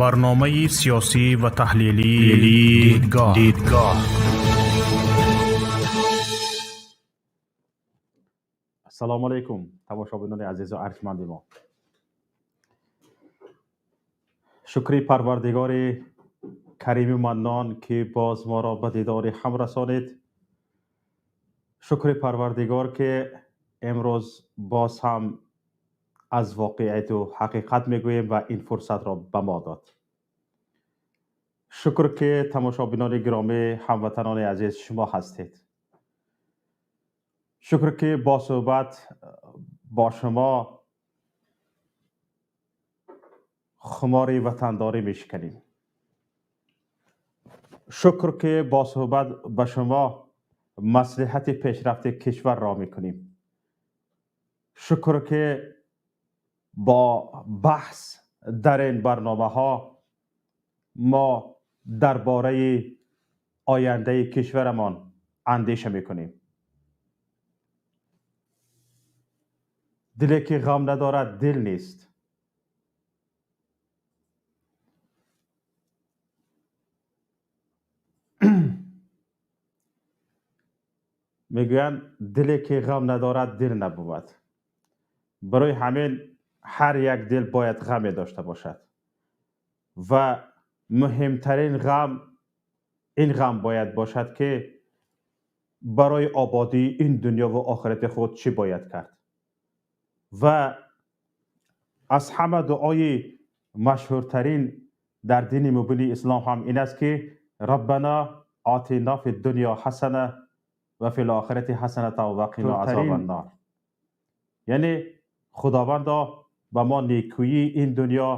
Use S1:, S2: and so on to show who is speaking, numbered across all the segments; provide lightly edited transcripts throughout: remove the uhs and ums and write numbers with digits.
S1: Барномаи сиёсӣ ва таҳлилии Дидгоҳ. Дидгоҳ.
S2: Ассалому алайкум, тамошобинони азизу арҷманди мо. Шукри Парвардигори Кариму Маннон, ки боз моро ба дидори ҳам расонид. Шукри Парвардигор, ки имрӯз боз ҳам аз воқеияту ҳақиқат мегӯем ва ин фурсатро ба мо дод. Шукр, ки тамошобинони гиромӣ, ҳамватанони азиз, шумо ҳастед. Шукр, ки бо суҳбат бо шумо хумори ватандорӣ мешиканем. Шукр, ки бо суҳбат ба шумо маслиҳати пешрафти кишварро мекунем. Шукр, ки бо баҳс дар ин барномаҳо мо дар бораи ояндаи кишварамон андеша мекунем. Диле ки ғам надорад, дил нест. Мегӯянд, диле ки ғам надорад, дил набувад. Барои ҳамин ҳар як дил бояд ғаме дошта бошад ва муҳимтарин ғам ин ғам бояд бошад, ки барои ободии ин дунё ва охирати худ чӣ бояд кард. Ва аз ҳама дуои машҳуртарин дар дини мубини ислом ҳам ин аст, ки Раббана атина фи дунё ҳасана ва фил охирати ҳасаната ва қина азобан нор. Яъне Худовандо, ба мо некӯии ин дунё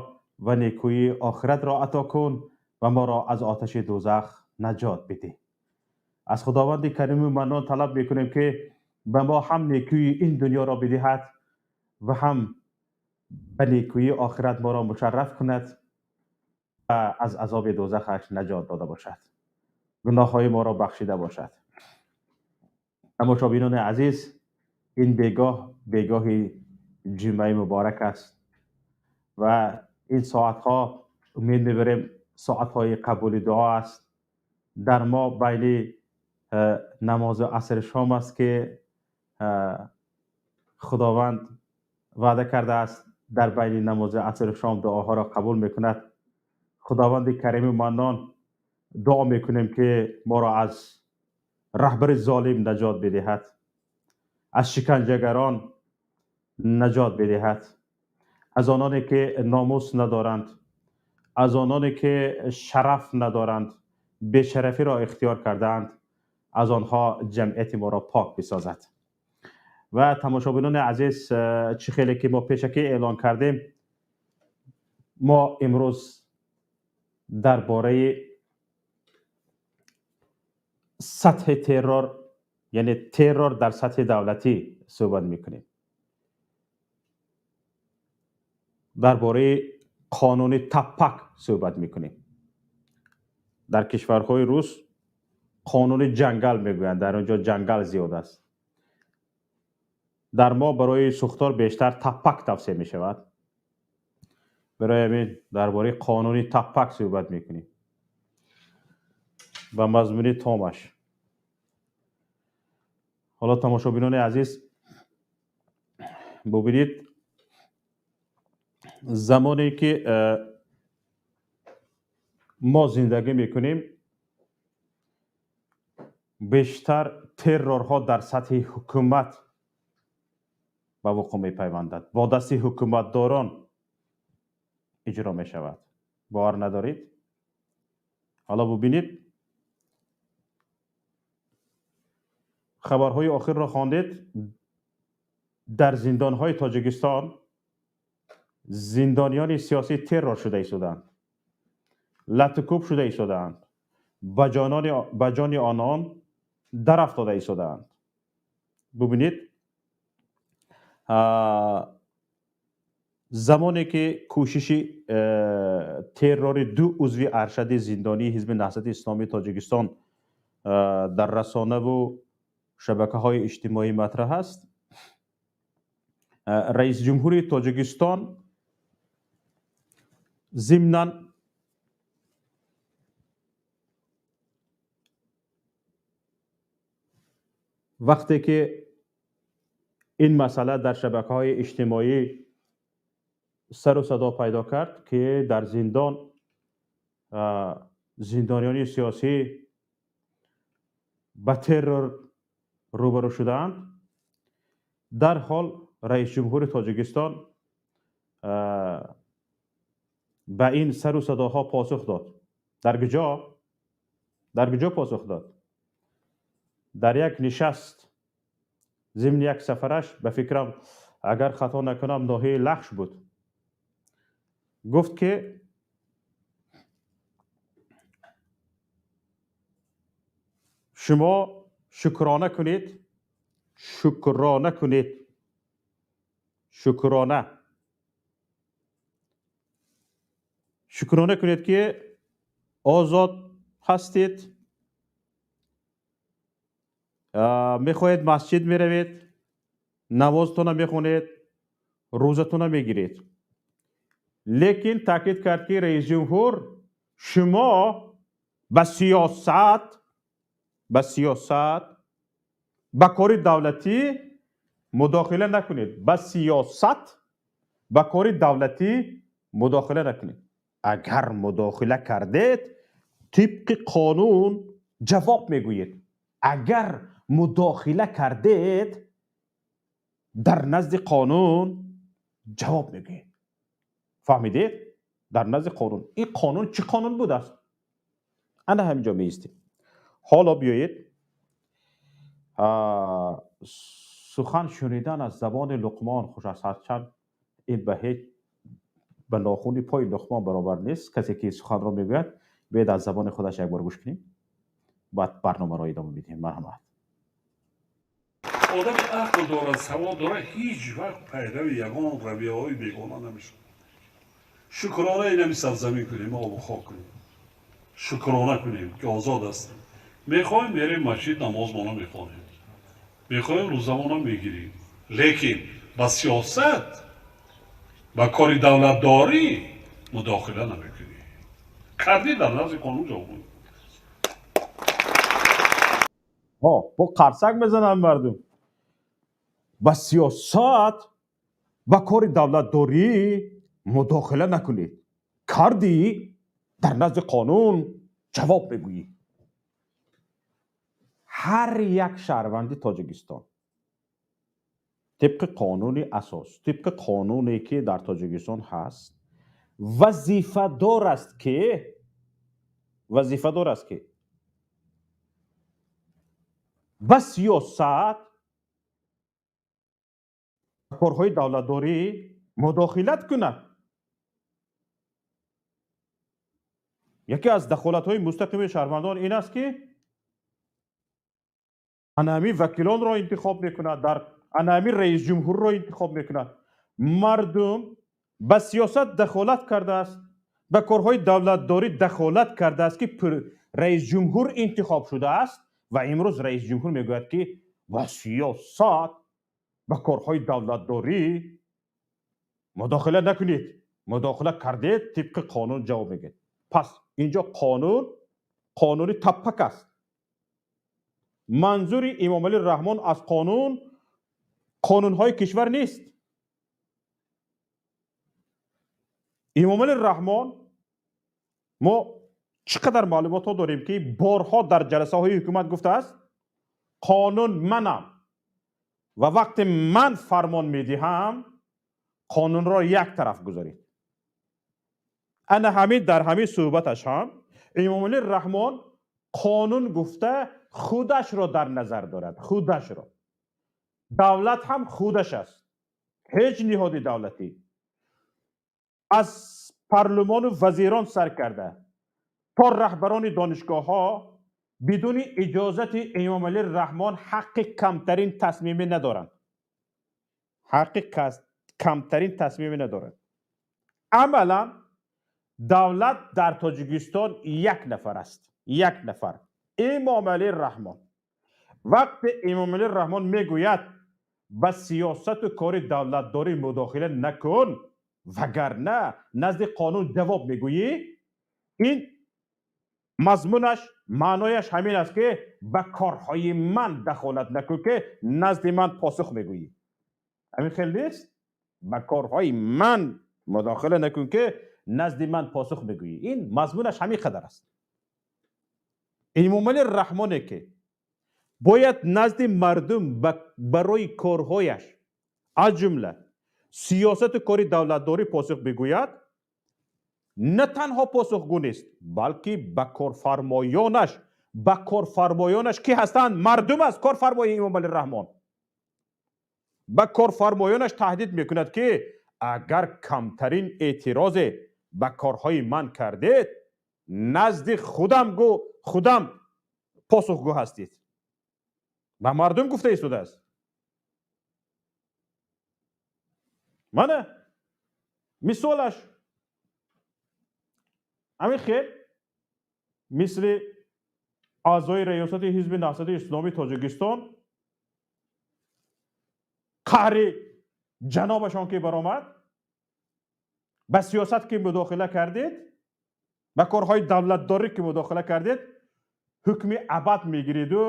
S2: ва некӯии охиратро ато кун ва моро аз оташи дӯзах наҷот бидеҳ. Аз Худованди Кариму Маннон талаб мекунем, ки ба мо ҳам некӯии ин дунёро бидиҳад ва ҳам ба некӯии охират моро мушарраф кунад ва аз азоби дӯзахаш наҷот дода бошад, гуноҳҳои моро бахшида бошад. Тамошобинони азиз, ин бегоҳ бегоҳи ҷумъаи муборак аст ва ин соатҳо, умед мебарем, соатҳои қабули дуо аст. Дар мо байни намози асри шом аст, ки Худованд ваъда кардааст, дар байни намози асри шом дуоҳоро қабул мекунад. Худованди Кариму Маннон дуо мекунем, ки моро аз раҳбари золим наҷот бидиҳад, аз шиканҷагарон наҷот бидиҳад, аз ононе ки номус надоранд, аз ононе ки шараф надоранд, бешарафиро ихтиёр кардаанд, аз онҳо ҷамъияти моро пок бисозад. Ва тамошобинони азиз, чӣ хеле ки мо пешакӣ эълон кардем, мо имрӯз дар бораи сатҳи террор, яъне террор дар сатҳи давлатӣ суҳбат мекунем, дар бораи қонуни таппак суҳбат мекунем. Дар кишварҳои рус қонуни ҷангал мегӯянд, дар он ҷо ҷангал зиёд аст. Дар мо барои сӯхтор бештар таппак тавсия мешавад. Барои ҳамин дар бораи қонуни таппак суҳбат мекунем ба мазмуни томаш. Ҳоло, тамошобинони азиз, бубинед, замоне ки мо зиндагӣ мекунем, бештар террорҳо дар сатҳи ҳукумат ба вуқӯъ мепайвандад, бо дасти ҳукуматдорон иҷро мешавад. Бовар надоред? Ҳоло бубинед, хабарҳои охирро хондед, дар зиндонҳои Тоҷикистон зиндониёни сиёсӣ террор шуда истодаанд, латукӯб шуда истодаанд, ба ҷони онон дарафтода истодаанд. Бубинед, замоне ки кӯшиши террори ду узви аршади зиндонии Ҳизби Наҳзати Исломии Тоҷикистон дар расонаву шабакаҳои иҷтимоӣ матраҳ аст, раисҷумҳури Тоҷикистон зимнан Вақте ки ин масъала дар шабакаҳои иҷтимоӣ сару садо пайдо кард, ки дар зиндон зиндониёни сиёсӣ ба террор рӯбарӯ шудаанд, дарҳол раисҷумҳури Тоҷикистон ба ин сару садоҳо посух дод. Дар куҷо? Дар куҷо посух дод? Дар як нишаст зимни як сафараш, ба фикрам, агар хато накунам, ноҳияи Лахш буд. Гуфт, ки шумо шукрона кунед, шукрона кунед, шукрона, шукрона кунед, ки озод ҳастед, мехоҳед масҷид меравед, намозтона мехонед, рӯзатона мегиред. Лекин таъкид кард, ки раисҷумҳур, шумо ба сиёсат, ба сиёсат, ба кори давлатӣ мудохила накунед, ба сиёсат, ба кори давлатӣ мудохила накунед. Агар мудохила кардед, тибқи қонун ҷавоб мегӯед. Агар мудохила кардед, дар назди қонун ҷавоб мегӯед. Фаҳмидед? Дар назди қонун. Ин қонун чӣ қонун будааст? Ана ҳамин ҷо меистем. Ҳоло биёед сухан шунидан аз забони Луқмон хуш аст, ҳарчанд ин ба ҳеҷ ба нохуни пои Луқмон баробар нест. Касе ки суханро мегӯяд, биёед аз забони худаш як бор гӯш кунем, баъд барномаро идома медиҳем. Марҳамат.
S3: Одами ақл дорад, савод дорад, ҳеҷ вақт пайрави ягон равияҳои бегона намешавад. Шукрона инами сарзамин кунем, обу хок кунем, шукрона кунем, ки озод ҳастем. Мехоҳем, мерем масҷид, намозмона мехонем, мехоҳем, рӯзамона мегирем, лекин ба сиёсат, ба кори давлатдорӣ мудохила намекунем. Кардӣ, дар назди қонун ҷавоб.
S2: Бо қарсак мезананд мардум. Ба сиёсат, ба кори давлатдорӣ мудохила накунед, кардӣ, дар назди қонун ҷавоб мегӯӣ. Ҳар як шаҳрванди Тоҷикистон тибқи қонуни асос, тибқи қонуне ки дар Тоҷикистон ҳаст, вазифадор аст ки, вазифадор аст ки ба сиёсат, корҳои давлатдорӣ мудохилат кунад. Яке аз дахолатҳои мустақими шаҳрвандон ин аст, ки ана ҳамин вакилонро интихоб мекунад, дар ана ҳамин раисҷумҳурро интихоб мекунад. Мардум ба сиёсат дахолат кардааст, ба корҳои давлатдорӣ дахолат кардааст, ки раисҷумҳур интихоб шудааст, ва имрӯз раисҷумҳур мегӯяд, ки ба сиёсат, ба корҳои давлатдорӣ мудохила накунед, мудохила кардед, тибқи қонун ҷавоб мегӯед. Пас инҷо қонун қонуни таппак аст. Манзури Эмомалӣ Раҳмон аз қонун қонунҳои кишвар нест. Эмомалӣ Раҳмон, мо чӣ қадар маълумотҳо дорем, ки борҳо дар ҷаласаҳои ҳукумат гуфтааст, қонун манам ва вақте ман фармон медиҳам, қонунро як тараф гузоред. Ана ҳамин дар ҳамин суҳбаташ ҳам Эмомалӣ Раҳмон қонун гуфта худашро дар назар дорад, худашро. Давлат ҳам худаш аст. Ҳеҷ ниҳоди давлатӣ аз парлумону вазирон сар карда то раҳбарони донишгоҳҳо бидуни иҷозати Эмомалӣ Раҳмон ҳаққи камтарин тасмиме надоранд. Ҳаққи камтарин тасмиме надоранд. Амалан давлат дар Тоҷикистон як нафар аст. Як нафар. Эмомалӣ Раҳмон. Вақте Эмомалӣ Раҳмон мегӯяд, ба сиёсату кори давлатдорӣ мудохила накун, вагарна назди қонун ҷавоб мегӯӣ, ин Мазмунаш, маънояш ҳамин аст, ки ба корҳои ман дахолат накун, ки назди ман посух мегӯӣ. Ҳамин хел нест? Ба корҳои ман мудохила накун, ки назди ман посух мегӯӣ. Ин мазмунаш ҳамин қадар аст. Эмомалӣ Раҳмоне, ки бояд назди мардум барои корҳояш, аз ҷумла сиёсату кори давлатдорӣ посух бигӯяд, на танҳо посухгӯ нест, балки ба корфармоёнаш, ки ҳастанд мардум аст, корфармои Эмомалӣ Раҳмон, ба корфармоёнаш таҳдид мекунад, ки агар камтарин эътирозе ба корҳои ман кардед, назди худам гӯ, худам посухгӯ ҳастед. Ба мардум гуфта истодааст. Мана мисолаш ҳамин хел, мисли аъзои раёсати Ҳизби Наҳзати Исломии Тоҷикистон қаҳри ҷанобашон ки баромад, ба сиёсат ки мудохила кардед, ба корҳои давлатдорӣ ки мудохила кардед, ҳукми абад мегириду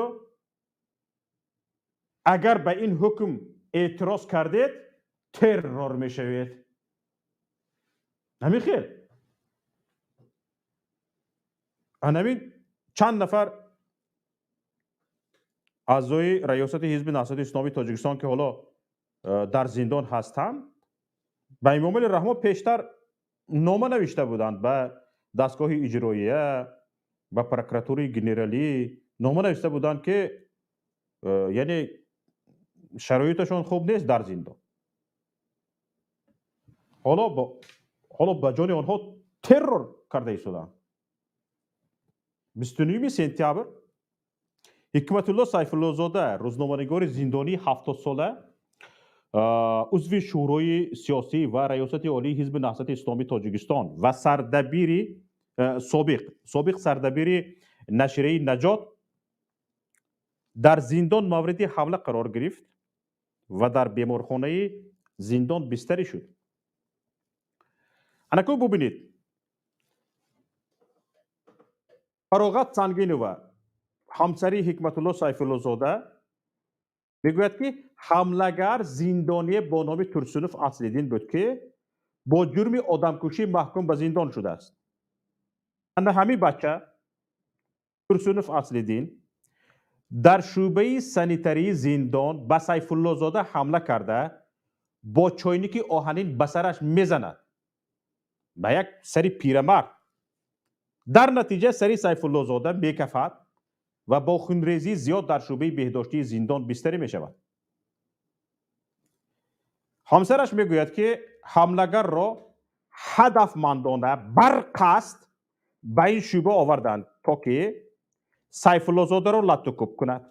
S2: агар ба ин ҳукм эътироз кардед, террор мешавед. Ҳамин хел анамин чанд нафар аъзои раёсати Ҳизби Наҳзати Исломии Тоҷикистон, ки ҳоло дар зиндон ҳастанд, ба Эмомалӣ Раҳмон пештар нома навишта буданд, ба дастгоҳи иҷроия, ба прокуратураи генералӣ нома навишта буданд, ки яъне шароиташон хуб нест дар зиндон. Ҳоло ба ҷони онҳо террор карда истоданд. 29 сентябр Ҳикматулло Сайфуллозода, рӯзноманигори зиндонии 70-сола, узви Шӯрои сиёсӣ ва Раёсати Олии Ҳизби Наҳзати Исломии Тоҷикистон ва сардабири собиқ сардабири нашрияи Наҷот, дар зиндон мавриди ҳамла қарор гирифт ва дар беморхонаи зиндон бистарӣ шуд. Анакун бубинед, Фароғат Сангинова, ҳамсари Ҳикматулло Сайфуллозода, мегӯяд, ки ҳамлагар зиндоние бо номи Турсунов Аслиддин буд, ки бо ҷурми одамкушӣ маҳкум ба зиндон шудааст. Ана ҳамин бача Турсунов Аслиддин дар шӯъбаи санитарии зиндон ба Сайфуллозода ҳамла карда, бо чойники оҳанин ба сараш мезанад, ба як сари пирамард. Дар натиҷа сари Сайфуллозода мекафад ва бо хунрезии зиёд дар шӯъбаи беҳдоштии зиндон бистарӣ мешавад. Ҳамсараш мегӯяд, ки ҳамлагарро ҳадафмандона барқасд ба ин шӯъба оварданд, то ки Сайфуллозодаро латтукӯб кунад.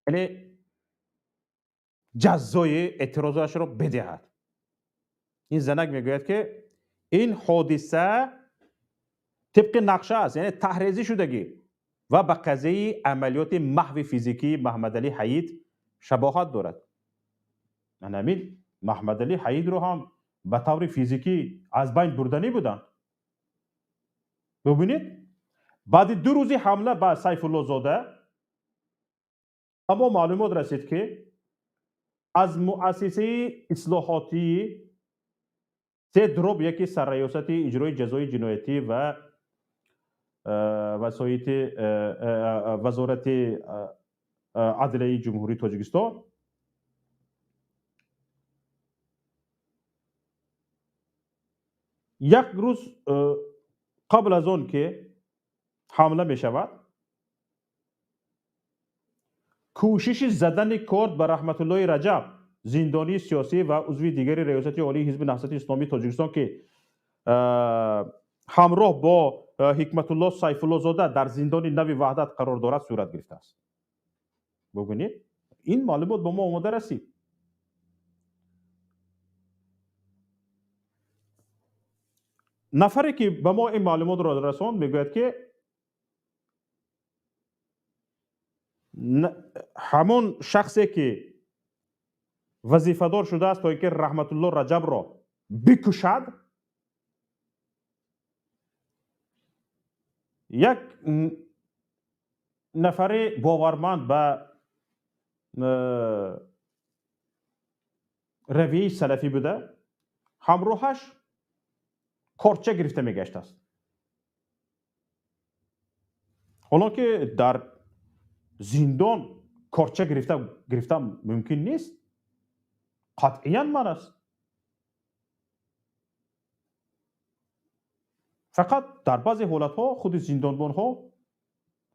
S2: Яъне ҷаззои эътирозашро бидиҳад. Ин занак мегӯяд, ки ин ҳодиса тибқи нақша аст, яъне таҳрезӣ шудагӣ ва ба қазияи амалиёти маҳви физикии Маҳмадалӣ Ҳаид шабоҳат дорад. Анамин Маҳмадалӣ Ҳаидро ҳам ба таври физикӣ аз байн бурданӣ буданд. Бубинед, баъди 2 рӯзи ҳамла ба Сайфуллозода ба мо маълумот расид, ки аз муассисаи ислоҳотии 3/1 сарраёсати иҷрои ҷазои ҷиноятӣ ва васоити Вазорати адлияи Ҷумҳурии Тоҷикистон як рӯз қабл аз он ки ҳамла мешавад, кӯшиши задани корд ба Раҳматуллои Раҷаб, зиндонии сиёсӣ ва узви дигари Раёсати Олии Ҳизби Наҳзати Исломии Тоҷикистон, ки ҳамроҳ бо Ҳикматулло Сайфуллозода дар зиндони нави Ваҳдат қарор дорад, сурат гирифтааст. Бубинед, ин маълумот ба мо омода расид. Нафаре ки ба мо ин маълумотро расонд, мегӯяд, ки ҳамон шахсе ки вазифадор шудааст, то ин ки Раҳматулло Раҷабро бикушад, Як нафари боварманд ба равияи салафӣ буда, ҳамроҳаш корча гирифта мегаштааст. Ҳоло ки дар зиндон корча гирифтан мумкин нест, қатъиян ман аст. Фақат дар баъзе ҳолатҳо худи зиндонбонҳо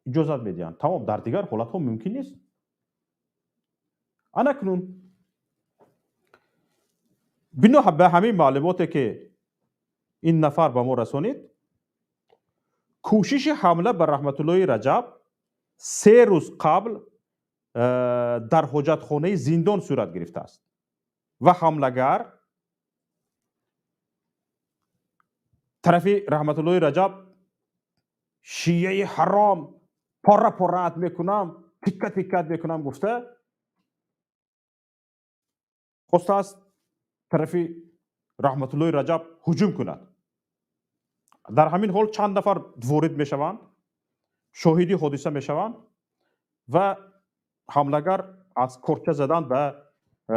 S2: иҷозат медиҳанд. Тамом, дар дигар ҳолатҳо мумкин нест. Анакнун бино ба ҳамин маълумоте ки ин нафар ба мо расонид, кӯшиши ҳамла ба Раҳматуллоҳи Раҷаб 3 рӯз қабл дар ҳоҷатхонаи зиндон сурат гирифтааст ва ҳамлагар тарафи Раҳматуллоҳи Раҷаб шияи ҳаром пора пораат мекунам, тикка тиккат мекунам гуфта хостааст тарафи Раҳматуллоҳи Раҷаб ҳуҷум кунад. Дар ҳамин ҳол чанд нафар ворид мешаванд, шоҳиди ҳодиса мешаванд ва ҳамлагар аз корча задан ба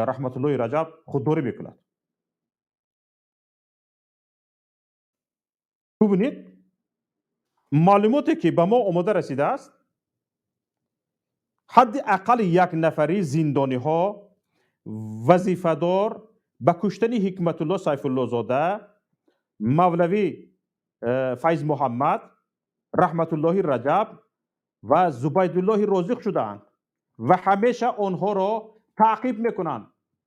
S2: Раҳматуллоҳи Раҷаб худдорӣ мекунад. Бубинед, маълумоте ки ба мо омода расидааст, ҳадди ақал як нафари зиндониҳо вазифадор ба куштани Ҳикматулло Сайфуллозода, Мавлавӣ Файз Муҳаммад, Раҳматуллоҳи Раҷаб ва Зубайдуллоҳи Розиқ шудаанд ва ҳамеша онҳоро таъқиб мекунанд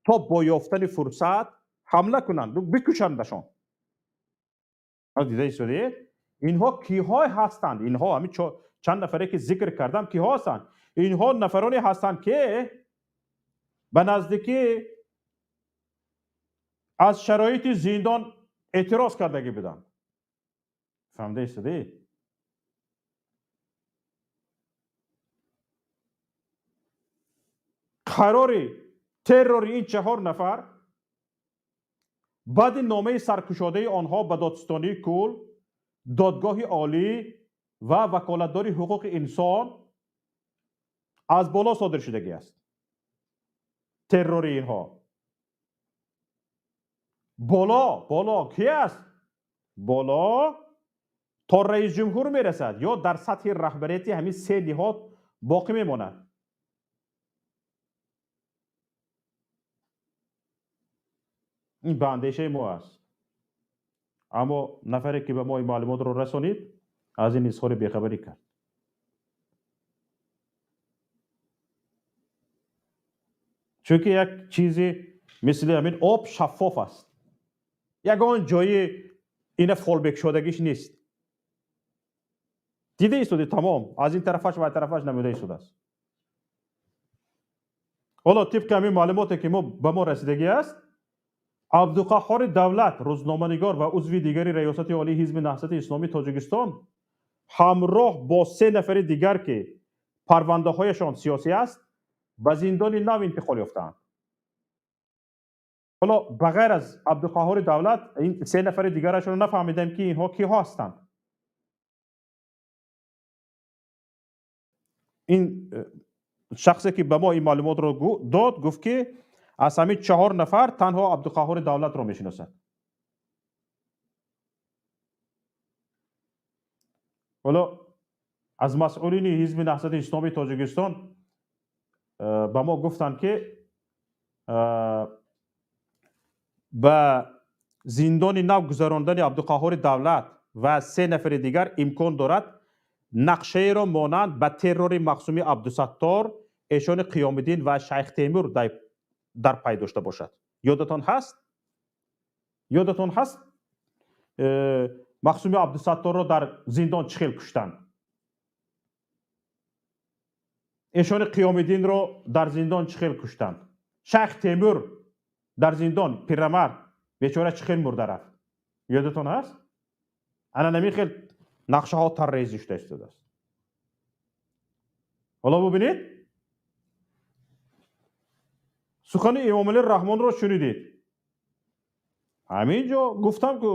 S2: то бо ёфтани фурсат ҳамла кунанд, бикушандашон. Дида истодед? Инҳо киҳое ҳастанд? Инҳо ҳамин чанд нафаре ки зикр кардам киҳо ҳастанд? Инҳо нафароне ҳастанд ки ба наздикӣ аз шароити зиндон эътироз кардагӣ буданд. Фаҳмида истодед? Қарори террори ин 4 нафар баъди номаи саркушодаи онҳо ба додситонии кул, додгоҳи олӣ ва ваколатдори ҳуқуқи инсон аз боло содир шудагӣ аст. Террори инҳо боло ки аст? Боло то раис ҷумҳур мерасад ё дар сатҳи раҳбарияти ҳамин 3 ниҳод боқӣ мемонад. Ин ба андешаи мо аст. Аммо нафаре ки ба мо ин маълумотро расонид, аз ин изҳори бехабарӣ кард. Чунки як чизи мисли ҳамин об шаффоф аст. Ягон ҷои ина фолбекшодагиш нест. Дида истоди тамом, аз ин тарафаш ва тарафаш намуда истодааст. Ҳоло тибқи ҳамин маълумоте ки ба мо расидагӣ аст, Абдуқаҳҳори Давлат, рӯзноманигор ва узви дигари Раёсати Олии Ҳизби Наҳзати Исломии Тоҷикистон ҳамроҳ бо 3 нафари дигар ки парвандаҳояшон сиёсӣ аст, ба зиндони нав интиқол ёфтаанд. Ҳоло ба ғайр аз Абдуқаҳҳори Давлат ин 3 нафари дигарашонро нафаҳмидем ки инҳо киҳо ҳастанд. Ин шахсе ки ба мо ин маълумотро дод, гуфт ки аз ҳамин 4 нафар танҳо Абдуқаҳҳори Давлатро мешиносад. Ҳоло аз масъулини Ҳизби Наҳзати Исломии Тоҷикистон ба мо гуфтанд ки ба зиндони нав гузарондани Абдуқаҳҳори Давлат ва 3 нафари дигар имкон дорад нақшаеро монанд ба террори Мақсуми Абдусаттор, Эшони Қиёмиддин ва Шайх Темур дар пай дошта бошад. Ёдатон ҳаст? Ёдатон ҳаст? Мақсуми Абдусатторро дар зиндон чӣ хел куштанд? Эшони Қиёмиддинро дар зиндон чӣ хел куштанд? Шайх Темур дар зиндон пирамард бечора чӣ хел мурда рафт? Ёдатон ҳаст? Ана намин хел нақшаҳо таррезӣ шуда истодааст. Ҳоло бубинед, сухани Эмомалӣ Раҳмонро шунидед. Ҳамин ҷо гуфтам ку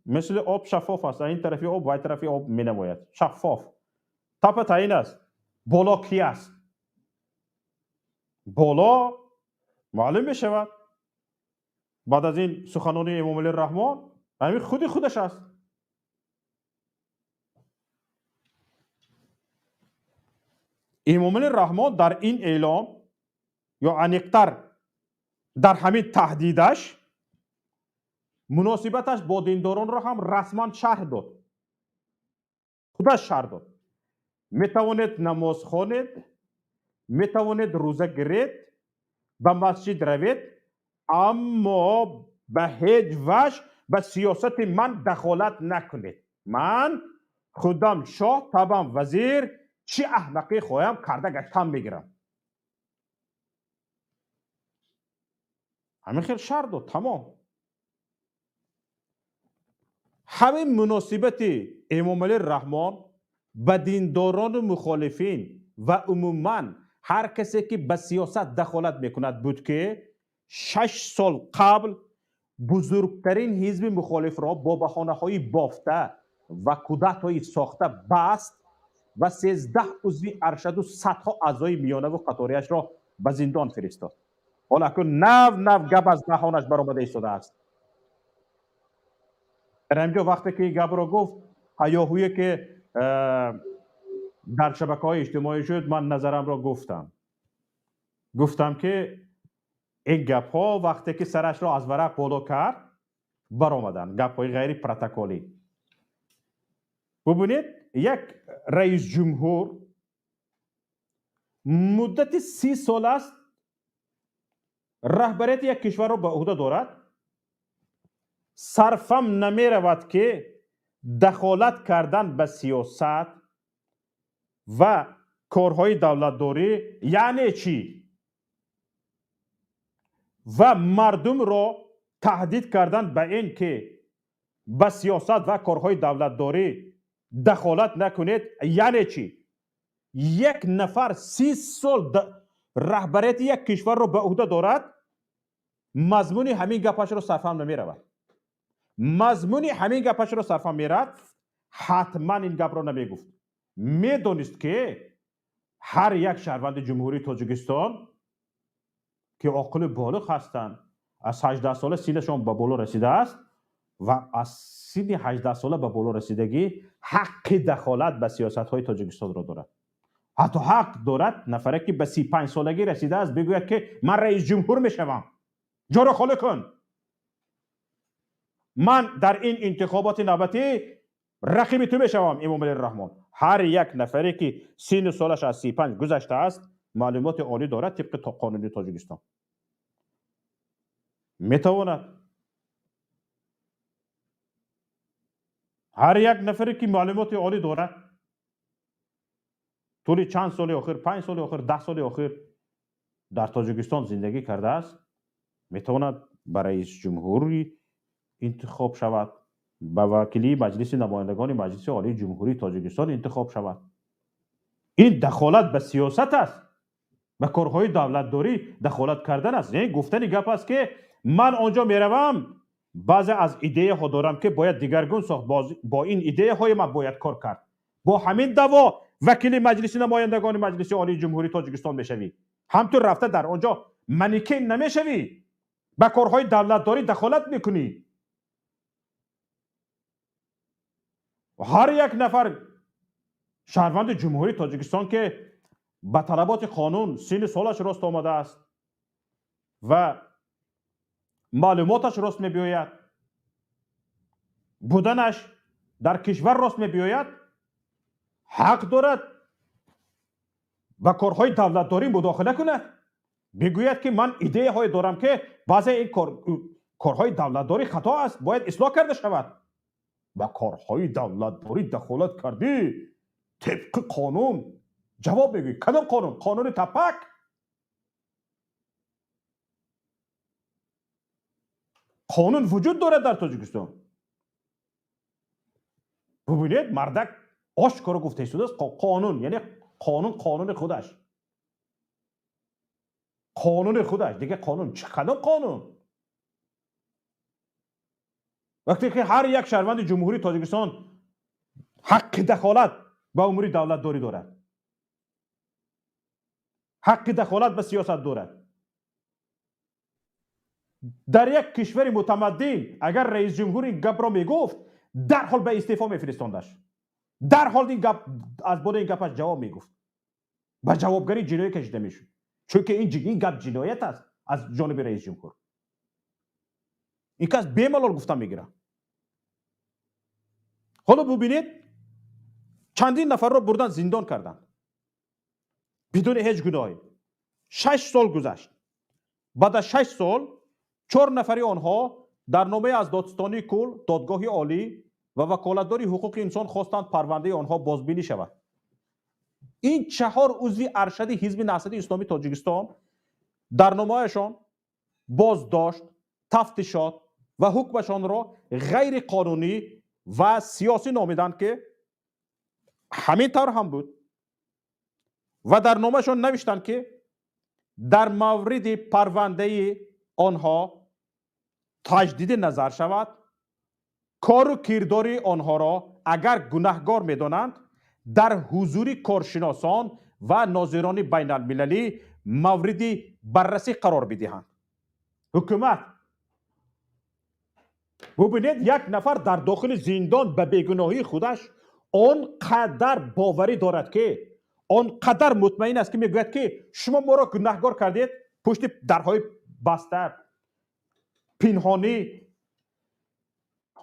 S2: Мисли об шаффоф аст. Ин тарафи об, вай тарафи об менамояд. Шаффоф. Тапа таъин аст. Боло ки аст? Боло маълум мешавад. Баъд аз ин суханони Эмомалӣ Раҳмон ҳамин худи худаш аст. Эмомалӣ Раҳмон дар ин эълом ё аниқтар дар ҳамин таҳдидаш муносибаташ бо диндоронро ҳам расман шарҳ дод. Худаш шарҳ дод. Метавонед намоз хонед, метавонед рӯза гиред, ба масҷид равед, аммо ба ҳеҷ ваҷҳ ба сиёсати ман дахолат накунед. Ман худам шоҳ, табам вазир, чӣ аҳмақӣ хоҳам карда гаштам мегирам. Ҳамин хел шарҳ дод, тамом. Ҳамин муносибати Эмомалӣ Раҳмон ба диндорону мухолифин ва умуман ҳар касе ки ба сиёсат дахолат мекунад буд, ки 6 сол қабл бузургтарин ҳизби мухолифро бо баҳонаҳои бофта ва кудатҳои сохта баст ва 13 узви аршаду садҳо аъзои миёнаву қаториашро ба зиндон фиристод. Ҳоло акнун нав нав гап аз даҳонаш баромада истодааст. Дар ҳамин ҷо вақте ки гапро гуфт, ҳаёҳӯе ки дар шабакаҳои иҷтимоӣ шуд, ман назарамро гуфтам. Гуфтам ки ин гапҳо вақте ки сарашро аз варақ боло кард, баромаданд гапҳои ғайрипротоколӣ. Бубинед, як раисҷумҳур муддати 30 сол аст раҳбарияти як кишварро ба ӯҳда дорад, сарфам намеравад ки дахолат кардан ба сиёсат ва корҳои давлатдорӣ яъне чӣ? Ва мардумро таҳдид кардан ба ин ки ба сиёсат ва корҳои давлатдорӣ дахолат накунед яъне чӣ? Як нафар 30 сол раҳбарияти як кишварро ба ӯҳда дорад, мазмуни ҳамин гапашро сарфам намеравад. Мазмуни ҳамин гапашро сарфам мерад, ҳатман ин гапро намегуфт. Медонист ки ҳар як шаҳрванди Ҷумҳурии Тоҷикистон ки оқилу болиғ ҳастанд, аз 18 сола синнашон ба боло расидааст ва аз синни 18 сола ба боло расидагӣ ҳаққи дахолат ба сиёсатҳои Тоҷикистонро дорад. Ҳатто ҳақ дорад нафаре ки ба 35 солагӣ расидааст бигӯяд ки ман раис ҷумҳур мешавам, ҷоро холӣ кун, ман дар ин интихоботи навбатӣ рақиби ту мешавам. Эмомалӣ Раҳмон ҳар як нафаре ки синну солаш аз 35 гузаштааст маълумоти олӣ дорад тибқи қонуни Тоҷикистон метавонад. Ҳар як нафаре ки маълумоти олӣ дорад тӯли чанд соли охир, 5 соли охир, 10 соли охир дар Тоҷикистон зиндагӣ кардааст, метавонад ба раис ҷумҳурӣ интихоб шавад, ба вакилии Маҷлиси намояндагони Маҷлиси Олии Ҷумҳурии Тоҷикистон интихоб шавад. Ин дахолат ба сиёсат аст, ба корҳои давлатдорӣ дахолат кардан аст. Яъне гуфтани гап аст ки ман онҷо меравам, баъзе аз идеяҳо дорам ки бояд дигаргун сохт, бо ин идеяҳои ман бояд кор кард. Бо ҳамин даъво вакили Маҷлиси намояндагони Маҷлиси Олии Ҷумҳурии Тоҷикистон мешавӣ. Ҳамтур рафта дар онҷо манекен намешавӣ, ба корҳои давлатдорӣ дахолат мекунӣ. Ҳар як нафар шаҳрванди Ҷумҳурии Тоҷикистон ки ба талаботи қонун синни солаш рост омадааст ва маълумоташ рост мебиёяд, буданаш дар кишвар рост мебиёяд, ҳақ дорад ба корҳои давлатдорӣ мудохила кунад, бигӯяд ки ман идеяҳое дорам ки баъзе ин корҳои давлатдорӣ хато аст, бояд ислоҳ карда шавад. Ба корҳои давлатдорӣ дахолат кардӣ, тибқи қонун ҷавоб мегӯӣ. Кадом қонун? Қонуни тапак? Қонун вуҷуд дорад дар Тоҷикистон. Бубинед, мардак ошкоро гуфта истодааст қонун, яъне қонун қонуни худаш, қонуни худаш. Дигар қонун чӣ? Кадом қонун? Вақте ки ҳар як шаҳрванди Ҷумҳурии Тоҷикистон ҳаққи дахолат ба умури давлатдорӣ дорад, ҳаққи дахолат ба сиёсат дорад. Дар як кишвари мутамаддин агар раисҷумҳур ин гапро мегуфт, дарҳол ба истеъфо мефиристондаш, дарҳол ин гап аз бода ин гапаш ҷавоб мегуфт, ба ҷавобгарии ҷиноӣ кашида мешуд, чунки ин гап ҷиноят аст аз ҷониби раисҷумҳур. Ин кас бемалол гуфта мегирад. Ҳоло бубинед, чандин нафарро бурдан зиндон карданд бидуни ҳеҷ гуноҳе. 6 сол гузашт. Баъд аз 6 сол чор нафари онҳо дар номае аз додситонии кулл, Додгоҳи олӣ ва ваколатдори ҳуқуқи инсон хостанд парвандаи онҳо бозбинӣ шавад. Ин чаҳор узви аршади Ҳизби Наҳзати Исломии Тоҷикистон дар номаашон боздошт, тафтишот ва ҳукмашонро ғайриқонунӣ ва сиёсӣ номиданд, ки ҳамин тавр ҳам буд, ва дар номаашон навиштанд, ки дар мавриди парвандаи онҳо таҷдиди назар шавад, кору кирдори онҳоро агар гунаҳгор медонанд, дар ҳузури коршиносон ва нозирони байналмилалӣ мавриди баррасӣ қарор бидиҳанд. Ҳукумат, бубинед, як нафар дар дохили зиндон ба бегуноҳии худаш он қадар боварӣ дорад, ки он қадар мутмаин аст, ки мегӯяд, ки шумо моро гунаҳгор кардед, пушти дарҳои баста пинҳонӣ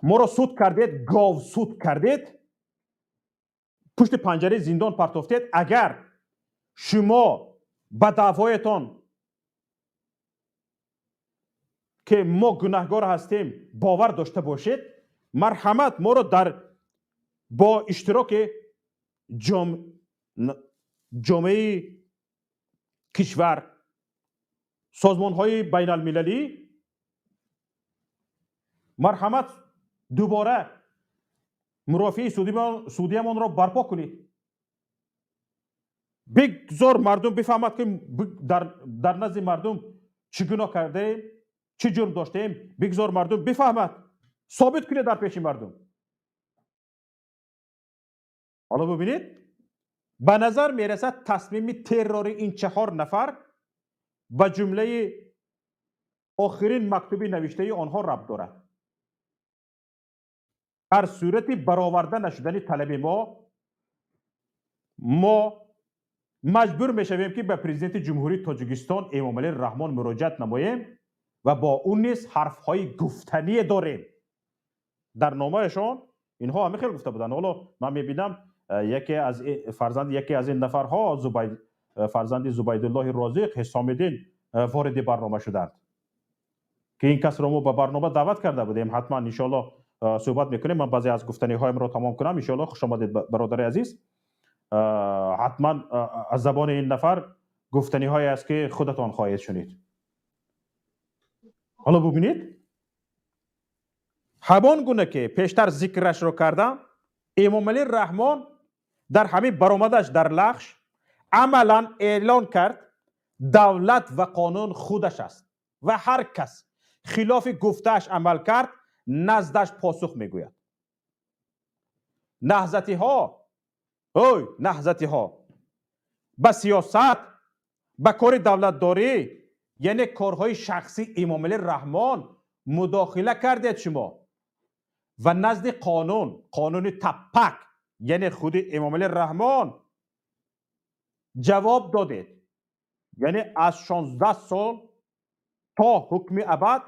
S2: моро суд кардед, гов суд кардед, пушти панҷараи зиндон партофтед. Агар шумо ба даъвоятон, ки мо гунаҳгор ҳастем, бовар дошта бошед, марҳамат, моро дар бо иштироки ҷомеаи кишвар, созмонҳои байналмилалӣ, марҳамат, дубора мурофиаи судиямонро барпо кунед. Бигзор мардум бифаҳмад, ки дар назди мардум чӣ гуноҳ кардаем, чӣ ҷурм доштаем. Бигзор мардум бифаҳмад, собит кунед дар пеши мардум. Ҳоло бубинед, ба назар мерасад, тасмими террори ин чаҳор нафар ба ҷумлаи охирин мактуби навиштаи онҳо рабт дорад. Дар сурати бароварда нашудани талаби мо, мо маҷбур мешавем, ки ба Президенти Ҷумҳурии Тоҷикистон Эмомалӣ Раҳмон муроҷиат намоем ва бо ӯ низ ҳарфҳои гуфтание дорем. Дар номаашон инҳо ҳамин хел гуфта буданд. Ҳоло ман мебинам, яке аз фарзанди яке аз ин нафарҳо, фарзанди Зубайдуллоҳи Розиқ, Ҳисомиддин, вориди барнома шуданд, ки ин касро мо ба барнома даъват карда будем. Ҳатман, иншоалло, суҳбат мекунем. Ман баъзе аз гуфтаниҳоямро тамом кунам, иншоалло. Хуш омадед, бародари азиз. Ҳатман аз забони ин нафар гуфтаниҳое аст, ки худатон хоҳед шунид. Ҳоло бубинед, ҳамон гуна ки пештар зикрашро кардам, Эмомалӣ Раҳмон дар ҳамин баромадаш дар Лахш амалан эълон кард, давлат ва қонун худаш аст ва ҳар кас хилофи гуфтааш амал кард, наздаш посух мегӯяд. Наҳзатиҳо, ой, наҳзатиҳо, ба сиёсат, ба кори давлатдорӣ, яъне корҳои шахсии Эмомалӣ Раҳмон мудохила кардед шумо ва назди қонун, қонуни таппак, яъне худи Эмомалӣ Раҳмон, ҷавоб додед, яъне аз 16 сол то ҳукми абад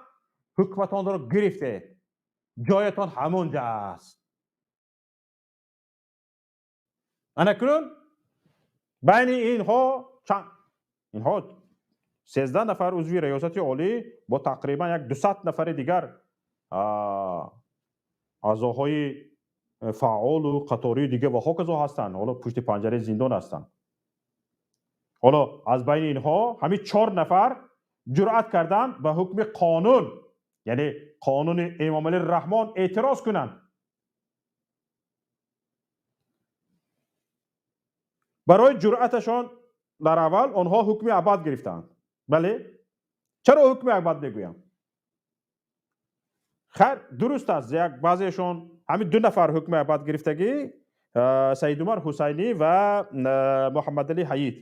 S2: ҳукматонро гирифтед, ҷоятон ҳамонҷа аст. Анакунун байни инҳо инҳо 13 нафар узви Раёсати олӣ бо тақрибан як 200 нафари дигар аъзоҳои фаъолу қатории дига ва ҳоказо ҳастанд, ҳоло пушти панҷараи зиндон ҳастанд. Ҳоло аз байни инҳо ҳамин чор нафар ҷуръат карданд ба ҳукми қонун, яъне қонуни Эмомалӣ Раҳмон, эътироз кунанд. Барои ҷуръаташон дар аввал онҳо ҳукми абад гирифтаанд. Бале, чаро ҳукми абад мегӯям? Хайр, дуруст аст, як баъзеашон ҳамин ду нафар ҳукми абад гирифтагӣ, Саидумар Ҳусайнӣ ва Муҳаммадалӣ Ҳаид.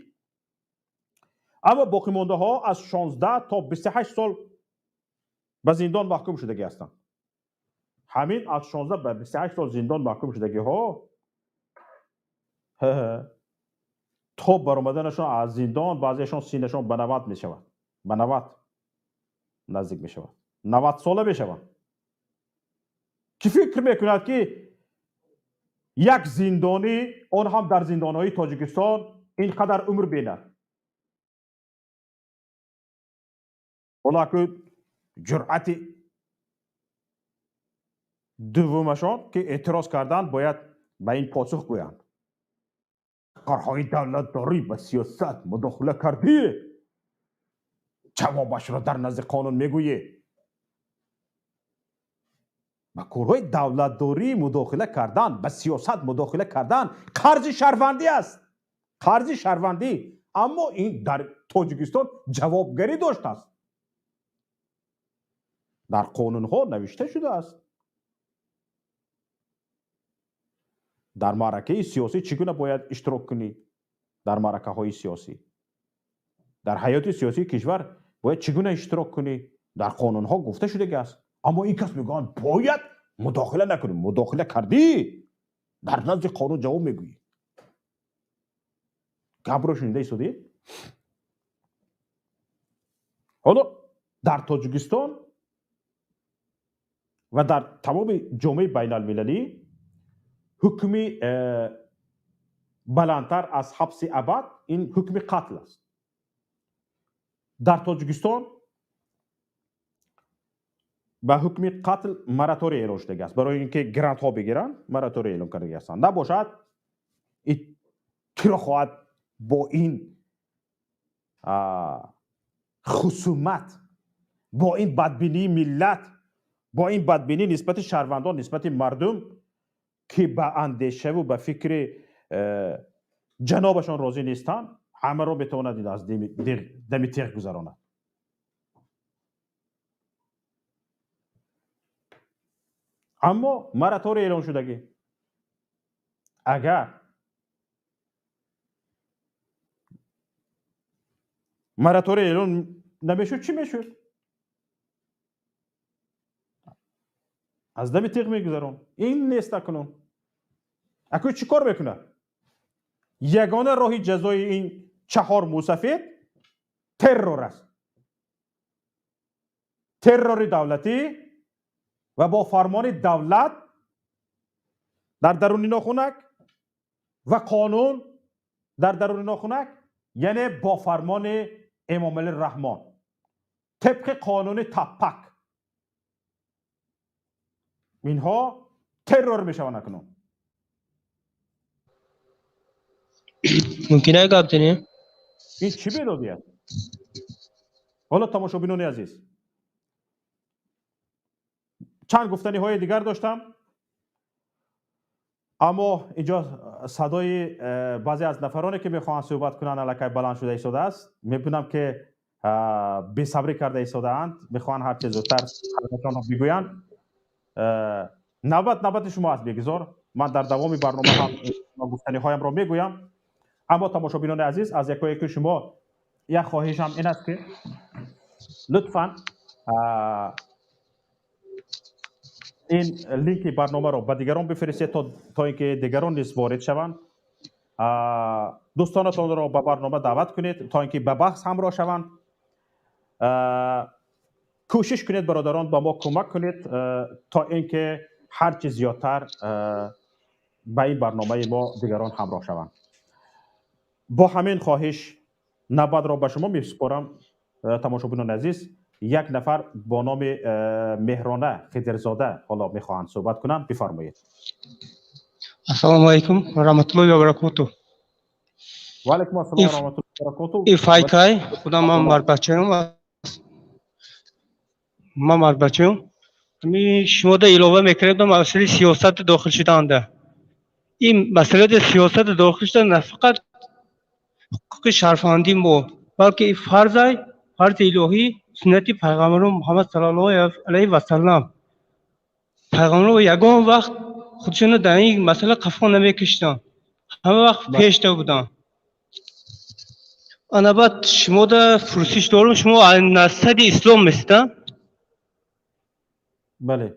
S2: Аммо боқимондаҳо аз 16 то 28 сол ба зиндон маҳкум шудагӣ ҳастанд. Ҳамин аз 16 ба 28 сол зиндон маҳкум шудагиҳо то баромаданашон аз зиндон баъзеашон синнашон ба 90 мешавад, ба 90 наздик мешавад, 90 сола мешаванд. Кӣ фикр мекунад, ки як зиндонӣ, он ҳам дар зиндонҳои Тоҷикистон, ин қадар умр бинад? Ҳоло аку ҷуръати дуввумашон, ки эътироз карданд, бояд ба ин посух гӯянд. Корҳои давлатдорӣ ба сиёсат мудохила кардӣ, ҷавобашро дар назди қонун мегӯӣ. Ба корҳои давлатдорӣ мудохила кардан, ба сиёсат мудохила кардан қарзи шаҳрвандӣ аст, қарзи шаҳрвандӣ. Аммо ин дар Тоҷикистон ҷавобгарӣ доштааст, дар қонунҳо навишта шудааст. Дар маъракаи сиёсӣ чӣ гуна бояд иштирок кунӣ? Дар маъракаҳои сиёсӣ, дар ҳаёти сиёсии кишвар бояд чӣ гуна иштирок кунӣ? Дар қонунҳо гуфта шудагӣ аст. Аммо ин кас мегӯянд бояд мудохила накунӣ. Мудохила кардӣ, дар назди қонун ҷавоб мегӯӣ. Гапро шунида истодед? Ҳоло дар Тоҷикистон ва дар тамоми ҷомеаи байналмилалӣ ҳукми баландтар аз ҳабси абад ин ҳукми қатл аст. Дар Тоҷикистон ба ҳукми қатл моратория эълон шудагӣ аст. Барои ин ки грантҳо бигиранд, моратория эълон кардагӣ ҳастанд. Набошад, киро хоҳад бо ин хусумат, бо ин бадбинии миллат, бо ин бадбинӣ нисбати шаҳрвандон, нисбати мардум, ки ба андешаву ба фикри ҷанобашон розӣ нестанд, ҳамаро метавонад аз дами теғ гузаронад. Аммо моратория эълон шудагӣ. Агар моратория эълон намешуд, чӣ мешуд? Аз дами теғ мегузарон. Ин нест акнун. Акӯ чӣ кор мекунад? Ягона роҳи ҷазои ин чаҳор мусафед террор аст. Террори давлатӣ ва бо фармони давлат дар даруни нохунак ва қонун дар даруни нохунак, яъне бо фармони Эмомалӣ Раҳмон тибқи қонуни таппак инҳо террор мешаванд акнун.
S4: Мумкин аст гап занем?
S2: Ин чӣ бедодӣ аст? Ҳоло тамошобинони азиз, чанд гуфтаниҳои дигар доштам, аммо инҷо садои баъзе аз нафароне, ки мехоҳанд суҳбат кунанд, аллакай баланд шуда истодааст. Мебинам, ки бесабрӣ карда истодаанд, мехоҳанд ҳарчи зудтар ҳарфашонро бигӯянд. Навбат навбати шумо аст, бегизор. Ман дар давоми барнома ҳам гуфтаниҳоямро мегӯям. Аммо тамошобинони азиз, аз якояки шумо як хоҳишам ин аст, ки лутфан ин линки барномаро ба дигарон бифиристед, то ин ки дигарон низ ворид шаванд. Дӯстонатонро ба барнома даъват кунед, то ин ки ба баҳс ҳамроҳ шаванд. Кӯшиш кунед, бародарон, ба мо кӯмак кунед, то ин ки ҳарчи зиёдтар ба ин барномаи мо дигарон ҳамроҳ шаванд. Бо ҳамин хоҳиш навбатро ба шумо месупорам, тамошобинони азиз. Як нафар бо номи Меҳрона Хидирзода ҳоло мехоҳанд суҳбат кунанд. Бифармоед.
S4: Ассалому алайкум ва раҳматуллоҳи ва баракотуҳ.
S2: Ва алайкум ассалом ва раҳматуллоҳи ва баракотуҳ.
S4: Ифайкай худам ман марбачаам, ман марбачаам. Ҳамин шумода илова мекардам масъалаи сиёсат дохил шуданда. Ин масъалаи сиёсат дохил шудан на фақат ҳуқуқи шаҳрвандии мо, балки фарзи илоҳӣ, суннати пайғамбари Муҳаммад саллаллоҳу алайҳи васаллам. Пайғамбарҳо ягон вақт худшонро дар ин масъала қафо намекашиданд, ҳама вақт пешта буданд. Ана баъд шумода пурсиш дорам, шумо насаби ислом местед?
S2: Бале.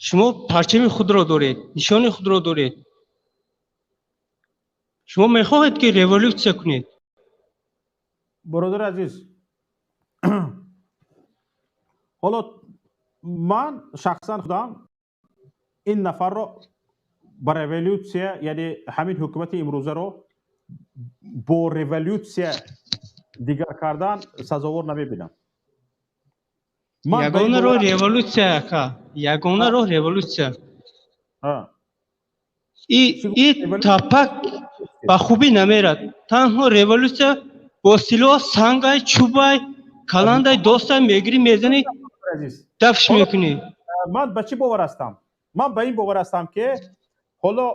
S4: Шумо парчами худро доред, нишони худро доред. Шумо мехоҳед, ки революсия кунед?
S2: Бародари азиз, ҳоло ман шахсан худам ин нафарро ба революсия, яъне ҳамин ҳукумати имрӯзаро бо революсия дигар кардан сазовор намебинам.
S4: Ягона роҳ революсия, ака, ягона роҳ революсия. И тапак ба хубӣ намерад. Танҳо революсия бо силоҳ, сангай, чӯбай, каландай, достай мегирӣ, мезанӣ, дафш мекунӣ.
S2: Ман ба чӣ бовар ҳастам? Ман ба ин бовар ҳастам, ки ҳоло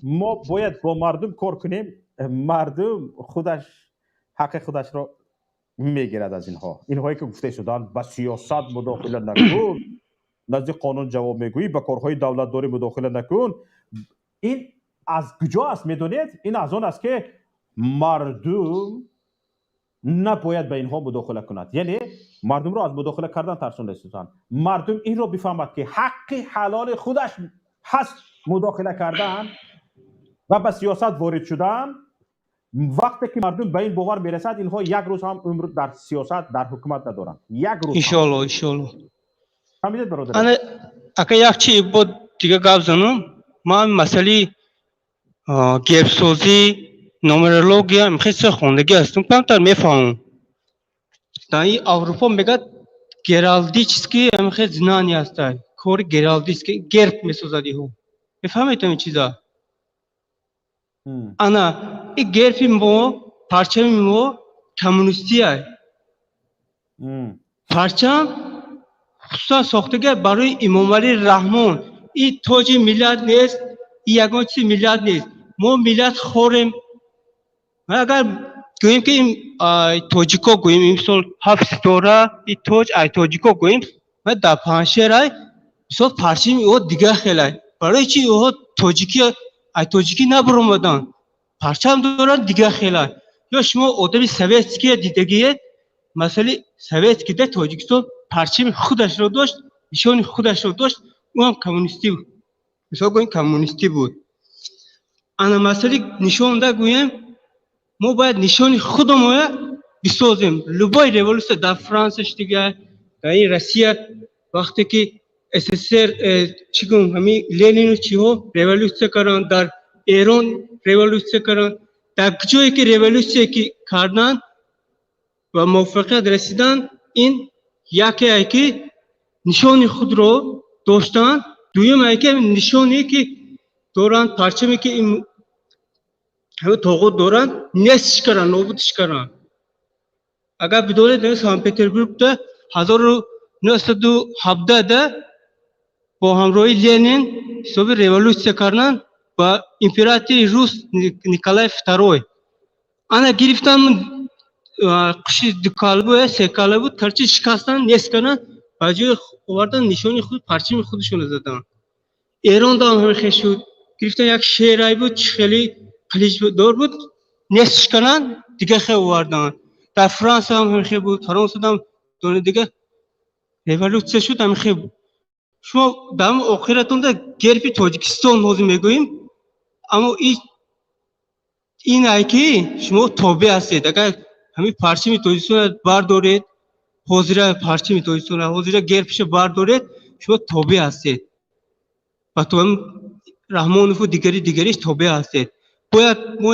S2: мо бояд бо мардум кор кунем. Мардум худаш ҳаққи худашро мегирад аз инҳо, инҳое ки гуфта шуданд: ба сиёсат мудохила накун, назди қонун ҷавоб мегӯӣ, ба корҳои давлатдорӣ мудохила накун. Ин аз куҷо аст, медонед? Ин аз он аст, ки мардум набояд ба инҳо мудохила кунад, яъне мардумро аз мудохила кардан тарсонда истоданд. Мардум инро бифаҳмад, ки ҳаққи ҳалоли худаш ҳаст мудохила кардан ва ба сиёсат ворид шудан. Вақте ки мардум ба ин бовар мерасад, инҳо як рӯз ҳам умр дар сиёсат, дар ҳукумат надоранд, як рӯз.
S4: Иншоалло, иншоалло.
S2: Фаҳмидед, бародар?
S4: Ана, ака, як чи бо дига гап занам. Ман масъалаи гербсозӣ, нумерология хеле хондагӣ ҳастам, камтар мефаҳмам. Дар ин Аврупо мегӯяд, геральдический ҳамихел знание ҳастай, кори геральдический, герб месозад иҳо. Мефаҳмед ҳамин чиза? Ана и герби мо, парчами мо коммунистия. Парчам хусусан сохтага барои Имомалӣ Раҳмон. И тоҷи миллат нест, и ягон чизи миллат нест. Мо миллат хорем. Агар гӯем, ки тоҷико гӯем, мисол, ҳафт ситора, и тоҷ ай тоҷико гӯем, дар Панҷшер ай, мисол, парчами ӯ дигар хелай. Барои чи ӯҳо тоҷики ай тоҷикӣ набаромаданд, парчам доранд дигар хелай? Ё шумо одами советския дидагие? Масъали советскида Тоҷикистон парчами худашро дошт, нишони худашро дошт, ӯ ҳам коммунистӣ, мисол гӯем, коммунистӣ буд. Ана масъали нишонда гӯем, мо бояд нишони худамоя бисозем. Любой революсия дар Франсия шудига, дар ин Россия, вақте ки СССР, чӣ гӯм, ҳамин Ленину чиҳо революсия карданд, дар Эрон революсия карданд, дар ҷое ки революсия ки карданд ва муваффақият расиданд, ин яке ай ки нишони худро доштанд, дуюм ай ки нишоне ки доранд, парчаме ки ҳамин тоғут доранд, нестш карданд, нобудш карданд. Агар бидонед, Санкт Петербургда 1917-да бо ҳамроҳи Ленин ҳисоби революсия карданд ба императори рус Николай Второй. Ана гирифтан, қуши дукалбу секала буд, короче, шикастан, нест карданд, ба ҷои овардан нишони худ, парчами худашонро заданд. Эрон ҳам ҳамин хел шуд. Гирифтан, як шерай буд, хеле қиличдор буд, нестш карданд, дигар хел оварданд. Дар Франса ҳам ҳамин хел буд. Фаронсадам дони дига революсия шуд, ҳамин хел. Шумо дар охиратонда герби Тоҷикистон ҳозир мегӯем, аммо ин ай ки шумо тобеъ ҳастед. Агар ҳамин парчами Тоҷикистонро бардоред, ҳозира парчами Тоҷикистонро, ҳозира гербша бардоред, шумо тобеъ ҳастед ба то Раҳмонову дигари дигариш тобеъ ҳастед. Бояд мо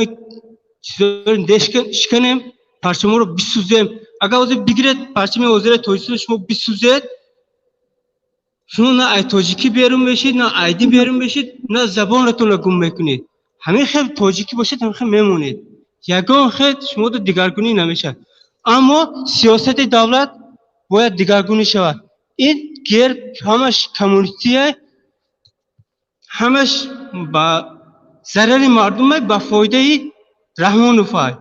S4: чизоро шиканем, парчаморо бисӯзем. Агар ҳозир бигиред парчами ҳозираи Тоҷикистон, шумо бисӯзед, шумо на ай тоҷикӣ берун мешид, на айдӣ берун мешид, на забонатонро гум мекунед. Ҳамин хел тоҷикӣ бошед, ҳамин хел мемонед, ягон хел шуморо дигаргунӣ намешавад. Аммо сиёсати давлат бояд дигаргунӣ шавад. Ин герб ҳамаш коммунистия, ҳамаш ба зарари мардуме, ба фоидаи Раҳмоновай.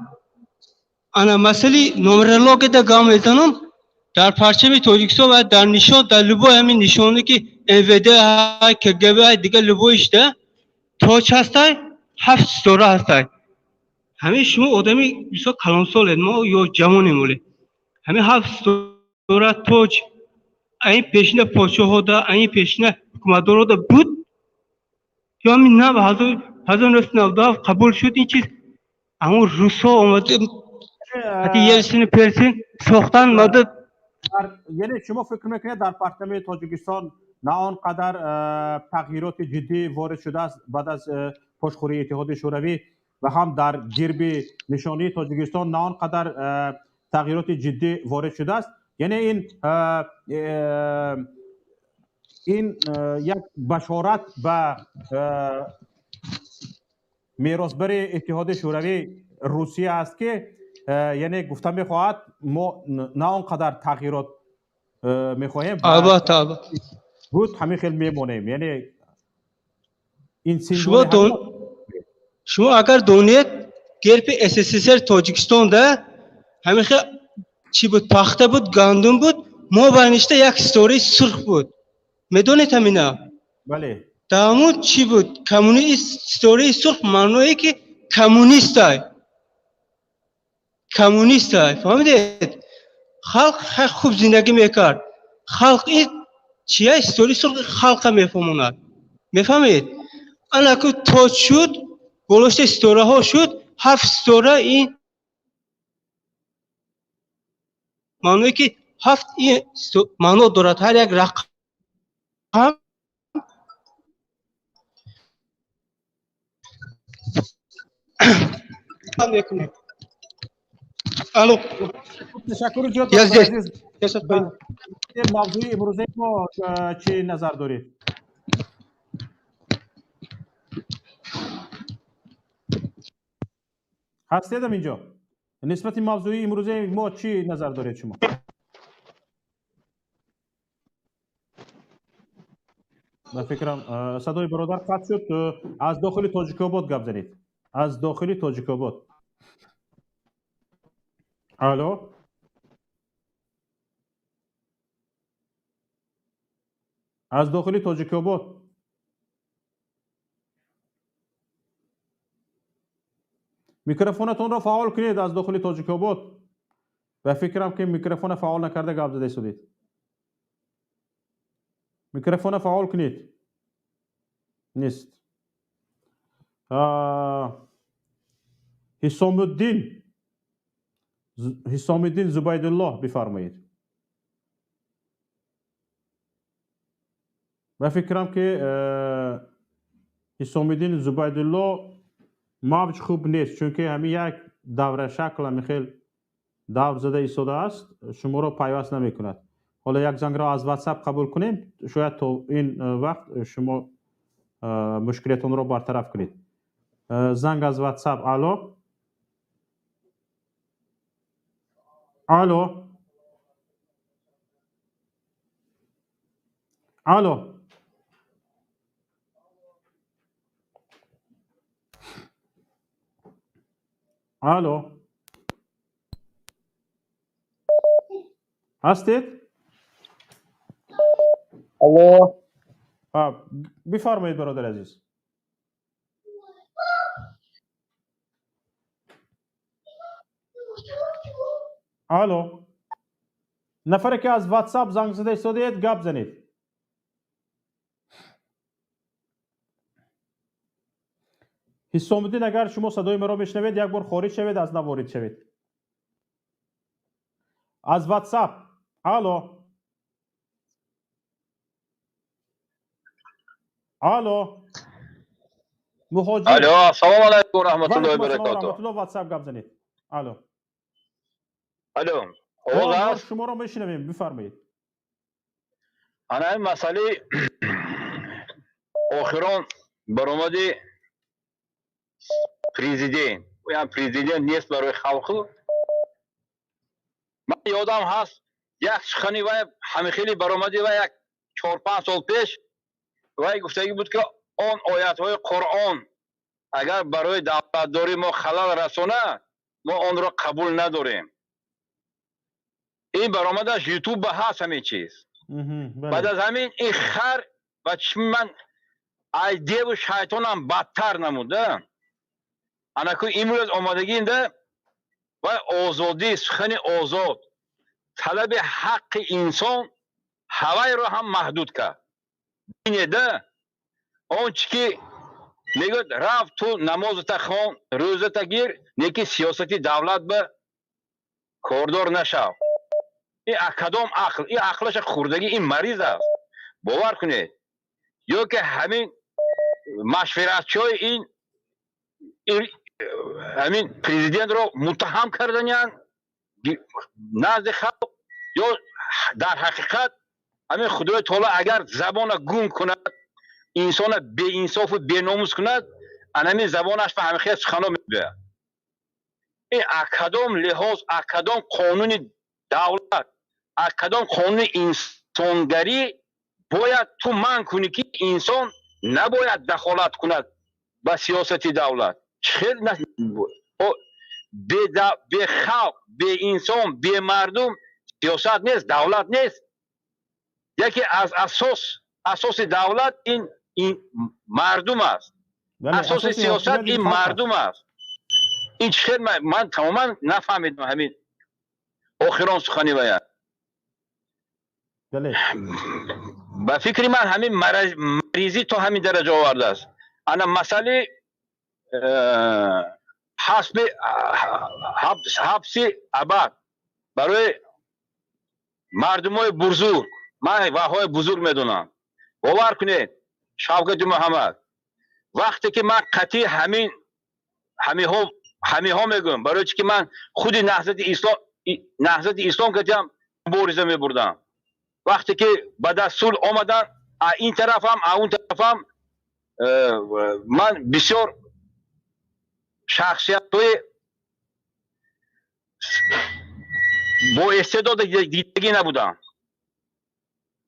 S4: Ана масъали нумерологияда гап мезанам. Дар парчами Тоҷикистон ва дар нишон, дар любой ҳамин нишоне ки МВД, КГБ, дигар любойшда тоҷ ҳастай, ҳафт ситора ҳастай. Ҳамин шумо одами бисёр калонсолед, мо ё ҷавонем оле. Ҳамин ҳафт ситора тоҷ айн пешина подшоҳода, айн пешина ҳукуматдорода буд ё ҳамин нав 1997 қабул шуд ин чиз? Аммо русҳо омада ҳатто Елсин Пелсин сохтан мада.
S2: Яъне шумо фикр мекунед, дар парчами Тоҷикистон на он қадар тағйироти ҷиддӣ ворид шудааст баъд аз пошхӯрии Иттиҳоди Шӯравӣ ва ҳам дар гирби нишонии Тоҷикистон на он қадар тағйироти ҷиддӣ ворид шудааст? Яъне ин як башорат ба меросбари Иттиҳоди Шӯравӣ, Русия аст, ки яъне гуфта мехоҳад, мо на он қадар тағйирот мехоҳем.
S4: Албатта, албатта.
S2: Буд, ҳамин хел мемонем, яъне ин
S4: Шумо агар донед, герби СССР Тоҷикистонда ҳамин хел чӣ буд? Пахта буд, гандум буд, мо байништа як ситораи сурх буд. Медонед ҳамина?
S2: Бале.
S4: Дар чӣ буд? Коммунист. Ситораи сурх маъное ки коммунистай, коммунистай, фаҳмидед? Халқ хуб зиндагӣ мекард. Халқ ин чия? Ситораи сурх халқа мефаҳмонад, мефаҳмед? Анаку тоҷ шуд, болошта ситораҳо шуд, ҳафт ситора. Ин маъное ки ҳафт, ин маъно дорад ҳар як рақам. Мекунем. Алло.
S2: Ташаккури зиёд. Мавзӯи имрӯзаи мо чӣ назар доред? Ҳастедам инҷо? Нисбати мавзӯи имрӯзаи мо чӣ назар доред шумо? Ба фикрам, садои бародар қатъ шуд. Аз дохили Тоҷикобод гап занед, аз дохили Тоҷикобод. Алло, аз дохили Тоҷикобод. Микрофонатонро фаъол кунед аз дохили Тоҷикобод. Ба фикрам, ки микрофона фаъол накарда гап зада истодед. Микрофона фаъол кунед. Нест. Ҳисомуддин, Ҳисомиддин Зубайдуллоҳ, бифармоед. Ба фикрам, ки Ҳисомиддин Зубайдуллоҳ мавҷ хуб нест, чунки ҳамин як давра шакл ҳамин хел давр зада истодааст, шуморо пайваст намекунад. Ҳоло як зангро аз Ватсап қабул кунем, шояд то ин вақт шумо мушкилиятонро бартараф кунед. Занг аз Ватсап. Алло, алло, алло, алло, ҳастед?
S5: Алло.
S2: Бифармоед, бародари азиз. Алло, нафаре ки аз Ватсап занг зада истодаед, гап занед. Ҳисомиддин, агар шумо садои маро мешунавед, як бор хориҷ шавед, аз нав ворид шавед аз Ватсап. Алло, алло, муҳоҷир.
S5: Алло, ассалому алайкум ва раҳматуллоҳи ва баракатуҳ.
S2: Раҳматуллоҳ. Ватсап гап занед. Алло.
S5: Алло, овоз ҳаст?
S2: Шуморо мешунавем, бифармоед.
S5: Ана ин масъалаи охирон баромади президент, ӯям президент нест барои халқу. Ман ёдам ҳаст, як сухани вай ҳамихели баромади вай як 4-5 сол пеш вай гуфтагӣ буд, ки он оятҳои Қуръон агар барои давлатдорӣ мо халал расонад, мо онро қабул надорем. Ин баромадаш Ютуб ба ҳаст, ҳамин чиз. Баъд аз ҳамин ин хар ба чишми ман ай деву шайтонам бадтар намуда. Анаку имрӯз омадагиинда вай озодӣ, сухани озод, талаби ҳаққи инсон ҳавайро ҳам маҳдуд кард. Бинеда, он чӣ ки мегӯяд, рафт ту намозата хон, рӯзата гир, неки сиёсати давлат ба кордор нашав. Ин кадом ақл? Ин ақлаша хурдагӣ, ин мариз аст, бовар кунед. Ё ки ҳамин машваратчиҳои ин ҳамин президентро муттаҳам карданиянд назди халқ, ё дар ҳақиқат ҳамин Худои таоло агар забона гум кунад, инсона беинсофу беномус кунад, анамин забонаш ба ҳамин хел сухано мегӯяд. Ин аз кадом лиҳоз, аз кадом қонуни давлат, аз кадом қонуни инсонгарӣ бояд ту манъ кунӣ, ки инсон набояд дахолат кунад ба сиёсати давлат? Хел бехалқ, беинсон, бемардум сиёсат нест, давлат нест. Яке аз асоси давлат ин мардум аст, асоси сиёсат ин мардум аст. Ин чӣ хел, ман тамоман нафаҳмидам ҳамин охирон сухани вая. Ба фикри ман, ҳамин маризӣ то ҳамин дараҷа овардааст. Ана масъалаи ҳасби ҳабси абад барои мардумои бузург, ман ваҳои бузург медонам. Бовар кунед, Шавкати Муҳаммад, вақте ки ман қатъи ҳамин ҳамиҳо мегӯям, барои чӣ ки ман худи Наҳзати Ислом катиам мубориза мебурдам. Вақте ки ба дастур омадан, а ин тарафам, а он тарафам, ман бисёр шахсиятҳои боэстеъдод дидагӣ набудам.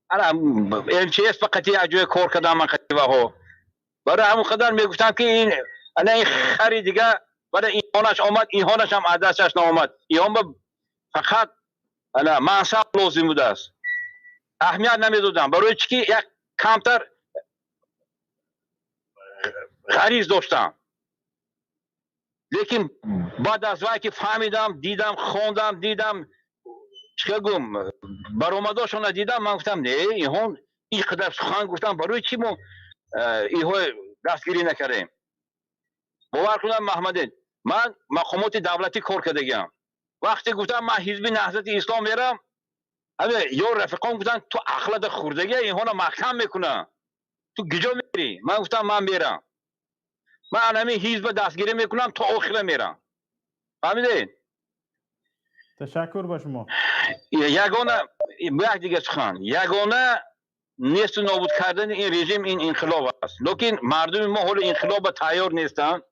S5: Ана МЧС ба қатъи як ҷое кор кардам ман қатъи ваҳо. Барои ҳамон қадар мегуфтам, ки ин ана ин хари дига баъд инҳонаш омад, инҳонашам аз дасташ наомад. Иҳон ба фақат ана мансаб лозим будааст. Аҳамият намедодам, барои чӣ ки як камтар ғариз доштам. Лекин баъд аз вай ки фаҳмидам, дидам, хондам, дидам, чӣ гум, баромадошона дидам, ман гуфтам: не, инҳон ин қадар сухан гуфтам, барои чӣ мо инҳо дастгирӣ накардем? Бовар кунам, Маҳмадин, ман мақомоти давлатӣ кор кардагиам. Вақте гуфтам ман ҳизби Наҳзати Ислом мерам, ё рафиқон гуфтанд: ту ақлада хурдагия, инҳоро маҳкам мекунам, ту киҷо мерӣ? Ман гуфтам: ман мерам, ман ҳамин ҳизба дастгирӣ мекунам, то охира мерам. Фаҳмидед?
S2: Ташаккур ба шумо.
S5: Ягона як дига сухан: ягона несту нобуд кардани ин режим ин инқилоб аст. Лекин мардуми мо ҳоло инқилоба тайёр нестанд.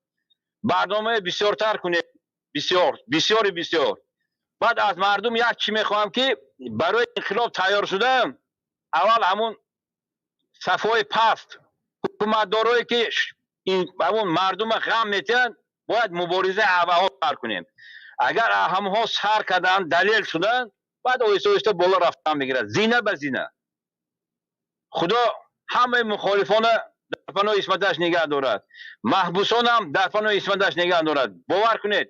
S5: Барномаи бисёртар кунед, бисёр, бисёри бисёр. Баъд аз мардум як чӣ мехоҳам, ки барои инқилоб тайёр шудан аввал ҳамун сафҳои паст, ҳукуматдорое ки ҳамун мардума ғам метиҳанд, бояд муборизаи аввалҳо сар кунем. Агар ҳамҳо сар карданд, далел шуданд, баъд оҳиста оҳиста боло рафтан мегирад, зина ба зина. Худо ҳамаи мухолифона дар паноҳи исматаш нигаҳ дорад, маҳбусонам дар паноҳи исматаш нигаҳ дорад. Бовар кунед,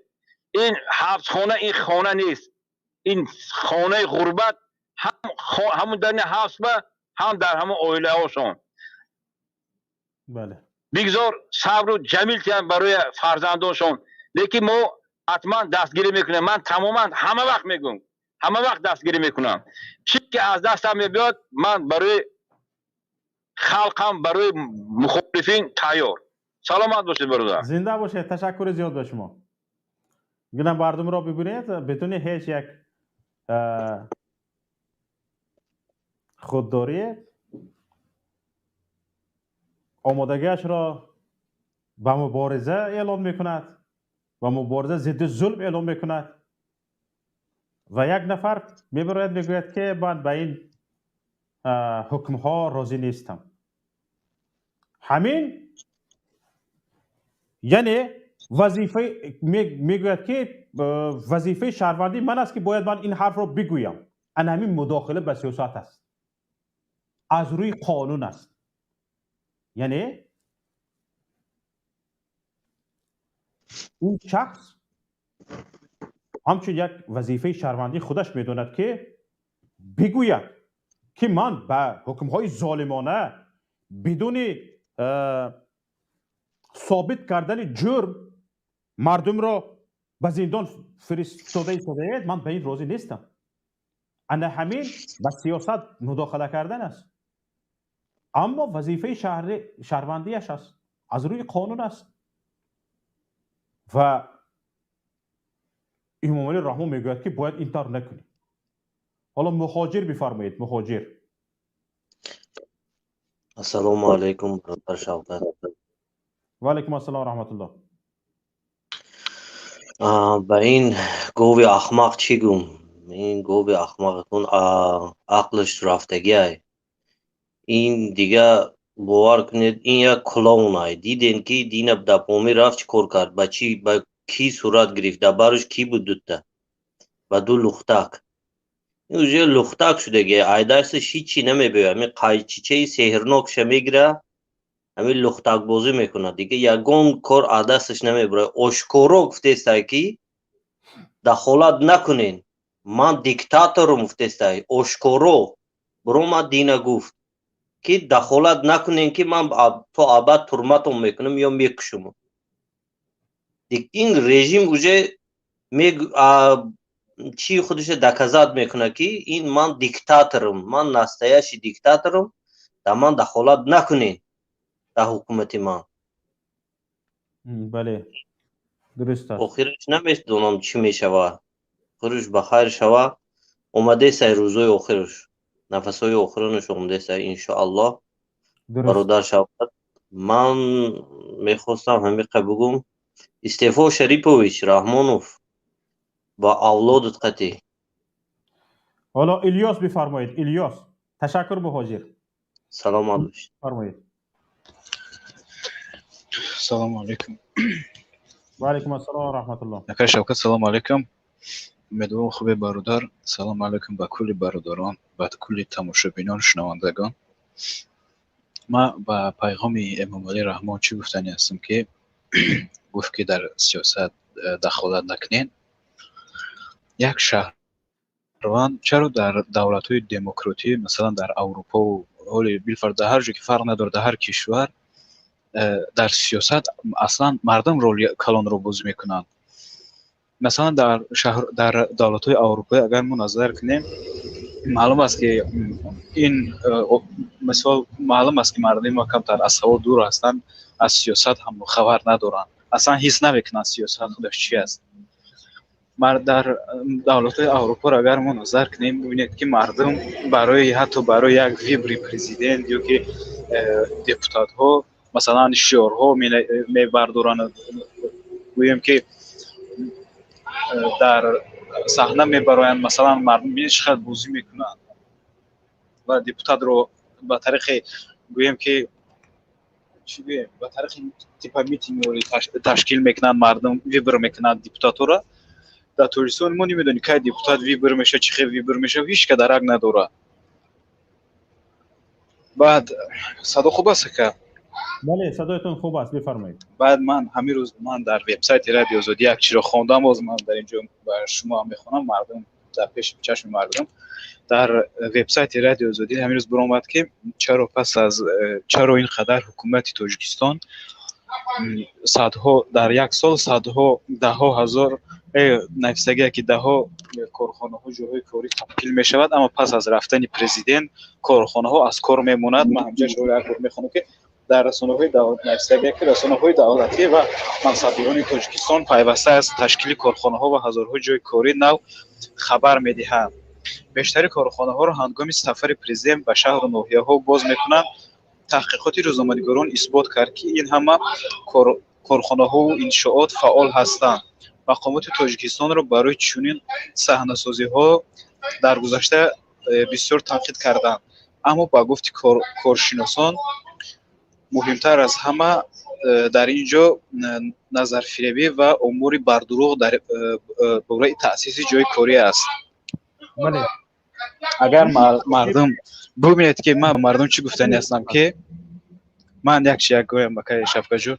S5: ин ҳабсхона ин хона нест, ин хонаи ғурбат, ҳамун дар ҳабс ба ҳам дар ҳамон оилаҳошон. Бигзор сабру ҷамил тиҳанд барои фарзандоншон. Лекин мо ҳатман дастгирӣ мекунем. Ман тамоман ҳама вақт мегӯм, ҳама вақт дастгирӣ мекунам. Чӣ ки аз дастам мебиёд, ман барои халқам, барои мухолифин тайёр. Саломат бошед, бародар.
S2: Зинда бошед, ташаккури зиёд ба шумо. Гина мардумро бибинед, бидуни ҳеҷ як худдорӣ омодагиашро ба мубориза эълон мекунад ва мубориза зидди зулм эълон мекунад. Ва як нафар мебарояд, мегӯяд, ки ман ба ин ҳукмҳо розӣ нестам. Ҳамин яъне вазифаи, мегӯяд, ки вазифаи шаҳрвандии ман аст, ки бояд ман ин ҳарфро бигӯям. Ана ҳамин мудохила ба сиёсат аст, аз рӯи қонун аст. Яъне ин шахс ҳамчун як вазифаи шаҳрвандии худаш медонад, ки бигӯяд, ки ман ба ҳукмҳои золимона бидуни собит кардани ҷурм мардумро ба зиндон фиристода истодаед, ман ба ин розӣ нестам. Ана ҳамин ба сиёсат мудохила кардан аст, аммо вазифаи шаҳрвандиаш аст, аз рӯи қонун аст. Ва Эмомалӣ Раҳмон мегӯяд, ки бояд ин тавр накунӣ. Ҳоло Муҳоҷир бифармоед, Муҳоҷир.
S6: Ассалому алайкум, бародар Шавкат.
S2: Ва алайкум ассалом ва раҳматуллоҳ.
S6: Ба ин гови аҳмақ чӣ гум? Ин гови аҳмақатон ақлаш рафтагиай. Ин дига бовар кунед, ин як клоунай. Дидем, ки дина дар Помир рафт, чӣ кор кард, ба чӣ, ба кӣ сурат гирифт, дар барш кӣ буд? Дута ба ду лухтак. Ин уже лухтак шудаги, айдасташ ҳичи намебиёяд. Ҳамин қайчичаи сеҳрнокша мегира, ҳамин лухтакбозӣ мекунад, дига ягон кор аз дасташ намебирояд. Ошкоро гуфтестай, ки дахолат накунен, ман диктаторум, гуфтестай. Ошкоро биромад, дина гуфт, ки дахолат накунен, ки ман то абад турматон мекунам ё мекушам. Ин режим уже чӣ худша доказать мекунад, ки ин ман диктаторам, ман настоящий диктаторам, дар ман дахолат накунен, дар ҳукумати ман.
S2: Бале, дуруст аст.
S6: Охираш намедонам, чӣ мешавад. Охираш ба хайр шава. Омадесай рӯзои охираш, нафасҳои охиронаш омадесай, иншоаллоҳ. Бародар Шавкат, ман мехостам ҳамиқа бугум: истеъфо, Шарипович Раҳмонов, ба авлодат қатӣ.
S2: Ҳоло Илёс бифармоед, Илёс. Ташаккур, Муҳоҷир.
S6: Саломат бошед.
S2: Фармоед.
S7: Салому алайкум.
S2: Ва алайкум ассалом ва раҳматуллоҳ.
S7: Акай Шавкат, салому алайкум. Умедворам, хубе, бародар. Салому алайкум ба кулли бародарон, ба кулли тамошобинон, шунавандагон. Ман ба пайғоми Эмомалӣ Раҳмон чӣ гуфтанӣ ҳастам, ки гуфт, ки дар сиёсат дахолат накунед. Як шаҳрванд чаро дар давлатҳои демократӣ, масалан дар Аврупову ҳоли билфарз дар ҳар ҷо ки фарқ надорад, дар ҳар кишвар дар сиёсат аслан мардум роли калонро бозӣ мекунанд. Масалан, дар шаҳр, дар давлатҳои аврупоӣ агар мо назар кунем, маълум аст, ки ин мисол, маълум аст, ки мардуми мо камтар аз савод дур ҳастанд, аз сиёсат ҳам хабар надоранд, аслан ҳис намекунанд, сиёсат худаш чи аст. Дар давлатҳои аврупоро агар мо назар кунем, бибинед, ки мардум барои ҳатто барои як выбори президент ё ки депутатҳо, масалан, шиорҳо мебардоранд, гӯем, ки дар саҳна мебароянд. Масалан, мардум бинед, чӣ қадр бозӣ мекунанд ва депутатро ба тариқи, гӯем, ки чӣ гӯем, ба тариқи типа митинг ташкил мекунанд, мардум выбор мекунанд депутатҳоро. Дар Тоҷикистон мо намедонем, кай депутат выбор мешавад, чӣ хел выбор мешавад, ҳеҷ ка дарак надорад. Баъд садо хуб аст, ака?
S2: Бале, садоятон хуб аст, бифармоед.
S7: Баъд ман ҳамин рӯз ман дар вебсайти Радио Озодӣ як чиро хондам, боз ман дар ин ҷо ба шумо ҳам мехонам, мардум, дар пеши чашми мардум. Дар вебсайти Радио Озодӣ ҳамин рӯз баромад, ки чаро пас аз чаро ин қадар ҳукумати Тоҷикистон садҳо, дар як сол садҳо, даҳҳо ҳазор нависагия, ки даҳҳо корхонаҳо, ҷойҳои корӣ ташкил мешавад, аммо пас аз рафтани президент корхонаҳо аз кор мемонад. Ман ҳамҷа як бор мехонам, ки дар расонаҳои нависагия, ки расонаҳои давлатӣ ва мансабдорони Тоҷикистон пайваста аз ташкили корхонаҳо ва ҳазорҳо ҷойи кории нав хабар медиҳанд. Бештари корхонаҳоро ҳангоми сафари президент ба шаҳру ноҳияҳо боз мекунанд. Таҳқиқоти рӯзноманигорон исбот кард, ки ин ҳама корхонаҳову иншоот фаъол ҳастанд. Мақомоти Тоҷикистонро барои чунин саҳнасозиҳо дар гузашта бисёр танқид карданд, аммо ба гуфти коршиносон, муҳимтар аз ҳама дар ин ҷо назарфиребӣ ва омори бардурӯғ дар бораи таъсиси ҷойи корӣ аст.
S2: Бале.
S7: Агар мардум бубинед, ки ман мардум чӣ гуфтанӣ ҳастам, ки ман як чи як гӯям, бакаи Шавкатҷон,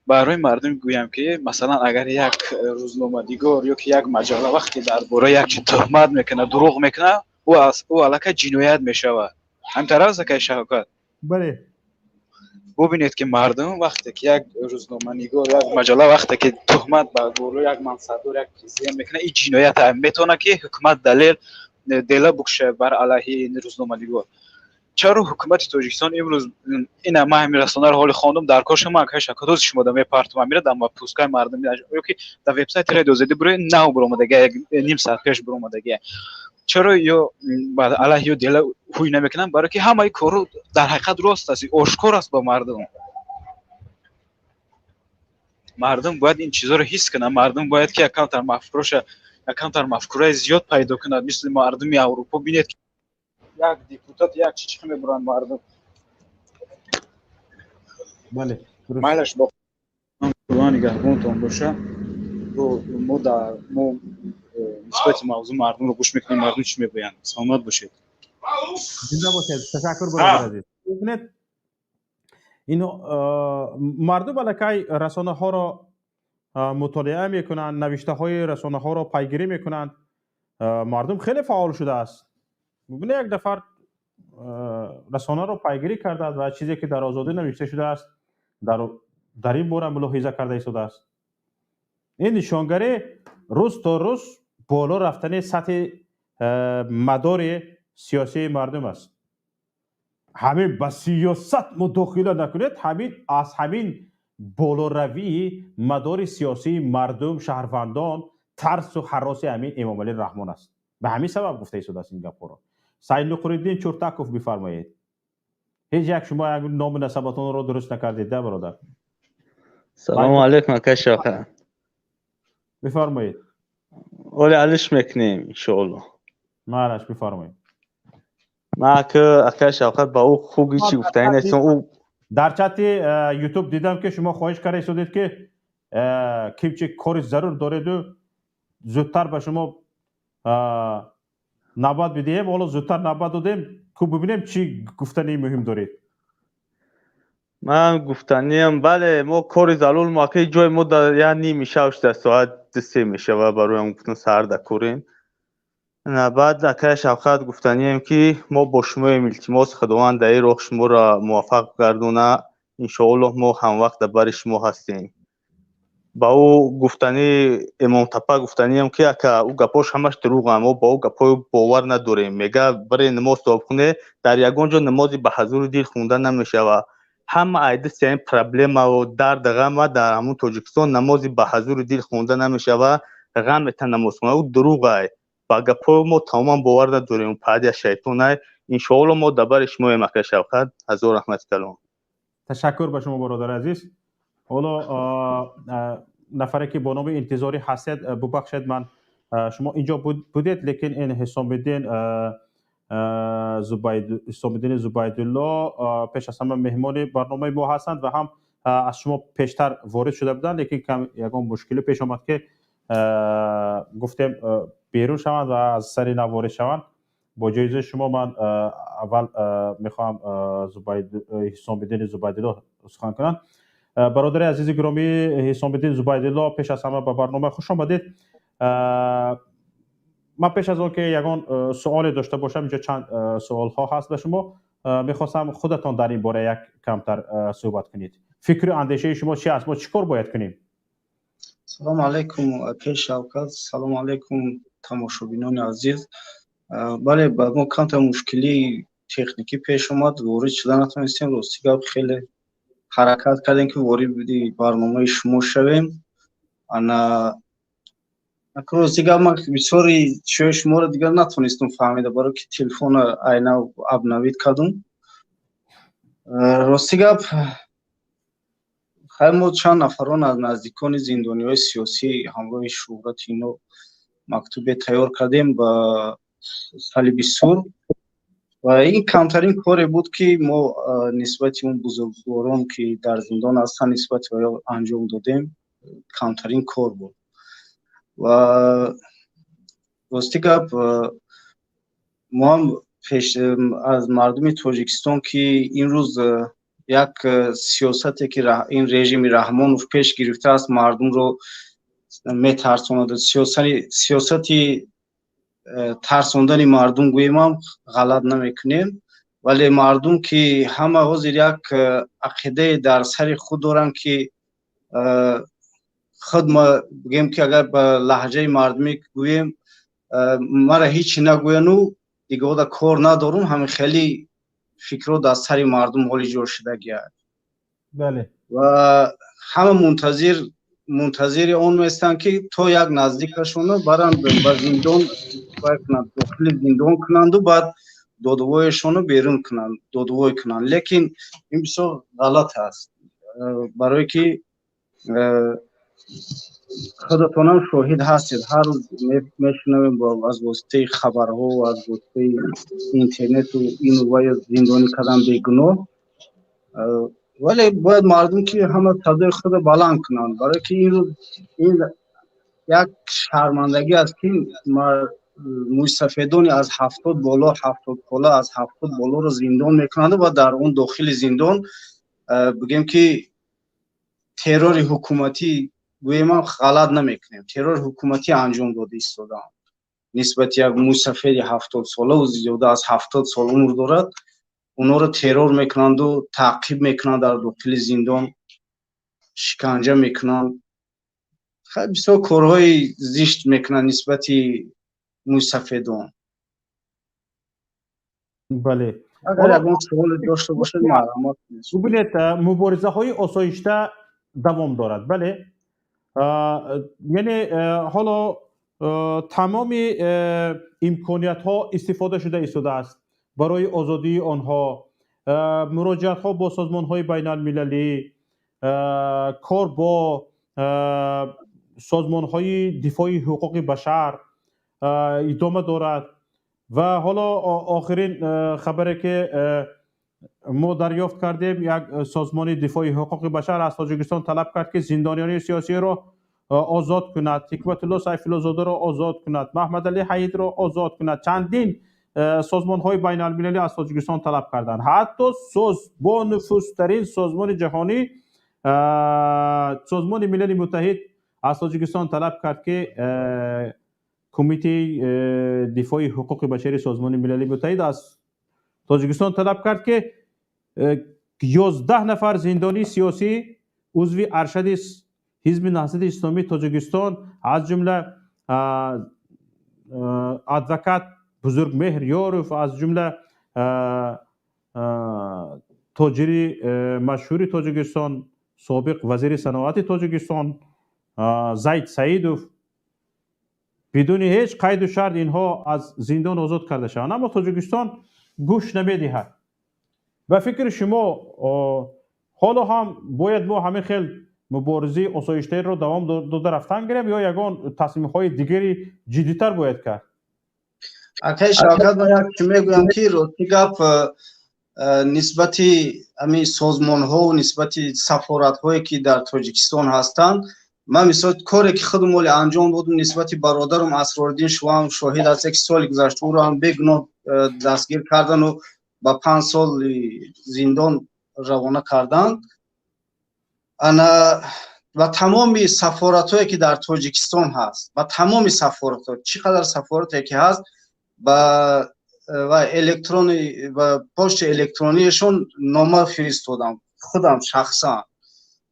S7: барои мардум гӯям, ки масалан, агар як рӯзноманигор ё ки як маҷалла вақте дар бораи як чи туҳмат мекунад, дурӯғ мекунад, ӯ аллакай ҷиноят мешавад. Ҳамин тавр аст, акаи Шавкат?
S2: Бале.
S7: Бубинед, ки мардум вақте ки як рӯзноманигор, як маҷалла вақте ки туҳмат ба болои як мансабдор, як президент мекунад, ин ҷиноят, метавонад, ки ҳукумат далел дела букушад бар алайҳи ин рӯзноманигор. Чаро ҳукумати Тоҷикистон имрӯз ина ман ҳамин расонаро ҳоли хондум, дар коша ман, акаи Шавкат, ҳозир шумо да мепартум, амира дар пускаи мардум ё ки дар вебсайти Радио Озодӣ бурои, нав буромадагия, як ним соат пеш буромадагия. Чаро ё алайҳи ё дела ҳуй намекунанд? Барое ки ҳамаи кору дар ҳақиқат рост аст, ошкор аст ба мардум. Мардум бояд ин чизоро ҳис кунанд. Мардум бояд, ки якамтар мафкуроша, якамтар мафкураи зиёд пайдо кунад, мисли мардуми Аврупо. Бинед, як депутат, як чи чӣ мебуранд мардум.
S2: Бале.
S7: Майлаш, бо Худо нигаҳбонтон боша. Мо дар мо нисбати мавзӯъ мардумро гӯш мекунем, мардум чӣ мегӯянд. Саломат бошед.
S2: Зинда бошед, ташаккур, бародар азиз. Бубинед, ин мардум аллакай расонаҳоро мутолиа мекунанд, навиштаҳои расонаҳоро пайгирӣ мекунанд. Мардум хеле фаъол шудааст. Бубинед, як нафар расонаро пайгирӣ кардааст ва чизе ки дар Озодӣ навишта шудааст, дар ин бора мулоҳиза карда истодааст. Ин нишонгари рӯз то рӯз боло рафтани сатҳи мадори сиёсии мардум аст. Ҳамин ба сиёсат мудохила накунед, ҳамин аз ҳамин болоравии мадори сиёсии мардум, шаҳрвандон, тарсу ҳароси ҳамин Эмомалӣ Раҳмон аст. Ба ҳамин сабаб гуфта истодааст ин гапҳоро. Сайднуқриддин Чуртаков, бифармоед. Ҳеҷ як шумо як ному насабатонро дуруст накардед, да, бародар.
S8: Салому алейкум, ака Шавкат.
S2: Бифармоед.
S8: Оли алиш мекунем, иншоалло.
S2: Майлаш, бифармоед.
S8: Ман ака Шавкат, ба ӯ хуги чӣ гуфтанӣ нестам, ӯ
S2: Дар чати Ютуб дидам, ки шумо хоҳиш карда истодед, ки кимчи кори зарур дореду зудтар ба шумо навбат бидиҳем. Ҳоло зудтар навбат додем, ку бибинем, чӣ гуфтании муҳим доред.
S8: Ман гуфтаниям, бале, мо кори зарур, мо ака ҷои мо дар як ними шаб шуда, соат 3 мешава, бароям гуфтам, саҳар да корем. Баъд, акай Шавкат, гуфтанием, ки мо бо шумоем. Илтимос, Худованд дар ин роҳ шуморо муваффақ гардона, иншоаллоҳ. Мо ҳамвақт дар бари шумо ҳастем. Ба ӯ гуфтанӣ, Эмомтапа, гуфтанием, ки ака, ӯ гапош ҳамаш дурӯғам, мо ба ӯ гапҳои бовар надорем. Мега, баре намоз хуне, дар ягон ҷо намози ба ҳазури дил хонда намешава. Ҳама айдиси ин проблемаву дард, ғама дар ҳамун Тоҷикистон намози ба ҳазури дил хонда намешава, ғам мета намоз хона. Ӯ дурӯғай, ба гапҳои мо тамоман бовар надорем, падия шайтонай. Иншоалло, мо дар бари шумоем, ака Шавкат. Ҳазор раҳмати калон.
S2: Ташаккур ба шумо, бародари азиз. Ҳоло нафаре ки бо номи Интизорӣ ҳастед, бубахшед, ман шумо инҷо будед, лекин ин Ҳисомиддин Ҳисомиддини Зубайдулло пеш аз ҳама меҳмони барномаи мо ҳастанд ва ҳам аз шумо пештар ворид шуда буданд, лекин кам ягон мушкилӣ пеш омад, ки гуфтем, берун шаванд ва аз сари нав ворид шаванд. Бо ҷоизаи шумо ман аввал мехоҳам Ҳисомиддини Зубайдулло сухан кунанд. Бародари азизи гиромӣ Ҳисомиддин Зубайдулло, пеш аз ҳама ба барнома хуш омадед. Ман пеш аз он ки ягон суоле дошта бошам, инҷо чанд суолҳо ҳаст ба шумо, мехостам худатон дар ин бора як камтар суҳбат кунед. Фикру андешаи шумо чи аст? Мо чӣ кор бояд кунем?
S9: Салому алайкум, акаи Шавкат, салому алайкум, тамошобинони азиз. Бале, ба мо камтар мушкилии техникӣ пеш омад, ворид шуда натонистем. Рости гап, хеле ҳаракат кардем, ки вориди барномаи шумо шавем. Ана, рости гап, ман бисёри чиҳои шуморо дигар натонистам фаҳмида, барое ки телефона айна обновить кардум. Рости гап, хай, мо чанд нафарон аз наздикони зиндониҳои сиёсӣ ҳамроҳи Шӯҳрати ино мактубе тайёр кардем ба Салиби Сурх, ва ин камтарин коре буд, ки мо нисбати он бузургворон, ки дар зиндон ҳастанд, нисбати оё анҷом додем, камтарин кор буд. Ва рости гап. Мо ҳам пеш аз мардуми Тоҷикистон, ки имрӯз як сиёсате ки ин режими Раҳмонов пеш гирифтааст, мардумро метарсонад, сиёсати тарсондани мардум гӯем ҳам ғалат намекунем. Вале мардум ки ҳама ҳозир як ақидае дар сари худ доранд, ки худ ма бигӯем, ки агар ба лаҳҷаи мардумӣ гӯем, мара ҳичи нагӯяну дигаода кор надорум, ҳамин хеле фикрҳо дар сари мардум ҳоли ҷо шудагиаст. Ва ҳама мунтазири он местанд, ки то як наздикашонро баранд, ба зиндон кунанд, дохили зиндон кунанду баъд додувояшонро берун кунанд, додувой кунанд. Лекин ин бисёр ғалат аст, барое ки худатонам шоҳид ҳастед, ҳар рӯз мешунавем аз воситаи хабарҳо, аз воситаи интернету ину вая, зиндонӣ кардан бегуноҳ. Вале бояд мардум ки ҳама садои худро баланд кунанд, барое ки имрӯз ин як шармандагӣ аст, ки мӯйсафедони аз 70 боло, 70 сола, аз 70 болоро зиндон мекунанд ва дар он дохили зиндон бигем ки террори ҳукуматӣ гӯем ҳам ғалат намекунем, террори ҳукуматӣ анҷом дода истодаанд нисбати як мӯйсафеди 70 солаву зиёда аз 70 сол умр дорад. Онҳоро террор мекунанду таъқиб мекунанд, дар дохили зиндон шиканҷа мекунанд, бисёр корҳои зишт мекунанд нисбати мӯйсафедон. Агар ягон суоле дошта бошед, марҳамат.
S2: Бубинед, муборизаҳои осоишта давом дорад, бале, яъне ҳоло тамоми имкониятҳо истифода шуда истодааст барои озодии онҳо: муроҷиатҳо бо созмонҳои байналмилалӣ, кор бо созмонҳои дифои ҳуқуқи башар идома дорад. Ва ҳоло охирин хабаре ки мо дарёфт кардем, як созмони дифои ҳуқуқи башар аз Тоҷикистон талаб кард, ки зиндониёни сиёсиро озод кунад, Ҳикматулло Сайфуллозодаро озод кунад, Маҳмадалӣ Ҳаидро озод кунад. Чандин созмонҳои байналмилалӣ аз Тоҷикистон талаб карданд, ҳатто бонуфузтарин созмони ҷаҳонӣ, Созмони Милали Муттаҳид, аз Тоҷикистон талаб кард, ки Кумитаи дифои ҳуқуқи башари Созмони Милали Муттаҳид аз Тоҷикистон талаб кард, ки 11 нафар зиндонии сиёсӣ, узви аршади Ҳизби Наҳзати Исломии Тоҷикистон, аз ҷумла адвокат Бузургмеҳр Ёров, аз ҷумла тоҷири машҳури Тоҷикистон, собиқ вазири саноати Тоҷикистон Зайд Саидов, бидуни ҳеҷ қайду шарт инҳо аз зиндон озод карда шаванд. Аммо Тоҷикистон гӯш намедиҳад. Ба фикри шумо, ҳоло ҳам бояд мо ҳамин хел муборизаи осоиштаиро давом дода рафтан гирем ё ягон тасмимҳои дигари ҷиддитар бояд кард?
S9: Акай Шавкат, ман як чи мегӯям, ки рости гап, нисбати ҳамин созмонҳову нисбати сафоратҳое ки дар Тоҷикистон ҳастанд, ман мисол коре ки худам оли анҷом додам нисбати бародарам Асрориддин, шумо шоҳид ҳастед, ки соли гузашта ӯро ҳам бегуноҳ дастгир кардану ба 5 сол зиндон равона карданд. Ана ба тамоми сафоратҳое ки дар Тоҷикистон ҳаст, ба тамоми сафоратҳо, чӣ қадар сафорате ки ҳаст, ба ва электрони, ба почтаи электронияшон нома фиристодам худам шахсан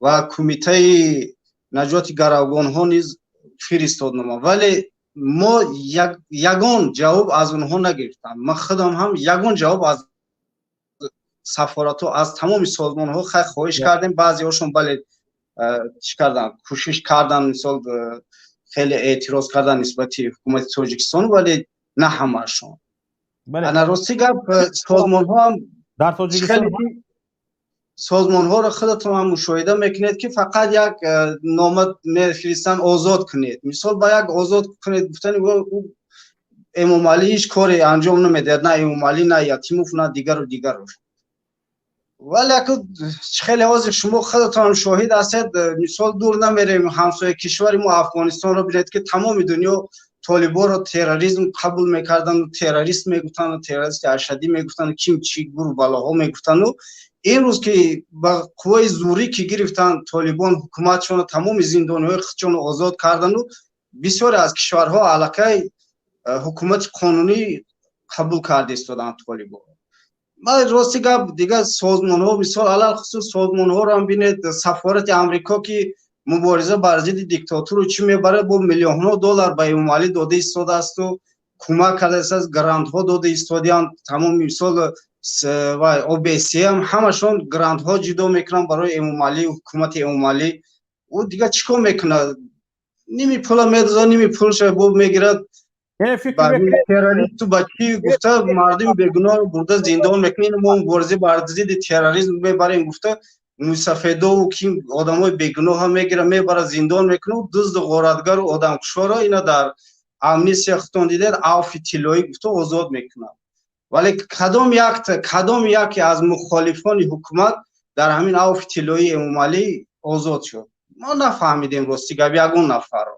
S9: ва Кумитаи наҷоти гаравгонҳо низ фиристод нома, вале мо ягон ҷавоб аз онҳо нагирифтам. Ман худам ҳам ягон ҷавоб аз сафоратҳо, аз тамоми созмонҳо хай хоҳиш кардем. Баъзеҳошон, бале, чӣ кардан, кӯшиш кардан, мисол хеле эътироз кардан нисбати ҳукумати Тоҷикистон, вале на ҳамаашон. Ана рости гап, созмонҳоам
S2: дар Тоҷикистон
S9: созмонҳоро худатон ҳам мушоҳида мекунед, ки фақат як нома мефиристанд, озод кунед, мисол ба як озод кунед гуфтани Эмомалӣ ҳеҷ коре анҷом намедиҳад, на Эмомалӣ, на Ятимов, на дигару дигарош. Вале хеле ҳозир шумо худатон шоҳид ҳастед. Мисол, дур намерем, ҳамсояи кишвари мо Афғонистонро бинед, ки тамоми дунё толиборо терроризм қабул мекарданду, террорист мегуфтанду, террористи ашадӣ мегуфтанду, ким чӣ гуру балоҳо мегуфтанду. Имрӯз ки ба қувваи зӯрӣ ки гирифтанд толибон ҳукуматшоно, тамоми зиндониҳои худшонро озод карданду, бисёре аз кишварҳо аллакай ҳукумати қонунӣ қабул карда истоданд толибон. Рости гап, дигар созмонҳо, мисол, алалхусус созмонҳоро ҳам бинед, сафорати Амрико, ки мубориза бар зидди диктатуру чӣ мебарад, бо миллионҳо доллар ба Эмомалӣ дода истодаасту кӯмак карда истодааст, грантҳо дода истодианд. Тамоми, мисол, ОБСЕ ҳамашон грантҳо ҷудо мекунанд барои Эмомалӣ, ҳукумати Эмомалӣ. Ӯ дигар чӣ кор мекунад? Ними пула медозад, ними пулша бо мегирад. Террористу ба чӣ гуфта, мардуми бегуноҳро бурда зиндон мекунад. Мо мубориза бар зидди терроризм мебарем гуфта, мусафедову ки одамои бегуноҳа мегирад, мебарад, зиндон мекунад, дузду ғоратгару одамкушоро ина дар амнистия, худтон дидед, авфи тиллоӣ гуфта озод мекунад. Вале кадом якта, кадом яке аз мухолифони ҳукумат дар ҳамин авфи тиллоии Эмомалӣ озод шуд? Мо нафаҳмидем, рости гап, ягон нафарро.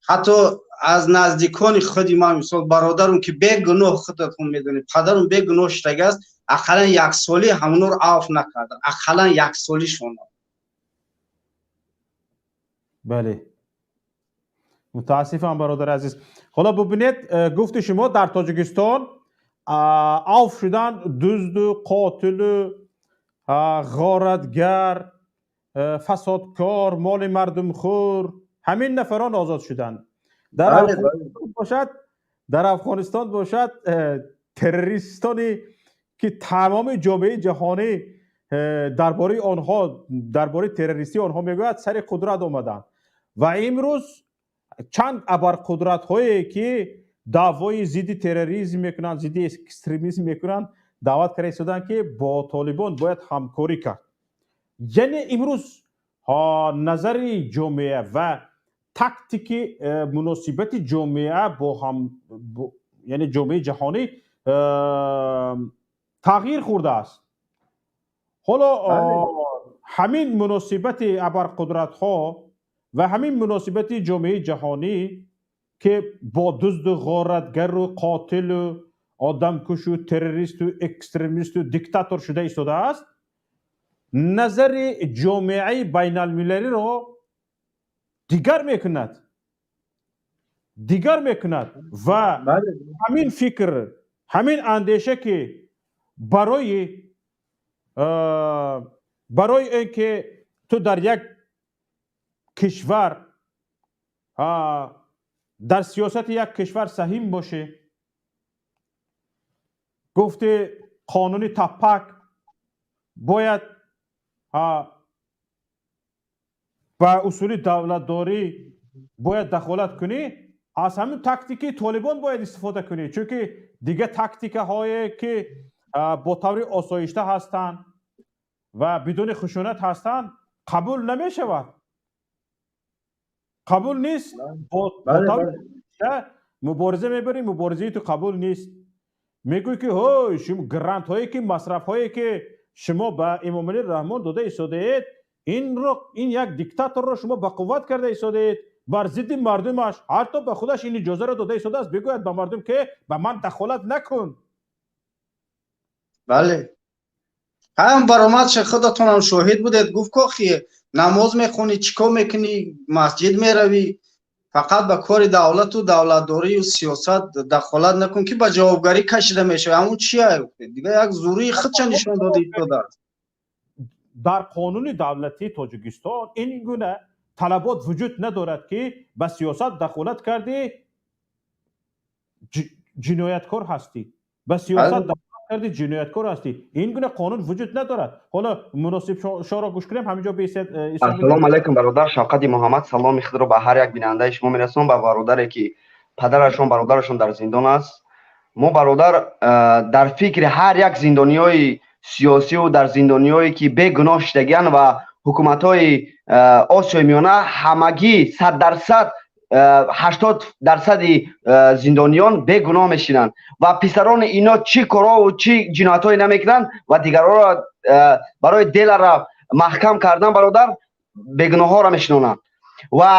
S9: Ҳатто аз наздикони худи ман, мисол, бародарум, ки бегуноҳ, худатон медонед, падарум бегуноҳ шудагааст, ақаллан яксолӣ ҳамонро авф накардан, ақаллан яксолишон.
S2: Бале, мутаассифам, бародари азиз. Ҳоло бубинед, гуфти шумо, дар Тоҷикистон авф шудан дузду қотилу ғоратгар, фасодкор, моли мардумхӯр, ҳамин нафарон озод шуданд. Дар бошад, дар Афғонистон бошад, террористоне ки тамоми ҷомеаи ҷаҳонӣ дар бораи онҳо, дар бораи террористии онҳо мегӯяд, сари қудрат омаданд. Ва имрӯз чанд абарқудратҳое ки даъвои зидди терроризм мекунанд, зидди экстремизм мекунанд, даъват карда истоданд, ки бо толибон бояд ҳамкорӣ кард. Яъне имрӯз назари ҷомеа ва тактики муносибати ҷомеа бо ҳам, яъне ҷомеаи ҷаҳонӣ тағйир хӯрдааст. Ҳоло ҳамин муносибати абарқудратҳо ва ҳамин муносибати ҷомеаи ҷаҳонӣ, ки бо дузду ғоратгару қотилу одамкушу террористу экстремисту диктатор шуда истодааст, назари ҷомеаи байналмилалиро дигар мекунад, дигар мекунад. Ва ҳамин фикр, ҳамин андеша, ки барои ин ки ту дар як кишвар, дар сиёсати як кишвар саҳим бошӣ, гуфти қонуни таппак бояд ба усули давлатдорӣ бояд дахолат кунӣ, аз ҳамин тактики толибон бояд истифода кунӣ, чунки дигар тактикаҳое ки бо таври осоишта ҳастанд ва бидуни хушунат ҳастанд, қабул намешавад, қабул нест. Бо мубориза мебарӣ, муборизаи ту қабул нест. Мегӯй ки ҳой, шумо грантҳое ки, масрафҳое ки шумо ба Эмомалӣ Раҳмон дода истодаед, инро, ин як диктаторро шумо ба қувват карда истодаед бар зидди мардумаш. Ҳатто ба худаш ин иҷозаро дода истодааст, бигӯяд ба мардум ки ба ман дахолат накун.
S9: Бале, ҳам баромадша худатонам шоҳид будед, гуфт: кохи намоз мехонӣ, чӣ кор мекунӣ, масҷид меравӣ, фақат ба кори давлату давлатдорию сиёсат дахолат накун, ки ба ҷавобгарӣ кашида мешавӣ. Ҳамун чия? Дигар як зӯрии худша нишон дода истодааст.
S2: Дар қонуни давлатии Тоҷикистон ин гуна талабот вуҷуд надорад, ки ба сиёсат дахолат кардӣ, ҷинояткор ҳастӣ, ба сиёсат дахолат кардӣ, ҷинояткор ҳастӣ. Ин гуна қонун вуҷуд надорад. Ҳоло муносиб шоро гӯш кунем, ҳаминҷо бесед.
S10: Ассалому алайкум, бародар Шавқати Муҳаммад. Саломи худро ба ҳар як бинандаи шумо мерасонам, ба бародаре ки падарашон, бародарашон дар зиндон аст. Мо, бародар, дар фикри ҳар як зиндониҳои сиёсиву дар зиндониҳое ки бегуноҳ шидагианд ва ҳукуматҳои Осиёи Миёна ҳамагӣ 100%, 80 дарсади зиндониён бегуноҳ мешинанд ва писарони ино чӣ корову чӣ ҷиноятҳое намекунанд ва дигарҳоро барои делара маҳкам кардан, бародар, бегуноҳҳоро мешинонанд ва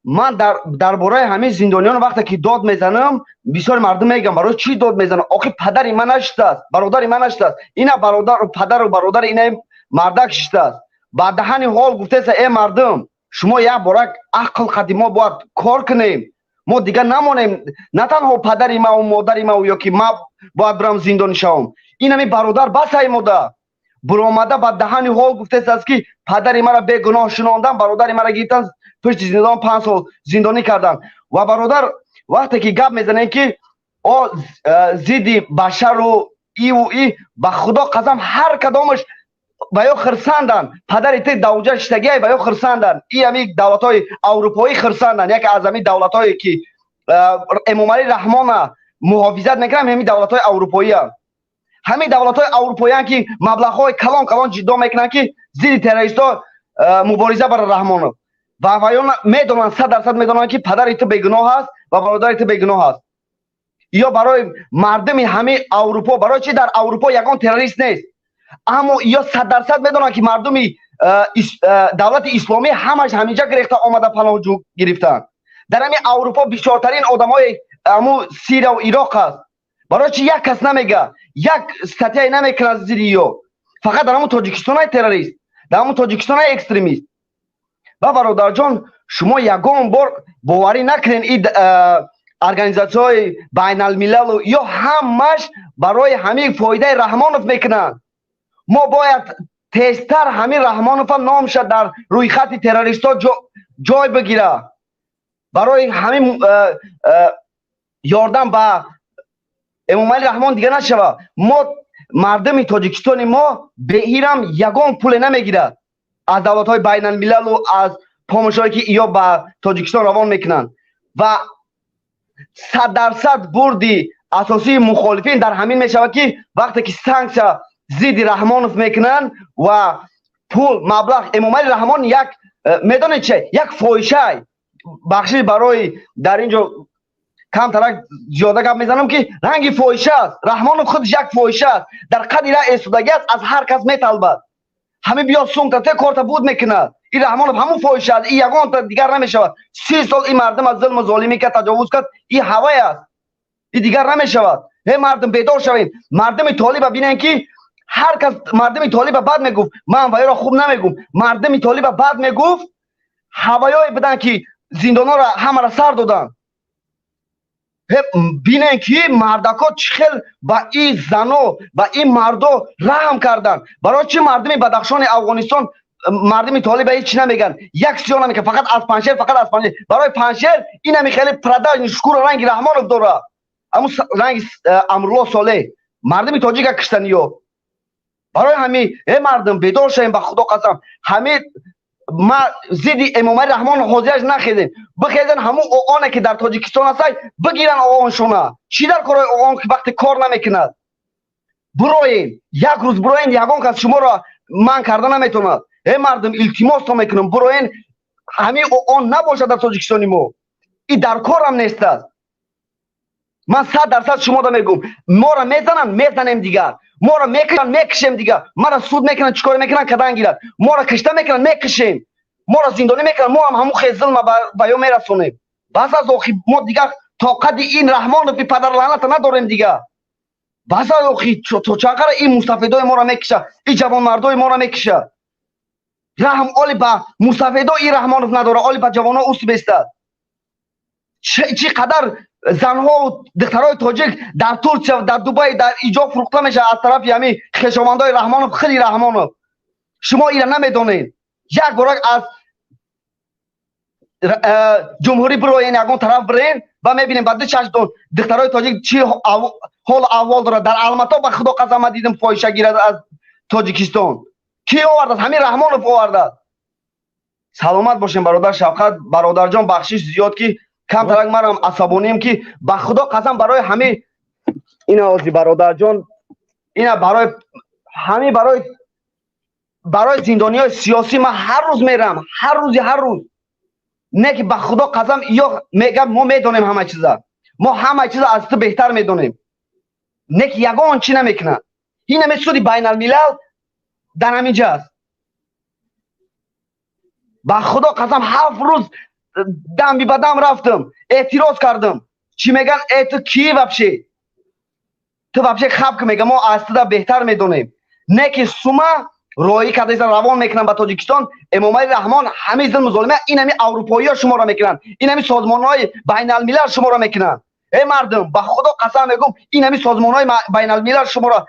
S10: Ман дар бораи ҳамин зиндониён вақте ки дод мезанам, бисёри мардум мегӯянд, барои чӣ дод мезанам? Охи падари ман нашистааст, бародари ман нашистааст, ина бародар, падару бародари ина мардак шистааст. Ба даҳани ҳол гуфтеса: э мардум, шумо як бора ақл қади мо бояд кор кунем, мо дигар намонем. На танҳо падари маву модари маву ё ки ман бояд бирам зиндонӣ шавам, инами бародар басай мода буромада ба даҳани ҳол гуфтесааст, ки падари мара бегуноҳ шинондан, бародари мара гирифтан, пушти зиндон 5 сол зиндонӣ карданд. Ва бародар, вақте ки гап мезанем, ки о зидди башару иву и, ба худо қасам, ҳар кадомаш ва ё хирсанданд. Падари ти давҷа шиштагиай, ва ё хирсанданд. И ҳами давлатҳои аврупоӣ хирсанданд. Яке аз ҳами давлатҳое ки Эмомалӣ Раҳмона муҳофизат мекунанд, ҳами давлатҳои аврупоия. Ҳамин давлатҳои аврупоиянд, ки маблағҳои калон калон ҷиддо мекунанд, ки зидди террористҳо мубориза бара Раҳмонов. Ва ваён медонанд, 100% медонанд, ки падари ту бегуноҳ аст ва бародари ту бегуноҳ аст. Ё барои мардуми ҳамин Аврупо, барои чи дар Аврупо ягон террорист нест? Аммо ё 100% медонанд, ки мардуми давлати исломӣ ҳамаш ҳаминҷа гирехта омада паноҳҷӯ гирифтанд. Дар ҳамин Аврупо бисёртарин одамои аму Сирияу Ироқ аст. Барои чи як кас намега, як статьяе намекунад зидди ё? Фақат дар ҳамун Тоҷикистонай террорист, дар ҳамун Тоҷикистонай экстремист. Ва бародарҷон, шумо ягон бор боварӣ накунед, и организатсияҳои байналмилалу ё ҳамаш барои ҳамин фоидаи Раҳмонов мекунанд. Мо бояд тезтар ҳамин Раҳмонова номша дар рӯйхати террористҳо ҷой бигира. Барои ҳамин ёрдам ба Эмомалӣ Раҳмон дига нашава. Мо мардуми Тоҷикистони мо беирам ягон пуле намегирад аз давлатҳои байналмилалу аз помощҳое, ки иё ба Тоҷикистон равон мекунанд. Ва 100% бурди асосии мухолифин дар ҳамин мешавад, ки вақте ки санксия зидди Раҳмонов мекунанд ва пул, маблағ. Эмомалӣ Раҳмон як медонед че, як фоҳишай. Бахшиш, барои дар ин ҷо камтарак зиёда гап мезанам, ки ранги фоҳиша аст. Раҳмонов худаш як фоҳиша аст, дар қадри ра эстодагӣ аст, аз ҳар кас металбад. Ҳамин биё сумта те корта буд мекунад. Ин Раҳмонов ҳамун фоҳиша аст, и ягонта дигар намешавад. 30 сол ин мардум аз зулму золимӣ кард, таҷовуз кард, и ҳавай аст, и дигар намешавад. Ҳе мардум, бедор шавед. Мардуми толиба бинен, ки ҳар кас мардуми толиба бад мегуфт, ман вайро хуб намегум, мардуми толиба бад мегуфт, ҳаваёе буданд, ки зиндонҳоро ҳамаро сар доданд. Бинен, ки мардако чӣ хел ба ин зано, ба ин мардо раҳм карданд. Барои чӣ мардуми Бадахшони Афғонистон, мардуми толиба ҳеҷ чӣ намегӯянд, як сиё намекунад, фақат аз Паншер, фақат аз Паншер. Барои Паншер инами хеле продажный шкура ранги Раҳмонов дорад, ҳамун ранги Амрулло Солеҳ мардуми тоҷика киштани ё. Барои ҳамин, э мардум, бедор шавем. Ба худо қасам, ҳамин ма зидди Эмомалӣ Раҳмон ҳозираш нахезем, бихезен. Ҳамун ооне ки дар Тоҷикистон ҳастай, бигиран ооншона. Чӣ дар корои оон, ки вақте кор намекунад? Буроен, як рӯз буроен, ягон кас шуморо манъ карда наметавонад. Э мардум, илтимосто мекунам, буроен. Ҳамин оон набошад дар Тоҷикистони мо, и дар корам нестаст. Ман 100% шумода мегӯм: моро мезананд, мезанем дигар, моро мекушанд, мекушем дигар, мара суд мекунанд, чӣ кор мекунанд, кадан гирад. Моро кишта мекунанд, мекушем, моро зиндонӣ мекунанд, мо ҳам ҳамун хел зулма ба ё мерасонем. Бас аз охи, мо дигар тоқати ин Раҳмонови падарлаъната надорем дигар. Бас аз охи, то чақара ин мустафидои моро мекиша, ин ҷавонмардои моро мекиша? Раҳм оли ба мустафидо ин Раҳмонов надора, оли ба ҷавоно уст бестад. Чӣ қадар занҳову духтарои тоҷик дар Турсия, дар Дубай, дар иҷо фурӯхта мешавад аз тарафи ҳамин хешовандои Раҳмонов, хили Раҳмонов. Шумо ира намедонед. Як бора аз ҷумҳурӣ бироен, ягон тараф бирен ва мебинем ба ду чашм духтарои тоҷик чӣ ҳолу аҳвол дорад. Дар Алмато, ба худо қасам, ман дидам, фоҳиша гирад аз Тоҷикистон. Кӣ овардааст? Ҳамин Раҳмонов овардааст. Саломат бошем, бародар Шавқат. Бародарҷон, бахшиш зиёд, ки камтарак манам асабоним, ки ба худо қасам, барои ҳамин ина ози, бародарҷон, ина барои ҳамин, барои зиндониҳои сиёсӣ ман ҳар рӯз мерам, ҳар рӯзи ҳар рӯз. Не ки ба худо қасам, ё мегам, мо медонем ҳама чиза, мо ҳама чиза аз ту беҳтар медонем. Не ки ягон чӣ намекунад. Ин ҳаме суди байналмилал дар ҳамин ҷа аст. Ба худо қасам, 7 рӯз. Дам ба дам рафтам, эътироз кардам. Чӣ меган? Э, ту кӣ вообще? Ту вообще хаб мега, мо аз туда беҳтар медонем. Не ки сума роҳӣ карда равон мекунанд ба Тоҷикистон. Эмомалӣ Раҳмон ҳамин зулму золимия, ин ҳами аврупоиё шуморо мекунанд, ин ҳами созмонҳои байналмилал шуморо мекунанд. Э, мардум, ба Худо қасам мегӯм, ин ҳами созмонҳои байналмилал шуморо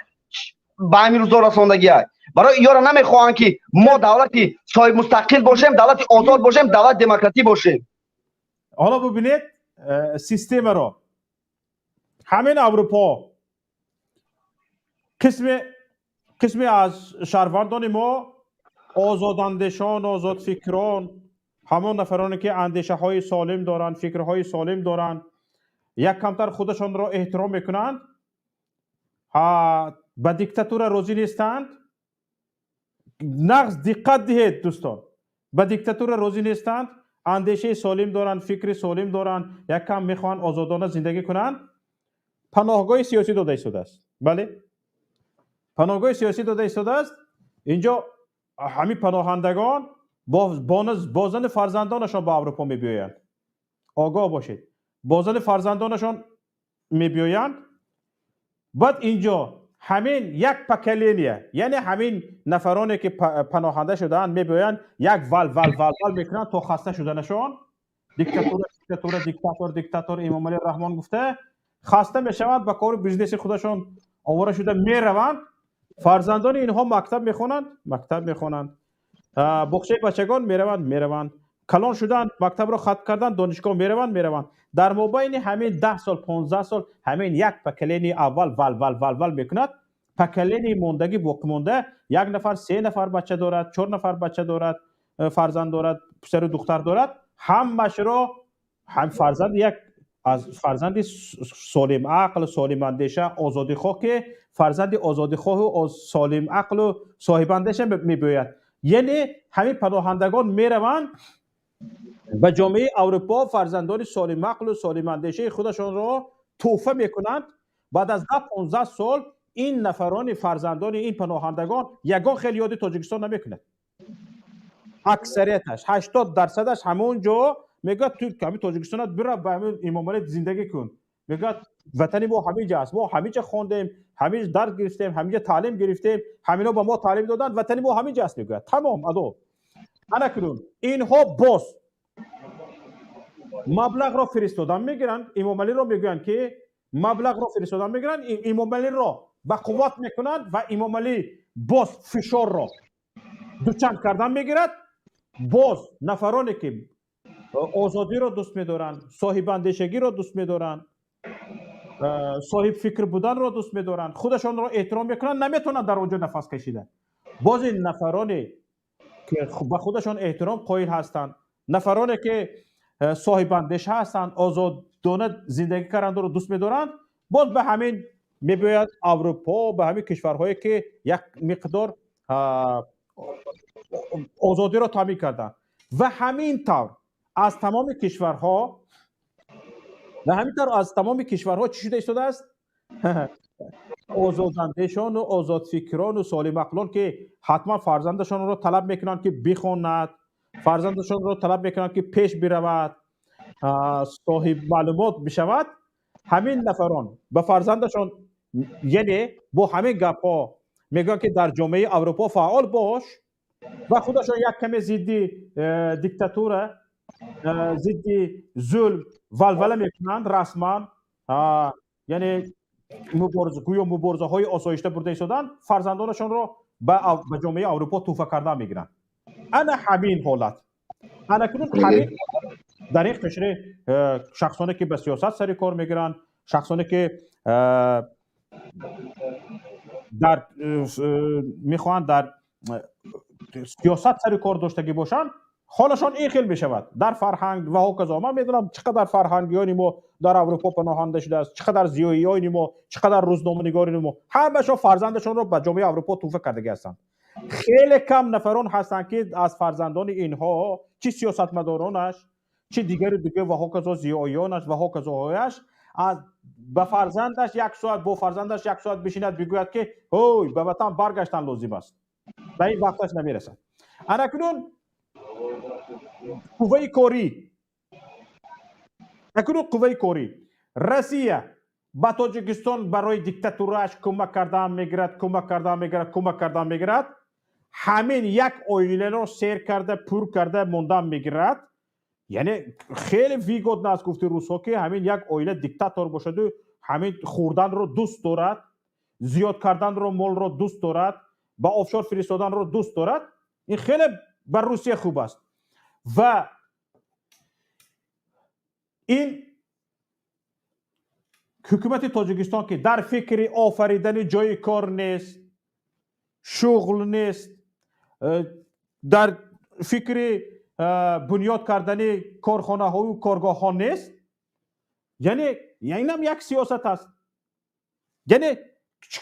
S10: ба ҳамин рӯзо расондагиа. Барои иёро намехоҳанд, ки мо давлати соҳибмустақил бошем, давлати озод бошем, давлати демократӣ бошем.
S2: Ҳоло бубинед системаро. Ҳамин Аврупо қисме аз шаҳрвандони мо, озодандешон, озодфикрон, ҳамон нафароне ки андешаҳои солим доранд, фикрҳои солим доранд, як камтар худашонро эҳтиром мекунанд, ба диктатура розӣ нестанд. Нағз диққат диҳед, дӯстон: ба диктатура розӣ нестанд, андешаи солим доранд, фикри солим доранд, як кам мехоҳанд озодона зиндагӣ кунанд. Паноҳгоҳи сиёсӣ дода истодааст. Бале, паноҳгоҳи сиёсӣ дода истодааст. Инҷо ҳамин паноҳандагон бо зану фарзандонашон ба Аврупо мебиёянд. Огоҳ бошед, бо зану фарзандонашон мебиёянд. Баъд инҷо ҳамин як поколения, яъне ҳамин нафароне ки паноҳанда шудаанд, мебиёянд, як вал вал вал вал мекунанд то хаста шуданашон. Диктатура, диктатура, диктатор, диктатор Эмомалӣ Раҳмон гуфта хаста мешаванд, ба кору бизнеси худашон овора шуда мераванд. Фарзандони инҳо мактаб мехонанд, мактаб мехонанд, боғчаи бачагон мераванд, мераванд, калон шуданд, мактабро хатм карданд, донишгоҳ мераванд, мераванд. Дар мобайни ҳамин 10 сол, 15 сол ҳамин як поколение аввал вал вал вал вал мекунад. Поколение мондагӣ, боқимонда, як нафар, се нафар бача дорад, чор нафар бача дорад, фарзанд дорад, писару духтар дорад, ҳамашро ҳам фарзанд як аз фарзанди солимақл, солимандеша, озодихоҳ, ки фарзанди озодихоҳу солимақлу соҳибандеша мебиёяд. Яъне ҳамин паноҳандагон мераванд ба ҷомеаи Аврупо, фарзандони солимақлу солимандешаи худашонро тӯҳфа мекунанд. Баъд аз 10-15 сол ин нафарони фарзандони ин паноҳандагон ягон хел ёди Тоҷикистон намекунад. Аксарияташ, 80%-аш ҳамон ҷо мегӯяд: «Ту ҳамин Тоҷикистонат бира, ба ҳамин Имомалӣ зиндагӣ кун». Мегӯяд: «Ватани мо ҳамин ҷа аст, мо ҳамин ҷа хондем, ҳамин дарс гирифтем, ҳамин ҷа таълим гирифтем, ҳамино ба мо таълим доданд, ватани мо ҳамин ҷа аст», мегӯяд. Тамом, адо. Ана кунун инҳо боз маблағро фиристодан мегиранд, Имомалиро мегӯянд, ки маблағро фиристодан мегиранд, Имомалиро ба қувват мекунанд ва Имомалӣ боз фишорро дучанд кардан мегирад. Боз нафароне ки озодиро дӯст медоранд, соҳибандешагиро дӯст медоранд, соҳибфикр буданро дӯст медоранд, худашонро эҳтиром мекунанд, наметавонанд дар он ҷо нафас кашида. Боз ин нафароне ки ба худашон эҳтиром қоил ҳастанд, нафароне ки соҳибандеша ҳастанд, озодона зиндагӣ карданро дӯст медоранд, боз ба ҳамин мебиёяд Аврупо, ба ҳамин кишварҳое ки як миқдор озодиро таъмин карданд. Ва ҳамин тавр аз тамоми кишварҳо, ва ҳамин тавр аз тамоми кишварҳо чӣ шуда истодааст? Озодандешону озодфикрону солимақлон, ки ҳатман фарзандашонро талаб мекунанд, ки бихонад, фарзандашонро талаб мекунанд, ки пеш биравад, соҳиб маълумот бишавад, ҳамин нафарон ба фарзандашон, яъне бо ҳамин гапҳо мегӯянд, ки дар ҷомеаи Аврупо фаъол бош, ва худашон як каме зидди диктатура, зидди зулм валвала мекунанд расман, яъне гӯё муборизаҳои осоишта бурда истоданд, фарзандонашонро ба ҷомеаи Аврупо тӯҳфа кардан мегиранд. Ана ҳамин ҳолат. Ана кунун ҳамин дар ин қишри шахсоне ки ба сиёсат сари кор мегиранд, шахсоне ки дар мехоҳанд дар сиёсат сари кор доштагӣ бошанд, ҳолашон ин хел мешавад. Дар фарҳанг ва ҳоказо. Ман медонам, чӣ қадар фарҳангиёни мо дар Аврупо паноҳанда шудааст, чӣ қадар зиёиёни мо, чӣ қадар рӯзноманигорони мо, ҳамашон фарзандашонро ба ҷомеаи Аврупо тӯҳфа кардагӣ ҳастанд. Хеле кам нафарон ҳастанд, ки аз фарзандони инҳо, чӣ сиёсатмадоронаш, чӣ дигару дигар ва ҳоказо, зиёиёнаш ва ҳоказоҳояш, ба фарзандаш як соат, бо фарзандаш як соат бишинад, бигӯяд, ки ҳой, ба ватан баргаштан лозим аст. Ба ин вақташ намерасад. Ана кунун қувваи корӣ. Акнун қувваи корӣ Россия ба Тоҷикистон барои диктатурааш кӯмак кардан мегирад, кӯмак кардан мегирад, кӯмак кардан мегирад. Ҳамин як оиларо сер карда, пур карда мондан мегирад. Яъне хеле выгодно аст, гуфти русҳо, ки ҳамин як оила диктатор бошаду ҳамин хӯрданро дӯст дорад, зиёд карданро молро дӯст дорад, ба офшор фиристоданро дӯст дорад. Ин хеле ба Русия хуб аст. Ва ин ҳукумати Тоҷикистон, ки дар фикри офаридани ҷои кор нест, шуғл нест, дар фикри бунёд кардани корхонаҳою коргоҳҳо нест, яъне инам як сиёсат аст. Яъне чӣ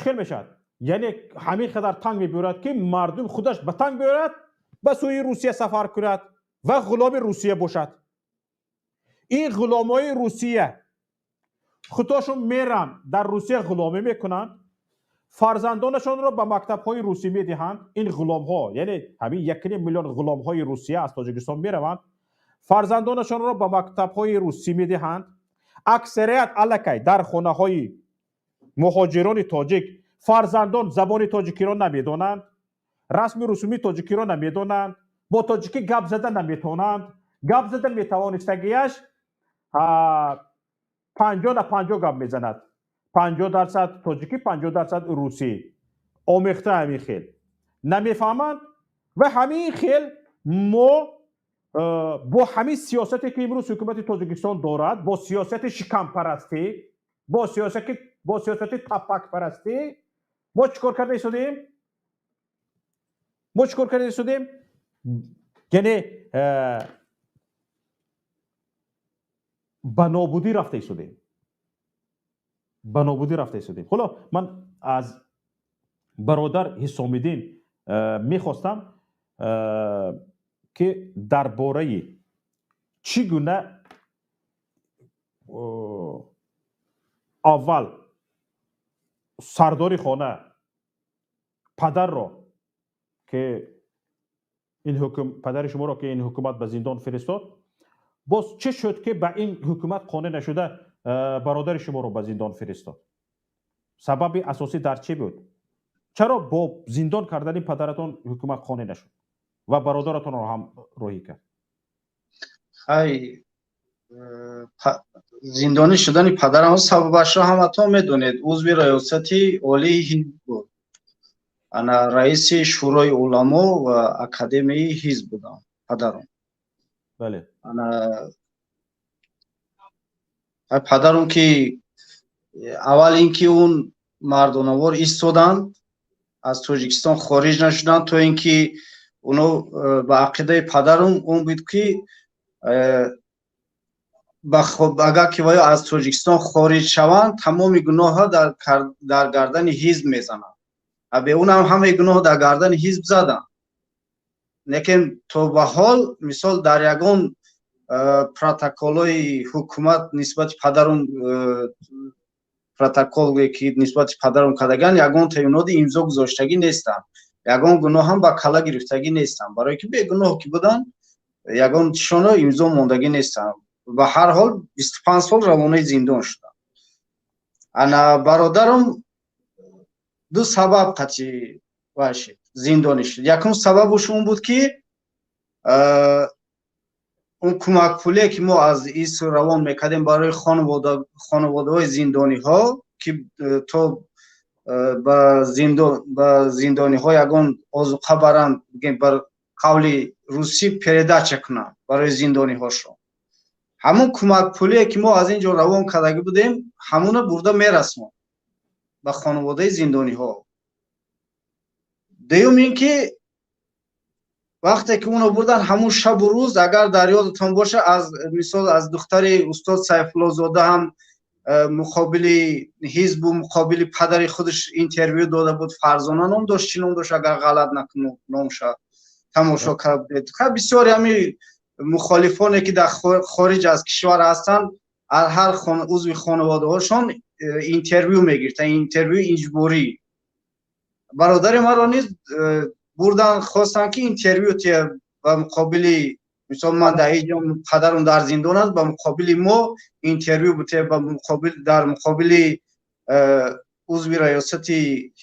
S2: хел мешавад? Яъне ҳамин қадар танг мебиёрад, ки мардум худаш ба танг биёрад, ба сӯи Русия сафар кунад ва ғуломи Русия бошад. Ин ғуломои Русия худошон меранд, дар Русия ғуломӣ мекунанд, фарзандонашонро ба мактабҳои русӣ медиҳанд. Ин ғуломҳо, яъне ҳамин 1,5 миллион ғуломҳои Русия аз Тоҷикистон мераванд, фарзандонашонро ба мактабҳои русӣ медиҳанд. Аксарият аллакай дар хонаҳои муҳоҷирони тоҷик фарзандон забони тоҷикиро намедонанд, расми русуми тоҷикиро намедонанд, бо тоҷикӣ гап зада наметавонанд. Гап зада метавонистагиаш 50 на 50 гап мезанад: 50% тоҷикӣ, 50% русӣ омехта. Ҳамин хел намефаҳманд. Ва ҳамин хел мо бо ҳамин сиёсате, ки имрӯз ҳукумати Тоҷикистон дорад, бо сиёсати шикампарастӣ, бо сиёсати тапакпарастӣ, мо чӣ кор карда истодем? Мо чӣ кор карда истодем? Яъне ба нобудӣ рафта истодем, ба нобудӣ рафта истодем. Ҳоло ман аз бародар Ҳисомиддин мехостам, ки дар бораи чӣ гуна аввал сардори хона падарро, ки ин ҳукм, падари шуморо, ки ин ҳукумат ба зиндон фиристод, боз чӣ шуд, ки ба ин ҳукумат қонеъ нашуда, бародари шуморо ба зиндон фиристод? Сабаби асосӣ дар чӣ буд? Чаро бо зиндон кардани падаратон ҳукумат қонеъ нашуд ва бародаратонро ҳам роҳӣ кард?
S9: Хай, зиндонӣ шудани падарам сабабашро ҳаматон медонед. Узви раёсати олии ҳизб буд, ана раиси Шӯрои уламо ва академияи ҳизб будам падарам. Ана падарам, ки аввал ин ки он мардонавор истоданд, аз Тоҷикистон хориҷ нашуданд, то ин ки оно ба ақидаи падарам он буд, ки агар ки ваё аз Тоҷикистон хориҷ шаванд, тамоми гуноҳро дар гардани ҳизб мезананд. Бе унам ҳамаи гуноҳ дар гардани ҳизб заданд. Лекин то ба ҳол, мисол, дар ягон протоколҳои ҳукумат нисбати падарум, протоколе ки нисбати падарум кардаган, ягон таиноди имзо гузоштагӣ нестанд, ягон гуноҳам ба кала гирифтагӣ нестанд, барое ки бегуноҳ ки буданд, ягон тишоно имзо мондагӣ нестанд. Ба ҳар ҳол 25 сол равонаи зиндон шудам. Ана бародарам ду сабаб қатъи вай шид, зиндонӣ шуд. Якум сабабуш он буд, ки он кӯмакпулие, ки мо аз ису равон мекардем барои хонаводаҳои зиндониҳо, ки то ба зиндониҳо ягон озуқа баранд, бигем, бар қавли русӣ, передача кунанд барои зиндониҳошон, ҳамон кӯмакпулие, ки мо аз ин ҷо равон кардагӣ будем, ҳамона бурда мерасонд ба хонаводаи зиндониҳо. Дуюм ин ки вақте ки уно бурдан, ҳамун шабу рӯз, агар дар ёдатон боша, аз мисол, аз духтари устод Сайфуллозода ҳам муқобили ҳизбу муқобили падари худаш интервю дода буд. Фарзона ном дошт, чӣ ном дошт, агар ғалат накунам номша, тамошо карда будед. Бисёри ҳами мухолифоне, ки дар хориҷ аз кишвар ҳастанд, аз ҳар узви хонаводаҳошон интервю мегирифтанд, интервюи иҷборӣ. Бародари маро низ бурдан, хостанд, ки интервю тия ба муқобили Мисол, ман дар ҳеҷ ҷо падарам дар зиндон аст, ба муқобили мо интервю бите, ба муқобил дар муқобили узви раёсати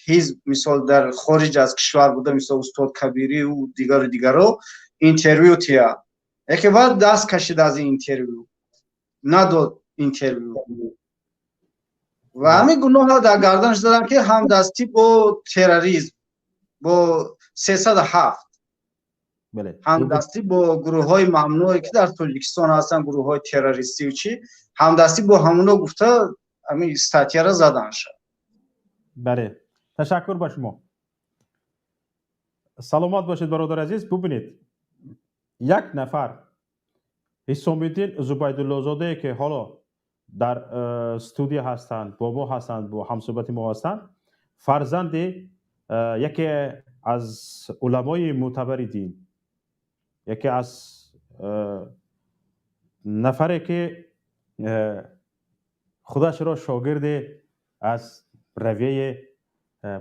S9: ҳизб, мисол, дар хориҷ аз кишвар буда, мисол, устод Кабирию дигару дигаро интервю тия. Яке баъд даст кашид аз ин интервю, надод интервю ва ҳамин гуноҳро дар гарданаш заданд, ки ҳамдастӣ бо терроризм, бо 307, ҳамдастӣ бо гурӯҳҳои мамнӯе, ки дар Тоҷикистон ҳастанд, гурӯҳҳои террористию чӣ, ҳамдастӣ бо ҳамуно гуфта, ҳамин статьяро заданша.
S2: Бале, ташаккур ба шумо, саломат бошед, бародари азиз. Бубинед, як нафар Ҳисомиддин Зубайдуллозодае, ки ҳоло дар студия ҳастанд, бо мо ҳастанд, бо ҳамсӯҳбати мо ҳастанд, фарзанди яке аз уламои мӯътабари дин, яке аз нафаре, ки худашро шогирде аз равияи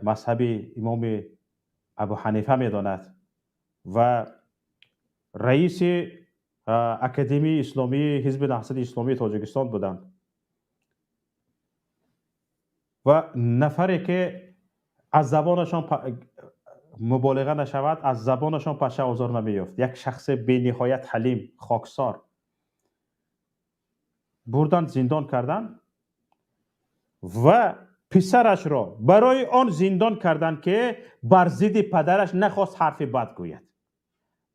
S2: мазҳаби имоми Абу Ҳанифа медонад ва раиси Академияи исломии Ҳизби Наҳзати Исломии Тоҷикистон буданд ва нафаре, ки аз забонашон муболиға нашавад, аз забонашон паша озор намеёфт, як шахси бениҳоят ҳалим, хоксор, бурданд, зиндон карданд ва писарашро барои он зиндон карданд, ки бар зидди падараш нахост ҳарфи бад гӯяд,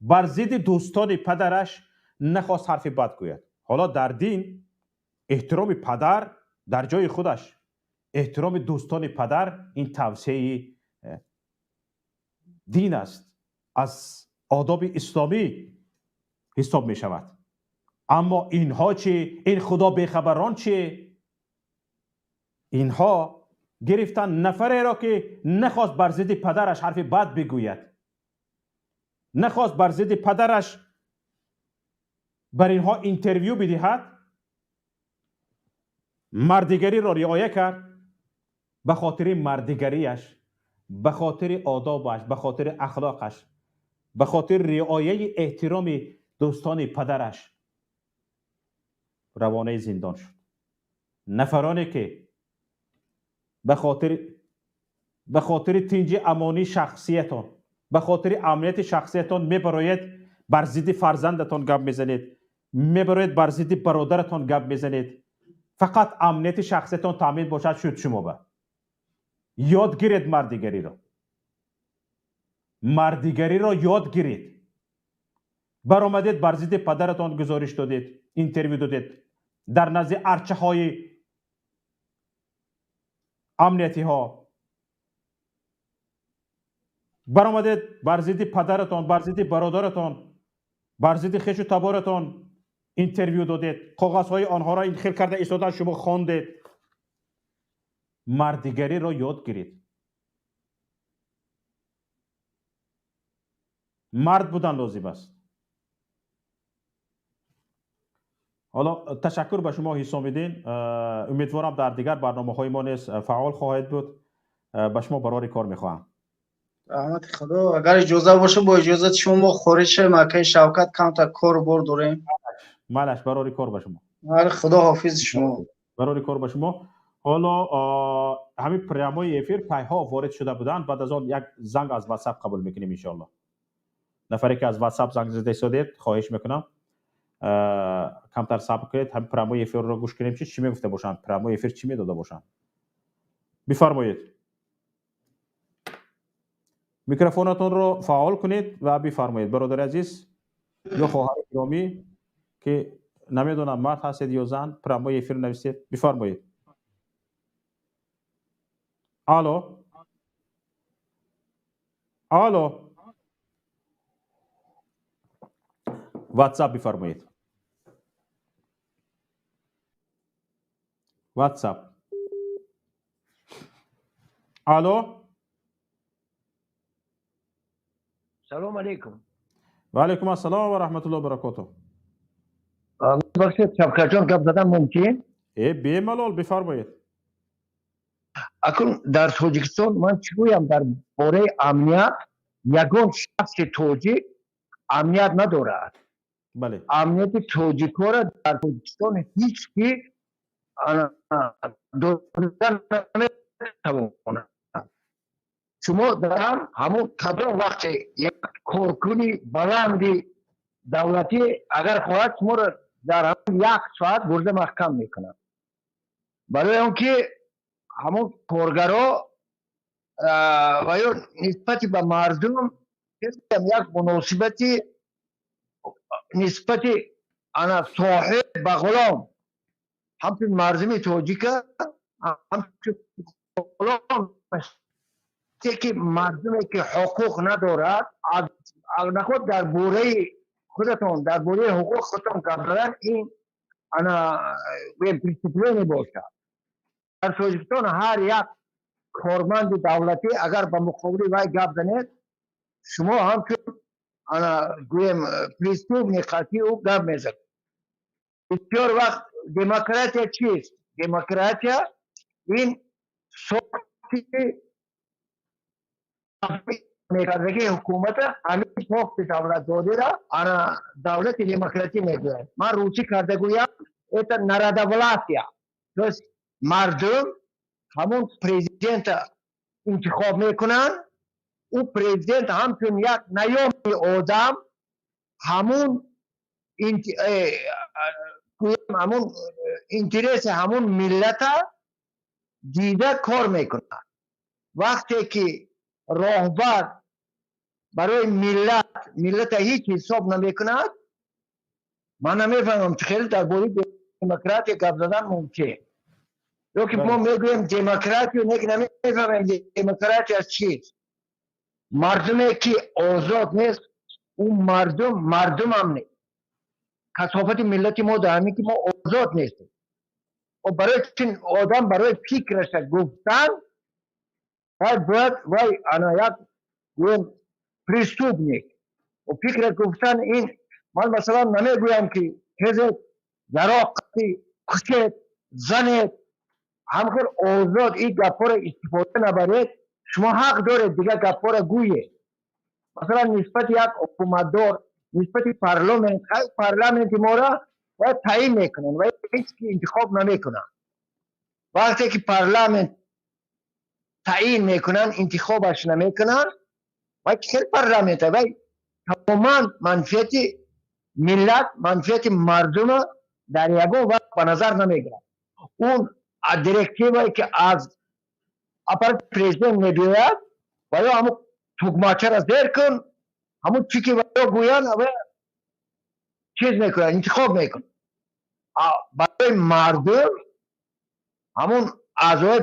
S2: бар зидди дӯстони падараш нахост ҳарфи бад гӯяд. Ҳоло дар дин эҳтироми падар дар ҷои худаш, эҳтироми дӯстони падар ин тавсияи дин аст, аз одоби исломӣ ҳисоб мешавад. Аммо инҳо чӣ? Ин худо бехабарон чӣ? Инҳо гирифтанд нафареро, ки нахост бар зидди падараш ҳарфи бад бигӯяд, нахост бар зидди падараш бар инҳо интервю бидиҳад, мардигариро риоя кард, ба хотири мардигарияш, ба хотири одобаш, ба хотири ахлоқаш, ба хотири риояи эҳтироми дӯстони падараш равонаи зиндон шуд. Нафароне, ки ба хотири тинҷи амонии шахсиятон, ба хотири амнияти шахсиятон мебароед, бар зидди фарзандатон гап мезанед, мебароед, бар зидди бародаратон гап мезанед, фақат амнияти шахсиятон таъмин бошад, шуд. Шумо ба ёд гиред мардигариро, мардигариро ёд гиред. Баромадед, бар зидди падаратон гузориш додед, интервю додед дар назди арчаҳои амниятиҳо, баромадед, бар зидди падаратон, бар зидди бародаратон, бар зидди хешу таборатон интервю додед, коғазҳои онҳоро ин хел карда истодан шумо хондед. Мардигариро ёд гиред, мард будан лозим аст. Ҳоло ташаккур ба шумо, Ҳисомиддин, умедворам дар дигар барномаҳои мо низ фаъол хоҳед буд. Ба шумо барори кор мехоҳам.
S9: Раҳмати Худо. Агар иҷоза боша, бо иҷозати шумо мо хориҷ шавем, акаи Шавкат, камтар кору бор дорем.
S2: Малаш, барори кор ба шумо.
S9: Худо ҳофизи шумо.
S2: Барори кор ба шумо. Ҳоло ҳамин прямой эфир кайҳо ворид шуда буданд, баъд аз он як занг аз Ватсап қабул мекунем, иншоалло. Нафаре, ки аз Ватсап занг зада истодед, хоҳиш мекунам, камтар сабр кунед, ҳамин прямой эфирро гӯш кунем, чӣ мегуфта бошанд, прямой эфир чӣ медода бошанд. Бифармоед, микрофонатонро фаъол кунед ва бифармоед, бародари азиз ё хоҳари гиромӣ, ки намедонам мард ҳастед ё зан, прямой эфир нависед, бифармоед. Алло, алло, Ватсап бифармоед, Ватсап. Алло.
S11: Салом алейкум.
S2: Ва алейкум ассалом ва раҳматуллоҳи ва баракотуҳ.
S11: Бахшед, Шавкатҷон, гап задан мумкин?
S2: Бемалол, бифармоед.
S11: Акун дар Тоҷикистон ман чӣ гӯям дар бораи амният? Ягон шахси тоҷик амният надорад.
S2: Бале.
S11: Амнияти тоҷикҳоро дар Тоҷикистон ҳеҷ ки дода наметавонад. Шумо дар ҳамон кадом вақте як коркуни баланди давлатӣ агар хоҳад, шуморо дар ҳамон як соат бурда маҳкам мекунад, барои он ки ҳамон коргаро ва ё нисбати ба мардум як муносибати нисбати ана соҳиб ба ғулом, ҳамчун мардуми тоҷика ҳамчун ғулом, ки мардуме ки ҳуқуқ надорад, наход дар бораи худатон, дар бораи ҳуқуқи худатон гап задан ин ана преступление бошад. Дар Тоҷикистон ҳар як корманди давлатӣ агар ба муқобили вай гап занед, шумо ҳамчун ана гӯем преступник қатъи ӯ гап мезанед. Бисёр вақт демократия чист? Демократия ин сохти мекардагии ҳукумата, ҳамин сохти давлатдориро ана давлати демократӣ мегӯянд. Ман русӣ карда гӯям, это народовластие, то есть мардум ҳамон президента интихоб мекунанд, ӯ президент ҳамчун як наёмный одам ҳамун интереси ҳамун миллата дида кор мекунад. Вақте ки роҳбар барои миллат, миллата ҳеҷ ҳисоб намекунад, ман намефаҳмам, чӣ хеле дар бораи демократия гап задан мумкин. Ё ки мо мегӯем демократия, не ки намефаҳмем демократия чист. Мардуме ки озод нест, ӯ мардум мардумам нест. Касофати миллати мо дар ҳамин ки мо озод нестем. Барои чин одам барои фикраша гуфтан вай бояд вай ана як гӯем преступник. Фикра гуфтан ин ман масалан намегӯям ки хезед, зароқ кушед, занед, ҳамхел озод ин гапҳоро истифода набаред. Шумо ҳақ доред дигар гапҳоро гӯед, масалан нисбати як ҳукуматдор, нисбати парламент. Парламенти моро бояд таъин мекунанд ва ҳеҷ ки интихоб намекунанд. Вақте ки парламент таъин мекунанд, интихобаш намекунанд, вай хел парламент? Вай тамоман манфиати миллат, манфиати мардума дар ягон вақт ба назар намегирад. Он директивае ки аз аппарати президент мебиёяд ва ё ҳамун тугмачаро зер кун, ҳамун чӣ ки ё гӯянд, чиз мекунад, интихоб мекунад. Барои мардум ҳамун аъзои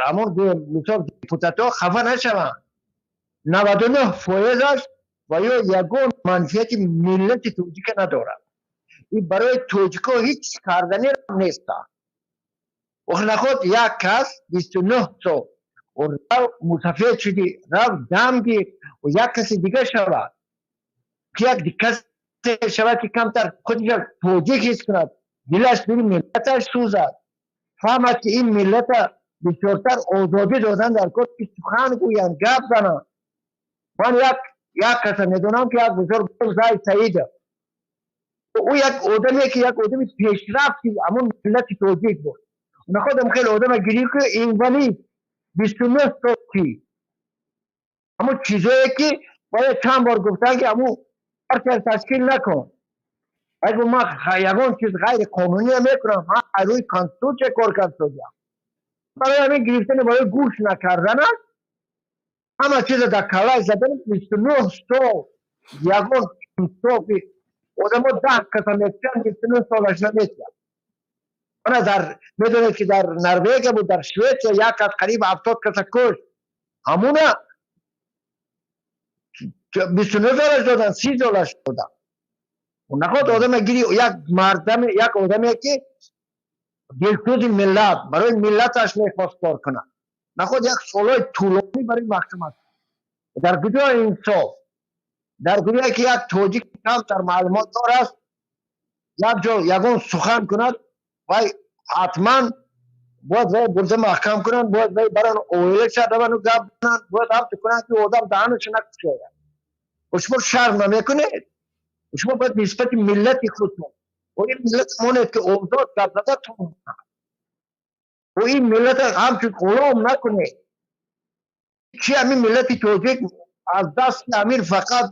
S11: ҳамун, мисол, депутатҳо хафа нашаванд, 99 фоизаш ва ё ягон манфиати миллати тоҷика надорад. Ин барои тоҷикҳо ҳеҷ карданӣ неста. Охир наход як кас 29 сол рав мусафед шуди, рав дам гир, як каси дига шавад, як касе шавад ки камтар худша тоҷик ҳис кунад, дилаш дили миллаташ сӯзад, фаҳмад ки ин миллата бисёртар озодӣ додан дар кор ки сухан гӯянд, гап зананд. Ман як каса медонам ки як бузург Зай Саидов, ӯ як одаме ки як одами пешрафти ҳамон миллати тоҷик буд. Находам хеле одама гирӣ ки инвалид 29 сол, ки ҳамон чизое ки бояд чанд бор гуфтан ки ҳамун партия ташкил накун. Айгу ман ягон чиз ғайриқонунӣ мекунам, ман рӯи конститутсия кор кардам. Барои ҳамин гирифтани, барои гӯш накарданаш, ҳама чиза дар каллаи задани, 29 сол ягон инсофи одамо 10 каса мекушанд, 29 солаш наметиҳад. Мана дар медонед ки дар Норвегия буд, дар Шветсия як кас қариб 70 каса кушт, ҳамуна 29 солаш додан, 30 солаш додан. Наход одаме гири, як мардаме, як одаме ки дилсӯзи миллат, барои миллаташ мехост кор кунад, наход як солҳои тӯлонӣ барои маҳкама. Дар куҷо инсоф? Дар куҷое ки як тоҷик камтар маълумотдор аст, як ҷо ягон сухан кунад, вай ҳатман бояд вай бурда маҳкам кунанд, бояд вай баран оилаша равану гап зананд, бояд ҳамту кунанд ки одам даҳанаша накушояд. Шумо шарм намекунед? Шумо бояд нисбати миллати худтон ва ин миллат монед, ки озод гап зада тонад, ва ин миллата ҳамчун ғулом накунед. Чи ҳамин миллати тоҷик аз дасти ҳамин фақат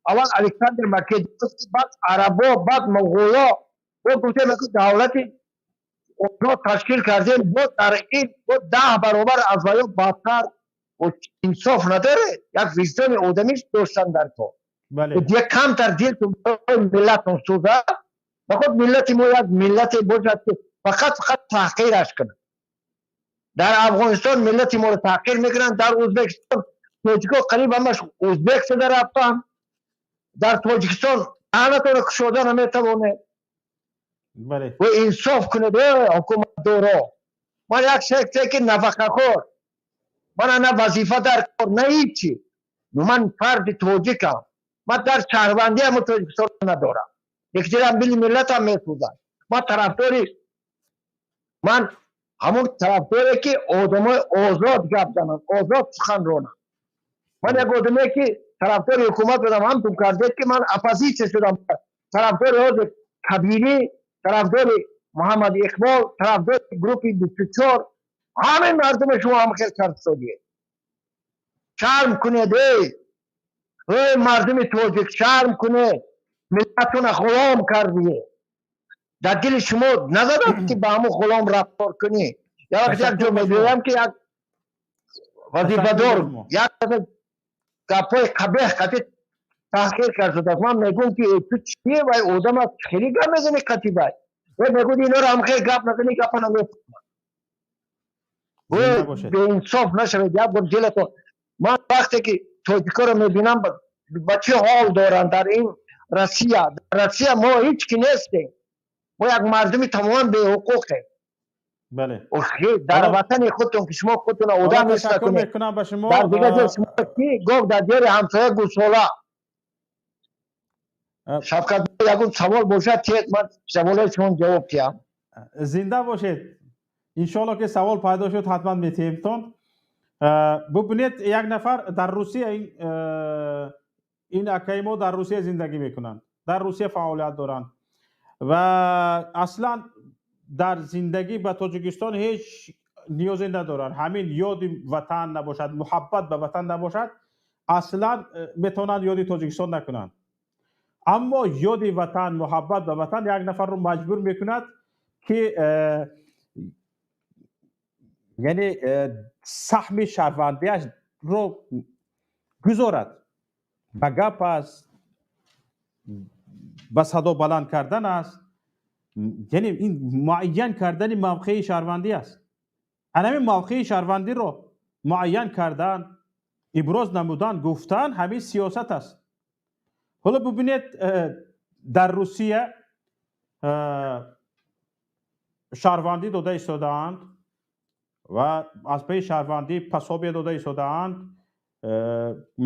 S11: аввал Александр Македонский, баъд арабо, баъд моғуло. Мо гуфтем, давлати озод ташкил кардем, бо дар ин бо 10 баробар аз ваё бадтар. Инсоф надоре, як виҷдони одамиш доштан дар кор. Як камтар дилтон барои миллатон сӯзад. Фақат миллати мо як миллате бошад, ки фақат таҳқираш кунад. Дар Афғонистон миллати моро таҳқир мекунанд, дар Ӯзбекистон тоҷико қариб ҳамаш ӯзбек шуда рафтанд, дар Тоҷикистон даҳанатонро кушода наметавонед. Ва инсоф кунед, э ҳукуматдоро. Ман як шахсе ки нафақахӯр, ман на вазифа дар кор, на ҳичи, ман фарди тоҷикам, ман дар шаҳрвандиам Тоҷикистон надорам, якҷирам дили миллатам месӯзад. Ман тарафдори, ман ҳамон тарафдоре, ки одамои озод гап зананд, озод сухан ронанд. Ман як одаме, ки тарафдори ҳукумат будам, ҳамтун кардед, ки ман оппозитсия шудам, тарафдори ҳозир Кабирӣ, тарафдори Муҳаммад Иқбол, тарафдори группи 24. Ҳамин мардуме шумо ҳам хел кардсодиед. Шарм кунед, эй эй мардуми тоҷик, шарм кунед. Миллатона ғулом кардие. Дар дили шумо назадад, ки ба ҳамун ғулом рафтор кунӣ? Як вақт як ҷо мебиёям, ки як вазифадор як гапҳои қабеҳ қати таҳқир кард шудааст. Ман мегӯм, ки ту чие, вай одам аст, хеле гап мезанӣ қати вай. Вай мегӯд, инора ҳам хел гап назанӣ, гапа намефаҳмад. Беинсоф нашавед. Як бор дилатон. Ман вақте ки тоҷикоро мебинам, ба чӣ ҳол доранд дар ин Россия, дар Россия мо ҳеҷ ки нестем, мо як мардуми тамоман беҳуқуқем. Дар ватани худтон, ки шумо худтон одам ҳис накунед, дар дигар ҷо шумо ки гоҳ дар диёри ҳамсоя гусола. Шавкат, ягон савол бошад, тиед, ман саволои шумо ҷавоб диҳам.
S2: Зинда бошед. Иншоалло, ки савол пайдо шуд, ҳатман метиҳемтон. Бубинед, як нафар дар Русия, ин акаи мо дар Русия зиндагӣ мекунанд, дар Русия фаъолият доранд ва аслан дар зиндагӣ ба Тоҷикистон ҳеҷ ниёзе надоранд. Ҳамин ёди ватан набошад, муҳаббат ба ватан набошад, аслан метавонанд ёди Тоҷикистон накунанд. Аммо ёди ватан, муҳаббат ба ватан як нафарро маҷбур мекунад, ки яъне саҳми шаҳрвандиашро гузорад. Ба гап аст, ба садо баланд кардан аст, яъне ин муайян кардани мавқеи шаҳрвандӣ аст. Ҳамин мавқеи шаҳрвандиро муайян кардан, иброз намудан, гуфтан, ҳамин сиёсат аст. Ҳоло бубинед, дар Русия шаҳрвандӣ дода истодаанд ва аз паи шаҳрвандӣ пособие дода истодаанд,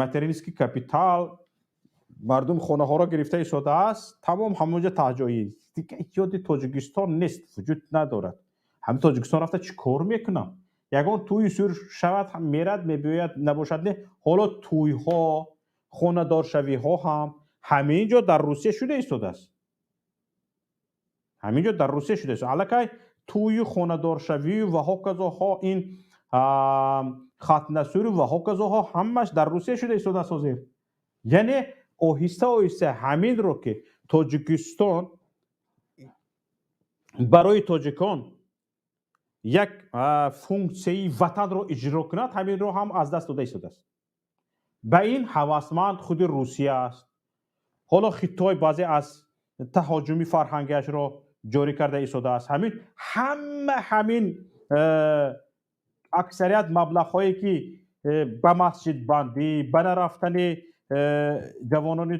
S2: материнский капитал, мардум хонаҳоро гирифта истодааст, тамом, ҳамонҷо таҳҷоӣ. Дигар ёди Тоҷикистон нест, вуҷуд надорад. Ҳамин Тоҷикистон рафта чӣ кор мекунам? Ягон тӯи сур шавад, мерад, мебиёяд, набошад, не. Ҳоло тӯйҳо, хонадоршавиҳо ҳам ҳамин ҷо дар Русия шуда истодааст, ҳамин ҷо дар Русия шуда истода. Аллакай тӯю хонадоршавию ва ҳоказоҳо, ин хатнасуру ва ҳоказоҳо ҳамаш дар Русия шуда истодааст ҳозир. Яъне оҳиста оҳиста ҳаминро, ки Тоҷикистон барои тоҷикон як функсияи ватанро иҷро кунад, ҳаминро ҳам аз даст дода истодааст. Ба ин ҳавасманд худи Русия аст. Ҳоло Хитой баъзе аз таҳоҷуми фарҳангиашро ҷорӣ карда истодааст. Ҳамин ҳама, ҳамин аксарият маблағҳое, ки ба масҷидбандӣ, ба нарафтани ҷавонони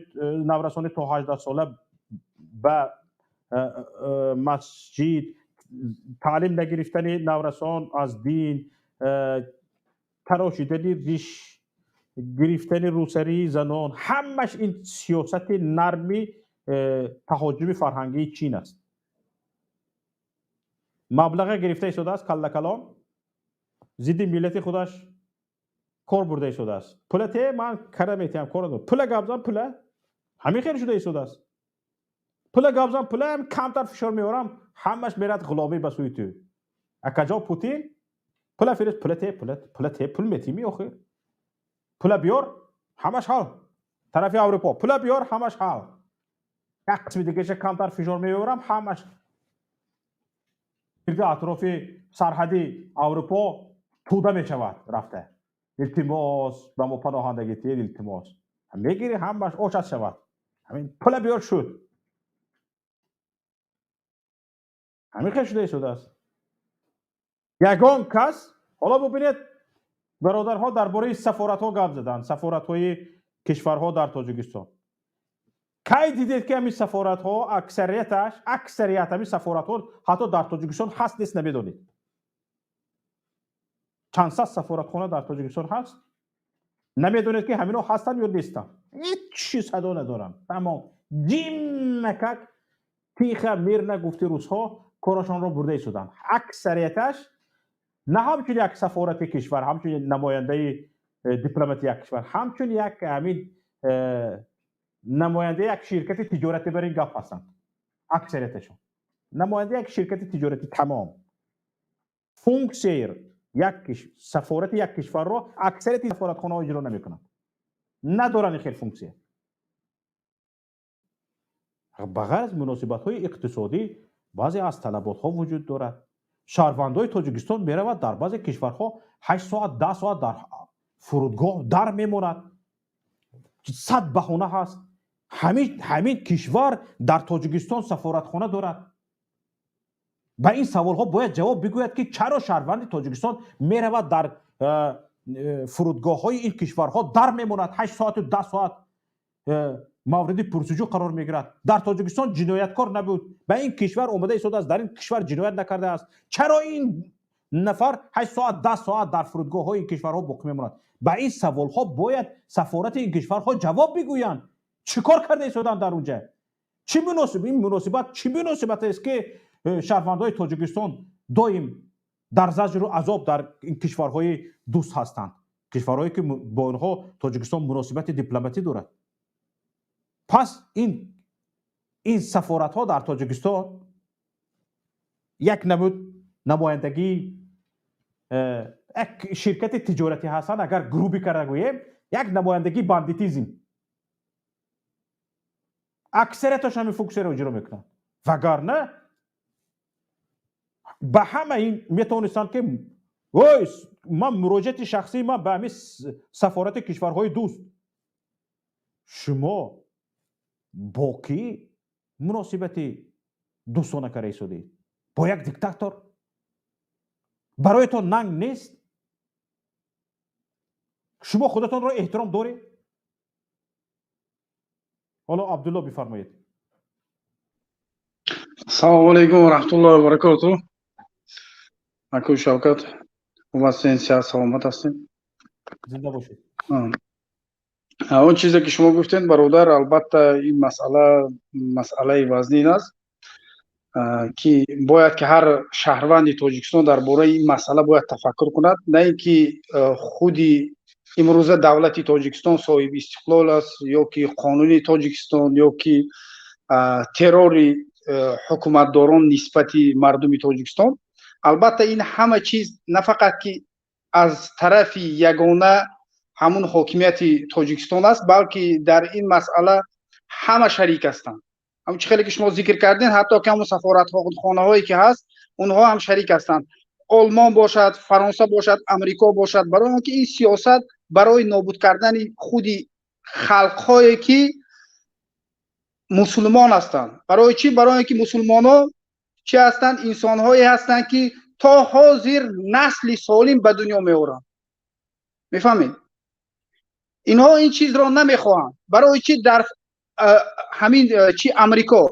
S2: наврасони то 18 сола ба масҷид, таълим нагирифтани наврасон аз дин, тарошидани риш, гирифтани рӯсарии занон, ҳамаш ин сиёсати нарми таҳоҷуми фарҳангии Чин аст. Маблаға гирифта истодааст, каллакалон зидди миллати худаш кор бурда истодааст. Пула те, ман кара метиҳам, кора пула гап зан, пула ҳамин хел шуда истодааст. Пула гап зан, пулаам камтар фишор меорам, ҳамаш мерад ғуломӣ ба сӯи ту. Акаҷо Путин, пула фирист, пула те, пула, пула те, пул метимӣ охир. Пула биёр, ҳамаш ҳал. Тарафи Аврупо, пула биёр, ҳамаш ҳал. Як қисми дигаша камтар фишор меорам, ҳамаш гирди атрофи сарҳади Аврупо тӯда мешавад рафта. Илтимос, ба мо паноҳандагӣ тиед, илтимос. Мегирӣ, ҳамаш ошад шавад. Ҳамин пула биёр шуд. Ҳамин хел шуда истодааст. Ягон кас, ҳоло бубинед, бародарҳо дар бораи сафоратҳо гап заданд, сафоратҳои кишварҳо дар Тоҷикистон. Кай дидед, ки ҳамин сафоратҳо аксарияташ, аксарият ҳамин сафоратҳо ҳатто дар Тоҷикистон ҳаст нест намедонед. Чанд сад сафоратхона дар Тоҷикистон ҳаст? Намедонед, ки ҳамино ҳастанд ё нестанд. Ҳеҷ садо надоранд. Тамом. Ҷиммакак тихо мирно, гуфти русҳо, корашонро бурда истоданд. Аксарияташ на ҳамчун як сафорати кишвар, ҳамчун намояндаи дипломати як кишвар, ҳамчун як ҳамин намояндаи як ширкати тиҷоратӣ бар ин гап ҳастанд. Аксарияташон. Намояндаи як ширкати тиҷоратӣ, тамом. Функсияи як сафорати як кишварро аксарияти сафоратхонаҳо иҷро намекунанд. Надоранд ин хел функсия. Ба ғайр аз муносибатҳои иқтисодӣ баъзе аз талаботҳо вуҷуд дорад. Шаҳрвандои Тоҷикистон меравад дар баъзе кишварҳо 8 соат, 10 соат дар фурудгоҳ дар мемонад. Сад баҳона ҳаст. Ҳамин кишвар дар Тоҷикистон сафоратхона дорад. Ба ин саволҳо бояд ҷавоб бигӯяд, ки чаро шаҳрванди Тоҷикистон меравад дар фурудгоҳҳои ин кишварҳо дар мемонад, 8 соату 10 соат мавриди пурсуҷӯ қарор мегирад. Дар Тоҷикистон ҷинояткор набуд, ба ин кишвар омада истодааст, дар ин кишвар ҷиноят накардааст. Чаро ин нафар 8 соат, 10 соат дар фурудгоҳҳои ин кишварҳо боқӣ мемонад? Ба ин саволҳо бояд сафорати ин кишварҳо ҷавоб бигӯянд. Чӣ кор карда истоданд дар унҷа? Чӣ муносиб ин муносибат, чӣ муносибат аст, ки шаҳрвандои Тоҷикистон доим дар заҷру азоб дар ин кишварҳои дӯст ҳастанд, кишварҳое ки бо онҳо Тоҷикистон муносибати дипломатӣ дорад? Пас ин сафоратҳо дар Тоҷикистон як намуд намояндагии як ширкати тиҷоратӣ ҳастанд, агар грубо карда гӯем, як намояндагии бандитизм. Аксарияташ ҳамин функсияро иҷро мекунанд. Вагарна ба ҳама ин метавонистанд, ки ой, ман муроҷиати шахсии ман ба ҳамин сафорати кишварҳои дӯст: шумо бо кӣ муносибати дӯстона карда истодед? Бо як диктатор? Бароятон нанг нест? Шумо худатонро эҳтиром доред? Ҳоло Абдулло бифармоед.
S12: Ассалому алайкум ва раҳматуллоҳи ва баракотуҳ. Аку Шавкат, хуб ҳастен, сиҳат саломат ҳастем?
S2: Зинда бошед.
S12: Он чизе ки шумо гуфтед, бародар, албатта, ин масъала масъалаи вазнин аст, ки бояд ки ҳар шаҳрванди Тоҷикистон дар бораи ин масъала бояд тафаккур кунад, на ин ки худи имрӯза давлати Тоҷикистон соҳиби истиқлол аст ё ки қонуни Тоҷикистон ё ки террори ҳукуматдорон нисбати мардуми Тоҷикистон. Албатта, ин ҳама чиз на фақат ки аз тарафи ягона ҳамун ҳокимияти Тоҷикистон аст, балки дар ин масъала ҳама шарик ҳастанд. Ҳамун чӣ хеле ки шумо зикр кардем, ҳатто ки ҳамун сафоратхонаҳое ки ҳаст, онҳо ҳам шарик ҳастанд. Олмон бошад, Фаронса бошад, Амрико бошад, барои он ки ин сиёсат барои нобуд кардани худи халқҳое ки мусулмон ҳастанд. Барои чӣ? Барои он ки мусулмонҳо чӣ ҳастанд? Инсонҳое ҳастанд, ки то ҳозир насли солим ба дунё меоранд. Мефаҳмед? Инҳо ин чизро намехоҳанд. Барои чӣ дар ҳамин чи Амрико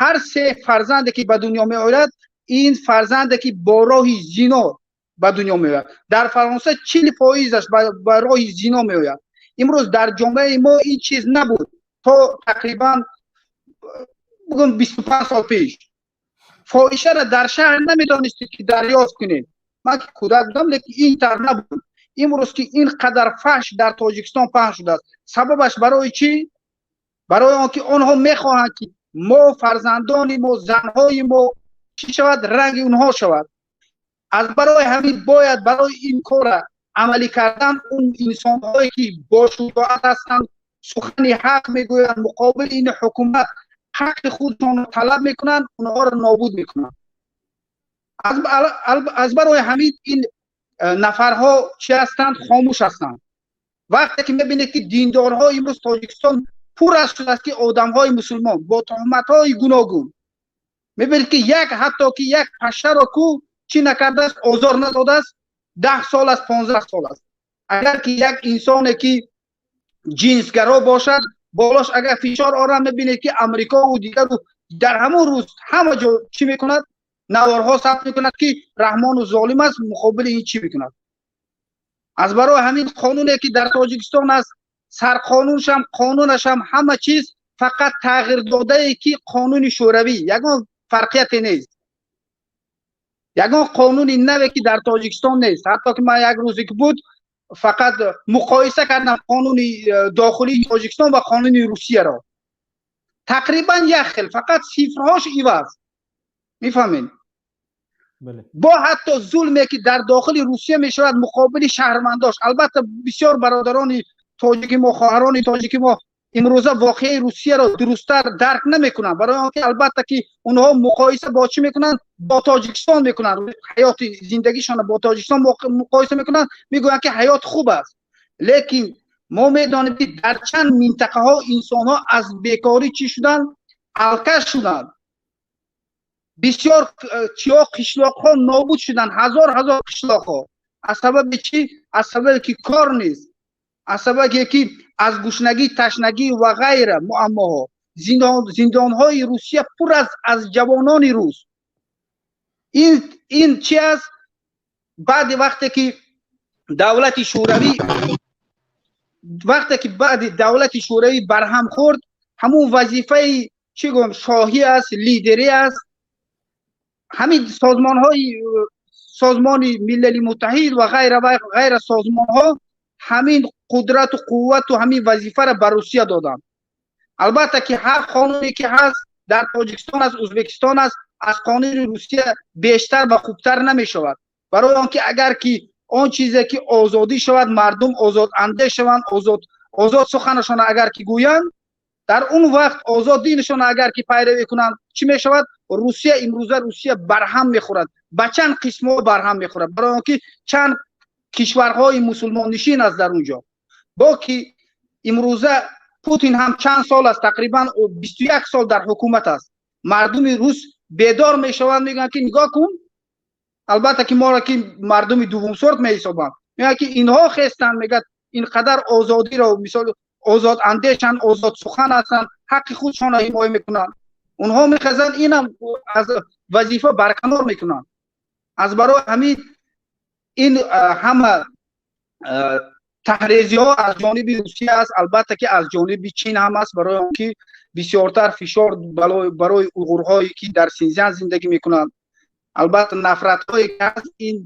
S12: ҳар се фарзанде ки ба дунё меояд, ин фарзанде ки бо роҳи зино ба дунё меояд? Дар Фаронса 40 фоизаш ба роҳи зино меояд. Имрӯз дар ҷомеаи мо ин чиз набуд. То тақрибан бугун 25 сол пеш фоҳишаро дар шаҳр намедонистед ки дарёфт кунед. Ман ки кӯдак будам, лекин ин тавр набуд. Имрӯз ки ин қадар фаҳш дар Тоҷикистон паҳн шудааст, сабабаш барои чӣ? Барои он ки онҳо мехоҳанд, ки
S13: Мо, фарзандони мо, занҳои мо чӣ шавад? Ранги онҳо шавад. Аз барои ҳамин бояд барои ин кора амалӣ кардан он инсонҳое ки бо шуҷоат ҳастанд, сухани ҳақ мегӯянд, муқобили ин ҳукумат ҳаққи худшонро талаб мекунанд, онҳоро нобуд мекунанд. Аз барои ҳамин ин нафарҳо чӣ ҳастанд? Хомӯш ҳастанд. Вақте ки мебинед, ки диндорҳо, имрӯз Тоҷикистон пур аст шудааст, ки одамҳои мусулмон бо туҳматҳои гуногун, мебинед, ки як, ҳатто ки як пашшаро ку чӣ накардааст, озор надодааст, 10 сол аст, 15 сол аст. Агар ки як инсоне ки ҷинсгаро бошад, болош агар фишор орад, мебинед, ки Амрикову дигару дар ҳамон рӯз ҳама ҷо чӣ мекунад? Наворҳо сабт мекунад, ки Раҳмону золим аст, муқобили ин чӣ мекунад. Аз барои ҳамин қонуне ки дар Тоҷикистон аст, сарқонуншам, қонунашам, ҳама чиз фақат тағйир додае, ки қонуни шӯравӣ, ягон фарқияте нест, ягон қонуни наве ки дар Тоҷикистон нест. Ҳатто ки ман як рӯзе ки буд, фақат муқоиса кардам қонуни дохилии Тоҷикистон ва қонуни Русияро, тақрибан як хел, фақат цифрҳош иваз, мефаҳмед? Бо ҳатто зулме ки дар дохили Русия мешавад муқобили шаҳрвандош. Албатта, бисёр бародарони тоҷики мо, хоҳарони тоҷики мо имрӯза воқеаи Русияро дурусттар дарк намекунанд, барои он ки, албатта, ки онҳо муқоиса бо чӣ мекунанд? Бо Тоҷикистон мекунанд. Ҳаёти зиндагишонро бо Тоҷикистон муқоиса мекунанд, мегӯянд, ки ҳаёт хуб аст. Лекин мо медонем, ки дар чанд минтақаҳо инсонҳо аз бекорӣ чӣ шуданд? Алкаш шуданд. Бисёр чиҳо, қишлоқҳо нобуд шуданд, ҳазор ҳазор қишлоқҳо. Аз сабаби чӣ? Аз сабаби ки кор нест, аз сабаби ки аз гушнагӣ, ташнагӣ ва ғайра муаммоҳо. Зиндонҳои Русия пур аст аз ҷавонони рус. Ин чи аст? Баъди вақте ки давлати Шӯравӣ, вақте ки баъди давлати Шӯравӣ барҳам хӯрд, ҳамун вазифаи, чӣ гӯям, шоҳӣ аст, лидерӣ аст, ҳамин созмонҳои Созмони Милали Муттаҳид ва ғайра ва ғайра созмонҳо ҳамин қудрату қуввату ҳамин вазифаро ба Русия доданд. Албатта, ки ҳар қонуне ки ҳаст, дар Тоҷикистон аст, Ӯзбекистон аст, аз қонуни Русия бештар ва хубтар намешавад. Барои он ки агар ки он чизе ки озодӣ шавад, мардум озодандеш шаванд, озод суханашонро агар ки гӯянд, дар он вақт озод динашонро агар ки пайравӣ кунанд, чӣ мешавад? Русия, имрӯза Русия барҳам мехӯрад, ба чанд қисмҳо барҳам мехӯрад, барои он ки чанд кишварҳои мусулмоннишин аст дар он ҷо. Бо ки имрӯза Путин ҳам чанд сол аст, тақрибан 21 сол дар ҳукумат аст. Мардуми рус бедор мешаванд, мегӯянд, ки нигоҳ кун, албатта, ки моро ки мардуми дуввумсорт меҳисобанд, мегӯянд, ки инҳо хестанд, мегӯяд, ин қадар озодиро, мисол, озодандешанд, озодсухан ҳастанд, ҳаққи худшонро ҳимоя мекунанд. Онҳо мехезанд, инам аз вазифа барканор мекунанд. Аз барои ҳамин ин ҳама таҳрезиҳо аз ҷониби Русия аст, албатта, ки аз ҷониби Чин ҳам аст, барои он ки бисёртар фишор барои уйғурҳое ки дар Синзян зиндагӣ мекунанд. Албатта, нафратҳое ки ҳаст, ин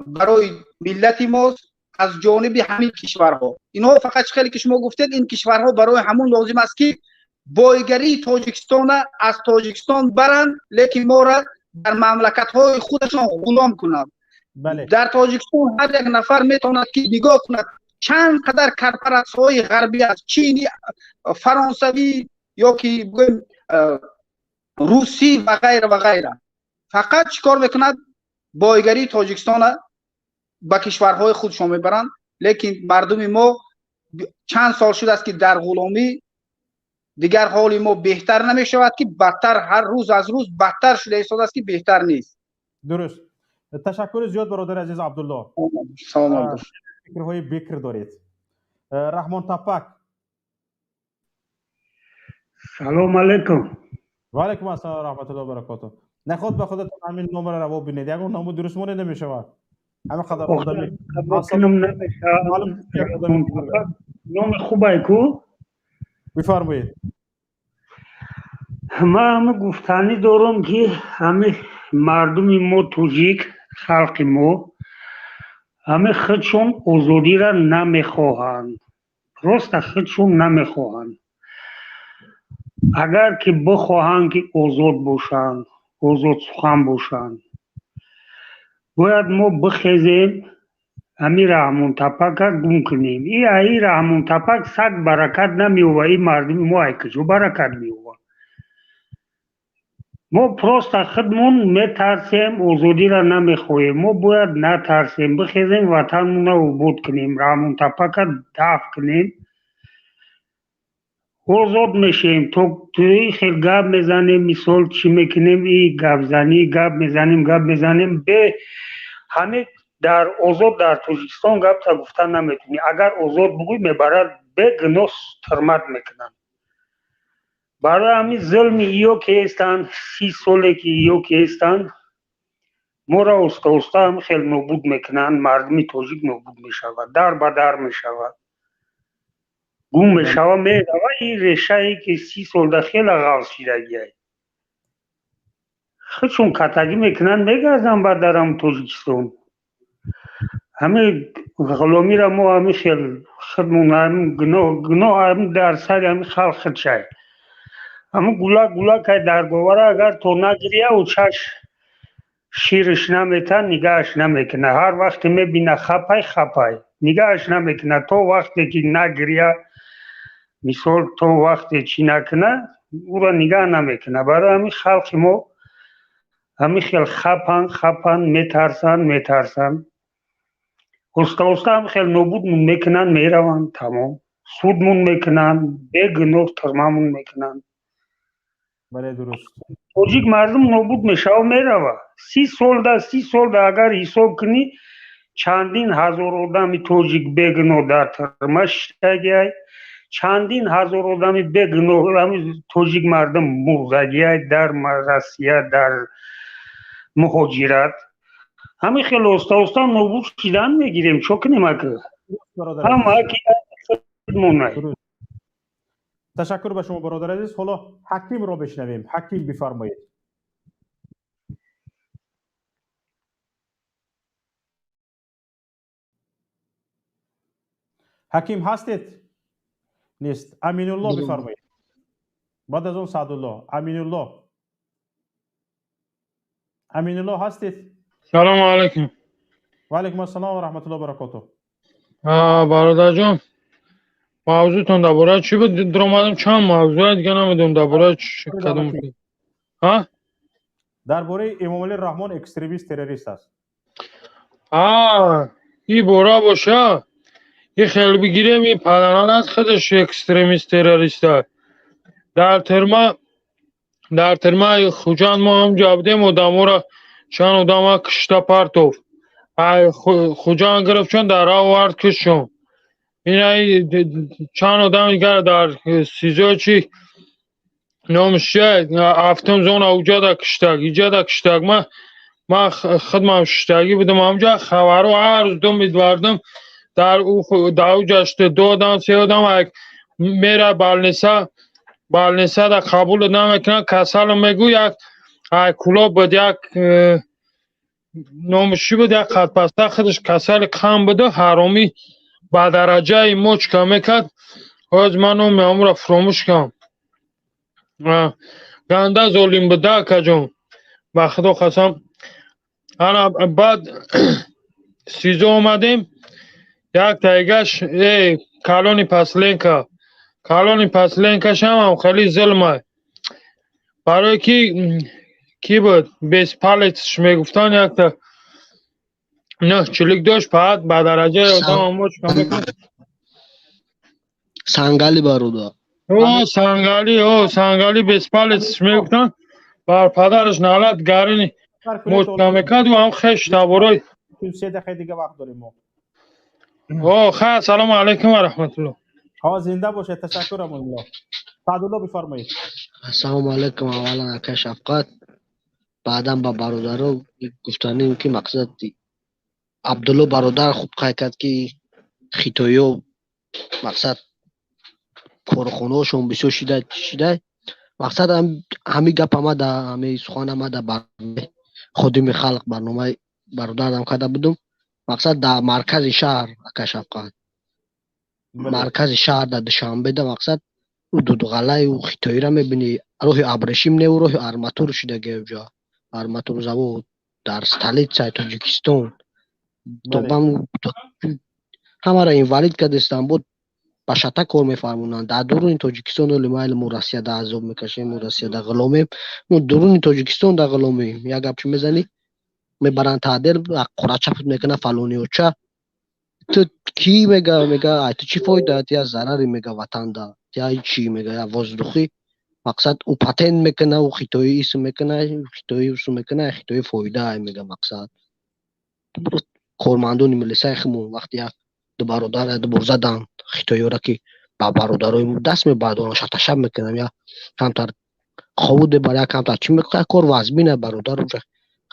S13: барои миллати мост аз ҷониби ҳамин кишварҳо. Инҳо фақат, хеле ки шумо гуфтед, ин кишварҳо барои ҳамун лозим аст, ки бойгарии Тоҷикистона аз Тоҷикистон баранд, лекин моро дар мамлакатҳои худашон ғулом кунанд. Дар Тоҷикистон ҳар як нафар метавонад, ки нигоҳ кунад, чанд қадар корпоратсияҳои ғарбӣ аст, чини, фаронсавӣ ё ки бигӯем русӣ ва ғайра ва ғайра. Фақат чӣ кор мекунад? Бойгарии Тоҷикистона ба кишварҳои худшон мебаранд. Лекин мардуми мо чанд сол шудааст, ки дар ғуломӣ. Дигар ҳоли мо беҳтар намешавад, ки бадтар, ҳар рӯз аз рӯз бадтар шуда истодааст, ки беҳтар нест.
S2: Дуруст, ташаккури зиёд, бародари азиз Абдулло.
S13: Саломат.
S2: Фикрҳои бикр доред. Раҳмон Тапак.
S14: Салом алейкум.
S2: Ва алайкум ассалом раҳматуллоҳи ва баракоту. Наход ба худатон ҳамин номро раво бинед, ягон ному дуруст моне намешавад, ҳамин қадар одами.
S14: Номи хубай ку.
S2: Бифармоед.
S14: Ман ҳама гуфтанӣ дорам, ки ҳами мардуми мо, тоҷик, халқи мо, ҳами худшон озодиро намехоҳанд, просто худшон намехоҳанд. Агар ки бихоҳанд ки озод бошанд, озод сухан бошанд, бояд мо бихезем, ҳамин Раҳмонтапака гум кунем. И аи Раҳмонтапак саг баракат намеёва, и мардуми мо ай куҷо баракат меёва? Мо просто худмон метарсем, озодиро намехоҳем. Мо бояд натарсем, бихезем, ватанмонро обод кунем, Раҳмонтапака дафт кунем, озод мешем. То тои хел гап мезанем, мисол чӣ мекунем, и гапзанӣ, гап мезанем, гап мезанем, бе ҳамин дар озод дар Тоҷикистон гапта гуфта наметунӣ. Агар озод бугӯй, мебарад, бегуноҳ тӯҳмат мекунанд. Барои ҳамин зулми иё ки ҳестанд, 30 соле ки иё ки ҳестанд, моро оста оста ҳам хел нобуд мекунанд. Мардуми тоҷик нобуд мешавад, дар ба дар мешавад, гум мешавад, мерава. Ин решае ки 30 солда хела ғафз шидагиай, худшон катагӣ мекунанд, мегарданд ба дарам Тоҷикистон. Ҳамин ғуломиро мо ҳамин хел худмон, ҳамин гуноҳ, гуноҳ ҳамин дар сари ҳамин халқ худшай. Ҳамин гулак гулакай дар говара, агар то нагирия, очаш ширш намета, нигаҳаш намекуна. Ҳар вақте мебина хапай, хапай, нигаҳаш намекуна. То вақте ки нагирия, мисол, то вақте чӣ накуна, ӯро нигаҳ намекуна. Барои ҳамин халқи мо ҳамин хел хапан, хапан, метарсанд, метарсанд, оста оста ҳам хел нобудмон мекунанд, мераванд, тамом. Судмон мекунанд, бегуноҳ тӯҳматмон мекунанд.
S2: Бале, дуруст.
S14: Тоҷик мардум нобуд мешава, мерава. 30 солда, 30 солда агар ҳисоб кунӣ, чандин ҳазор одами тоҷик бегуноҳ дар тюрьма шиштагиай, чандин ҳазор одами бегуноҳ тоҷик мардум мурдагиай дар Россия, дар муҳоҷират. Ҳамин хел оста оста нобуд шидан мегирем. Чо кунем ака? Ҳама ки монай.
S2: Ташаккур ба шумо, бародар азиз. Ҳоло Ҳакимро бишнавем. Ҳаким, бифармоед. Ҳаким ҳастед? Нест. Аминулло, бифармоед, баъд аз он Саъдулло. Аминулло, Аминулло ҳастед?
S15: Салому алайкум.
S2: Ва алайкум ассалом ва раҳматуллоҳи баракотуҳ.
S15: Бародарҷон, мавзӯътон дар бораи чӣ буд? Даромадам, чанд мавзӯъ, дига намедонам дар бораи кадом. Ҳа.
S2: Дар бораи Эмомалӣ Раҳмон экстремист, террорист аст.
S15: И бора боша, и хел бигирем, и падаран аз худаш экстремист, террорист аст. Дар тюрьмаи Хуҷанд мо ҳамҷо будем, одаморо, чанд одама кушта партов. Хуҷанд гирифтшон, дар раҳ овард, кушшон. Инаи чанд одами дигар дар СИЗО, чи номаш чия, ҳафтум зона, уҷада куштаг, иҷада куштаг. Ман худмам шуштагӣ будам ҳамҷа, хабарҳо ҳар рӯз дум медвардам. Дар уҷа шуда ду одам, се одам мера больница, больницада қабулат намекунанд, касалу мегӯ. Як ай Кулоб буд, як номаш чӣ буд, як қадпаста, худаш касали қанд буду, ҳаромӣ ба дараҷаи мочка мекард. Ҳоз ман номи ҳамонро фуромӯш кардам. Ганда золим буда, акаҷон, ба худо қасам. Ана баъд СИЗО омадем, як тайгаш калони Пасленка, калони Пасленкашам хеле зулмай, барое ки кӣ буд, без палецш мегуфтанд, якта нӯҳ чилик дошт, баъд ба дараҷаи одам мочка мекард.
S16: Сангали, бародар.
S15: О, Сангали, о, Сангали, без палецш мегуфтанд, бар падараш налат, гарини мочка мекард ҳам хеш таборой.
S2: 3 дақиқа дига вақт дорем мо.
S15: О, хайр, салому алайкум ва раҳматуллоҳ.
S2: Ҳо, зинда бошед, ташаккур, Аминулло. Саъдулло, бифармоед.
S16: Ассалому алайкум. Аввалан, ака Шафқат, баъдан ба бародаро гуфтанем, ки мақсад Абдулло бародар хуб қайд кард, ки хитоиё мақсад корхонаҳошон бисёр шида. Мақсад ҳамин гап ама да ҳамин сухан ама да барномаи Ходими халқ, барномаи бародарам карда будум. Мақсад дар маркази шаҳр, ака Шафқат, маркази шаҳр, дар Душанбеда мақсад Ӯ дудғалаю хитоиро мебинӣ, роҳи абрешим не, роҳи арматур шидаги уҷа. Арматур завод дар столицаи Тоҷикистон. Добам ҳамаро инвалид кардестан, бо ба шата кор мефармонанд. Дар дуруни Тоҷикистон оли майли мо Россия да азоб мекашем, мо Россия да ғуломем. Мо дуруни Тоҷикистон да ғуломем. Як гап чӣ мезанӣ? Мебаранд таъдир, қурачапут мекунад фалониоча. Ту кӣ мега, мега, ай ту чӣ фоида, ту я зарари мега ватанда, ту я чӣ мега, я воздухи. Мақсад ӯ патент мекуна, ӯ хитоӣ исм мекуна, хитоӣ усу мекуна, хитоӣ фоида ай мега мақсад. Кормандони милисаи химон вақти як ду бародар ду бор заданд хитоиёра, ки ба бародарои даст мебардоранд, шаташаб мекунам, я камтар ховуд мебара, я камтар чӣ мекунад, кор вазмина бародар, уҷа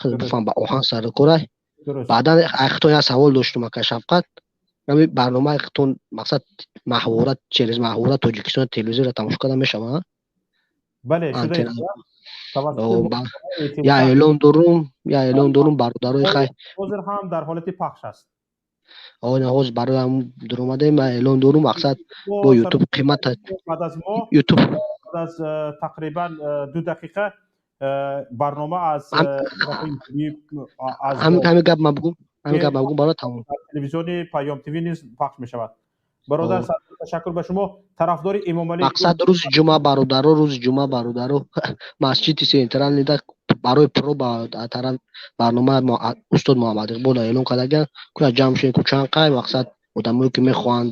S16: бифаҳм ба оҳан сари корай. Баъдан айхитон як савол доштум, ака Шафқат. Ҳами барномаи хитон мақсад маҳвора, через маҳвора Тоҷикистон телевизорро тамошо карда мешавад?
S2: Бале,
S16: я эълон дорум, я эълон дорум, бародарои хай.
S2: Ҳозир ҳам дар ҳолати пахш аст.
S16: Ҳозир барои ҳам дуромадаем, эълон дорум, мақсад бо ютуб қимат
S2: баъд аз мо
S16: ютуб
S2: баъд аз тақрибан 2 дақиқа барнома аз
S16: ҳамин гап ман бугум, ҳамин гап ман бугум, барои тамом.
S2: Телевизиони Паём ТВ низ пахш мешавад. Бародар, ташаккур ба шумо. Тарафдори Эмомалӣ
S16: мақсад рӯзи ҷумъа, бародаро, рӯзи ҷумъа, бародаро, масҷиди центральныйда барои проба тараф барнома устод Муҳаммад Иқбол эълон кардаган, куя ҷамъ шуен кучан қай, мақсад одамое ки мехоҳанд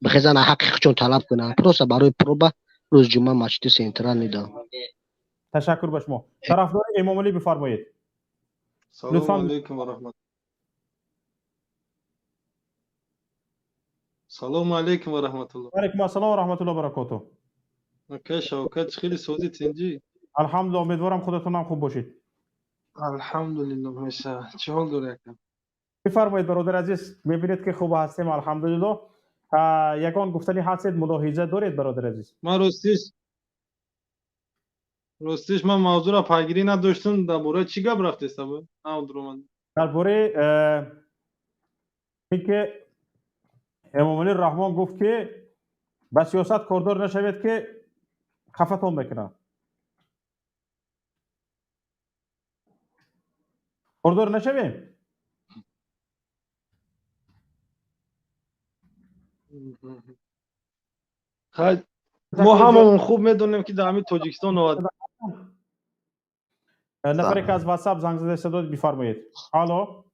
S16: бихезанд, ҳаққи худшон талаб кунанд, просто барои проба рӯзи ҷумъа масҷиди центральныйда.
S2: Ташаккур ба шумо. Тарафдори Эмомалӣ бифармоед.
S17: Салому алейкум ва раҳмат. Салому алейкум ва раҳматуллоҳ.
S2: Алейкум ассалом ва раҳматуллоҳ ва баракотуҳ.
S17: Ака Шавкат, хеле сози тинҷӣ?
S2: Алҳамдулиллоҳ, умедворам худатон ҳам хуб бошед.
S17: Алҳамдулиллоҳ, меша. Чӣ ҳол дорӣ, ака?
S2: Бифармоед, бародар азиз, мебинед ки хуб ҳастем, алҳамдулиллоҳ. Ягон гуфтанӣ ҳастед, мулоҳиза доред, бародар азиз?
S17: Ман ростиш ман мавзӯъро пайгирӣ надоштам, дар бораи чӣ гап рафтест або? Наудуромад.
S2: Дар бораи инки Эмомалӣ Раҳмон гуфт, ки ба сиёсат кордор нашавед, ки хафатон мекунад. Кордор нашавем?
S17: Мо ҳамамон хуб медонем, ки дар ҳамин Тоҷикистон
S2: нафаре ки аз ватсап занг зада истода, бифармоед. Алло.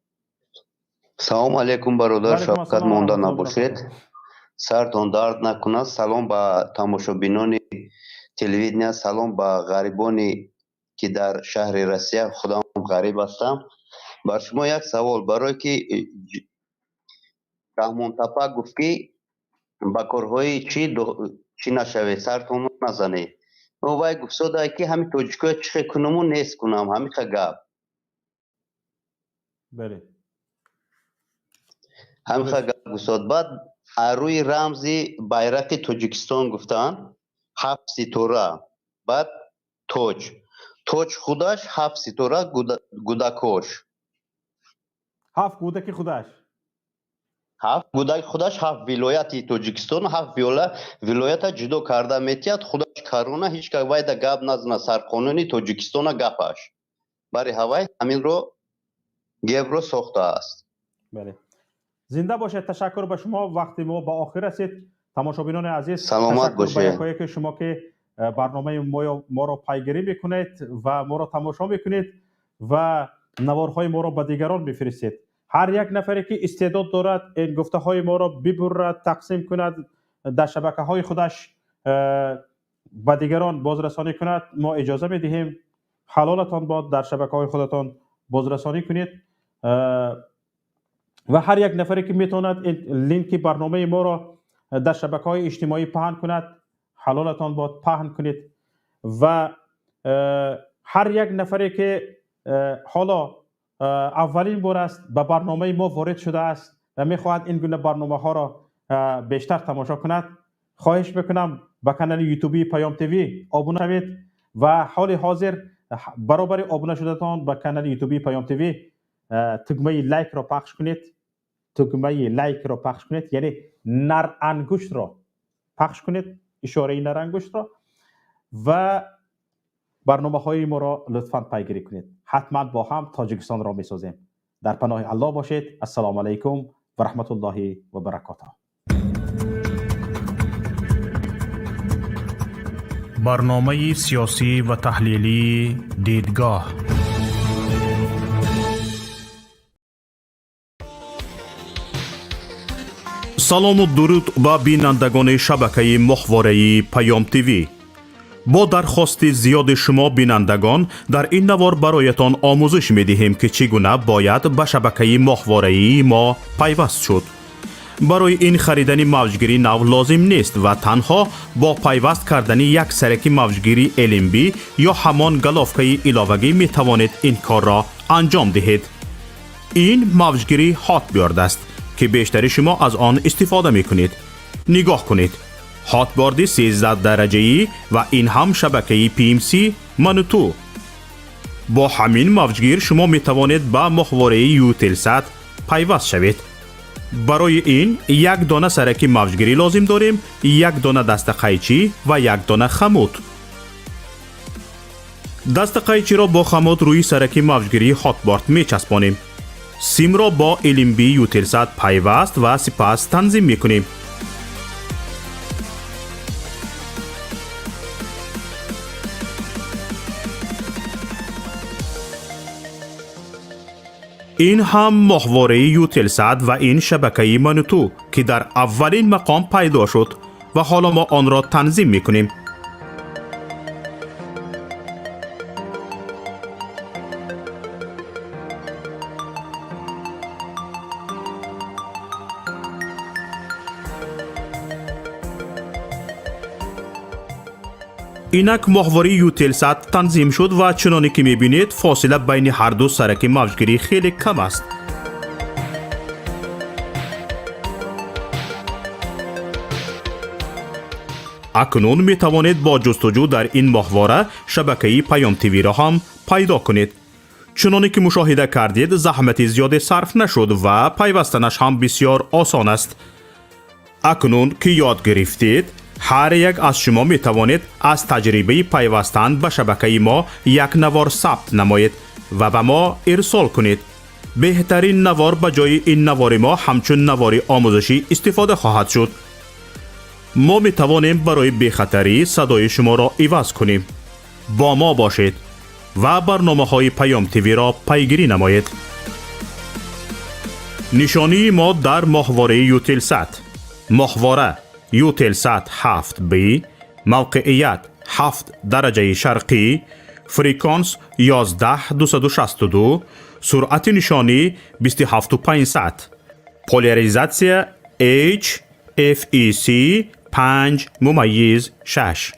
S18: Салом алейкум, бародар Шавкат, монда набошед, сартон дард накунад. Салом ба тамошобинони телевидения, салом ба ғарибоне ки дар шаҳри Россия, худам ғариб ҳастам. Бар шумо як савол, барое ки Раҳмонтапа гуфт, ки ба корҳои чӣ нашавед, сартонро назанед. Вай гуфтода, ки ҳамин тоҷикоя чӣ хел кунуму нест кунам, ҳамиха гап.
S2: Бале.
S18: Ҳамиха гап гуфтод. Баъд рӯи рамзи байрақи Тоҷикистон гуфтанд ҳафт ситора, баъд тоҷ худаш ҳафт ситора, гудакош.
S2: Ҳафт гудаки худаш.
S18: Ҳафт гудаки худаш, ҳафт вилояти Тоҷикистон, ҳафт вилоята ҷудо карда метиҳад, худаш карона, ҳеҷ кас вайда гап назана, сарқонуни Тоҷикистона гапаш. Бари ҳавай ҳаминро гебро сохтааст.
S2: Бале. Зинда бошед, ташаккур ба шумо. Вақти мо ба охир расид. Тамошобинони азиз,
S18: саломат
S2: ташаккур ба
S18: бошед.
S2: Якояке шумо ки барномаи моро пайгирӣ мекунед ва моро тамошо мекунед ва наворҳои моро ба дигарон мефиристед. Ҳар як нафаре ки истеъдод дорад, ин гуфтаҳои моро бибурад, тақсим кунад дар шабакаҳои худаш, ба дигарон бозрасонӣ кунад, мо иҷоза медиҳем. Ҳалолатон бод, дар шабакаҳои худатон бозрасонӣ кунед. Ва ҳар як нафаре ки метавонад ин линки барномаи моро дар шабакаҳои иҷтимоӣ паҳн кунад, ҳалолатон бод, паҳн кунед. Ва ҳар як нафаре ки ҳоло аввалин бор аст ба барномаи мо ворид шудааст ва мехоҳад ин гуна барномаҳоро бештар тамошо кунад, хоҳиш мекунам ба канали ютубии Паём ТВ обуна шавед ва ҳоли ҳозир баробари обуна шудатон ба канали ютубии Паём ТВ тугмаи лайкро пахш кунед, тугмаи лайкро пахш кунед, яъне нарангуштро пахш кунед. ишораи нарангуштро ва барномаҳои моро лутфан пайгирӣ кунед. Ҳатман бо ҳам Тоҷикистонро месозем. Дар паноҳи Аллоҳ бошед. Ассалому алайкум ва раҳматуллоҳи ва баракотуҳ.
S1: Барномаи сиёсӣ ва таҳлилии Дидгоҳ.
S2: Салому дуруд ба бинандагони шабакаи моҳвораи Паём ТВ. Бо дархости зиёди шумо бинандагон дар ин навор бароятон омӯзиш медиҳем, ки чӣ гуна бояд ба шабакаи моҳвораии мо пайваст шуд. Барои ин харидани мавҷгири нав лозим нест ва танҳо бо пайваст кардани як сараки мавҷгири LNB ё ҳамон головкаи иловагӣ метавонед ин корро анҷом диҳед. Ин мавҷгири Hotbird аст, ки бештари шумо аз он истифода мекунед. Нигоҳ кунед. Hotbird 13 дараҷаӣ ва ин ҳам шабакаи PMC Мануту. Бо ҳамин мавҷгир шумо метавонед ба моҳвораи Eutelsat пайваст шавед. Барои ин як дона сараки мавҷгирӣ лозим дорем, як дона дастақайчӣ ва як дона хамут. Дастақайчиро бо хамут рӯи сараки мавҷгирии Hotbird мечаспонем. Симро бо LNB Eutelsat пайваст ва сипас танзим мекунем. Ин ҳам моҳвораи Eutelsat ва ин шабакаи Мануту, ки дар аввалин мақом пайдо шуд ва ҳоло мо онро танзим мекунем. Инак моҳвораи Eutelsat танзим шуд ва чуноне ки мебинед, фосила байни ҳарду сараки мавҷгирӣ хеле кам аст. Акнун метавонед бо ҷустуҷӯ дар ин моҳвора шабакаи Паём ТВ-ро ҳам пайдо кунед. Чуноне ки мушоҳида кардед, заҳмати зиёде сарф нашуд ва пайвастанаш ҳам бисёр осон аст. Акнун ки ёд гирифтед, ҳар як аз шумо метавонед аз таҷрибаи пайвастан ба шабакаи мо як навор сабт намоед ва ба мо ирсол кунед. Беҳтарин навор ба ҷои ин навори мо ҳамчун навори омӯзишӣ истифода хоҳад шуд. Мо метавонем барои бехатарӣ садои шуморо иваз кунем. Бо мо бошед ва барномаҳои Паём ТВ-ро пайгирӣ намоед. Нишонии мо дар моҳвораи Eutelsat. Моҳвора Eutelsat 7B, мавқеият 7 дараҷаи шарқӣ, фреквенс 11262, суръати нишонӣ 27500, поляризатсия H FEC 5.6.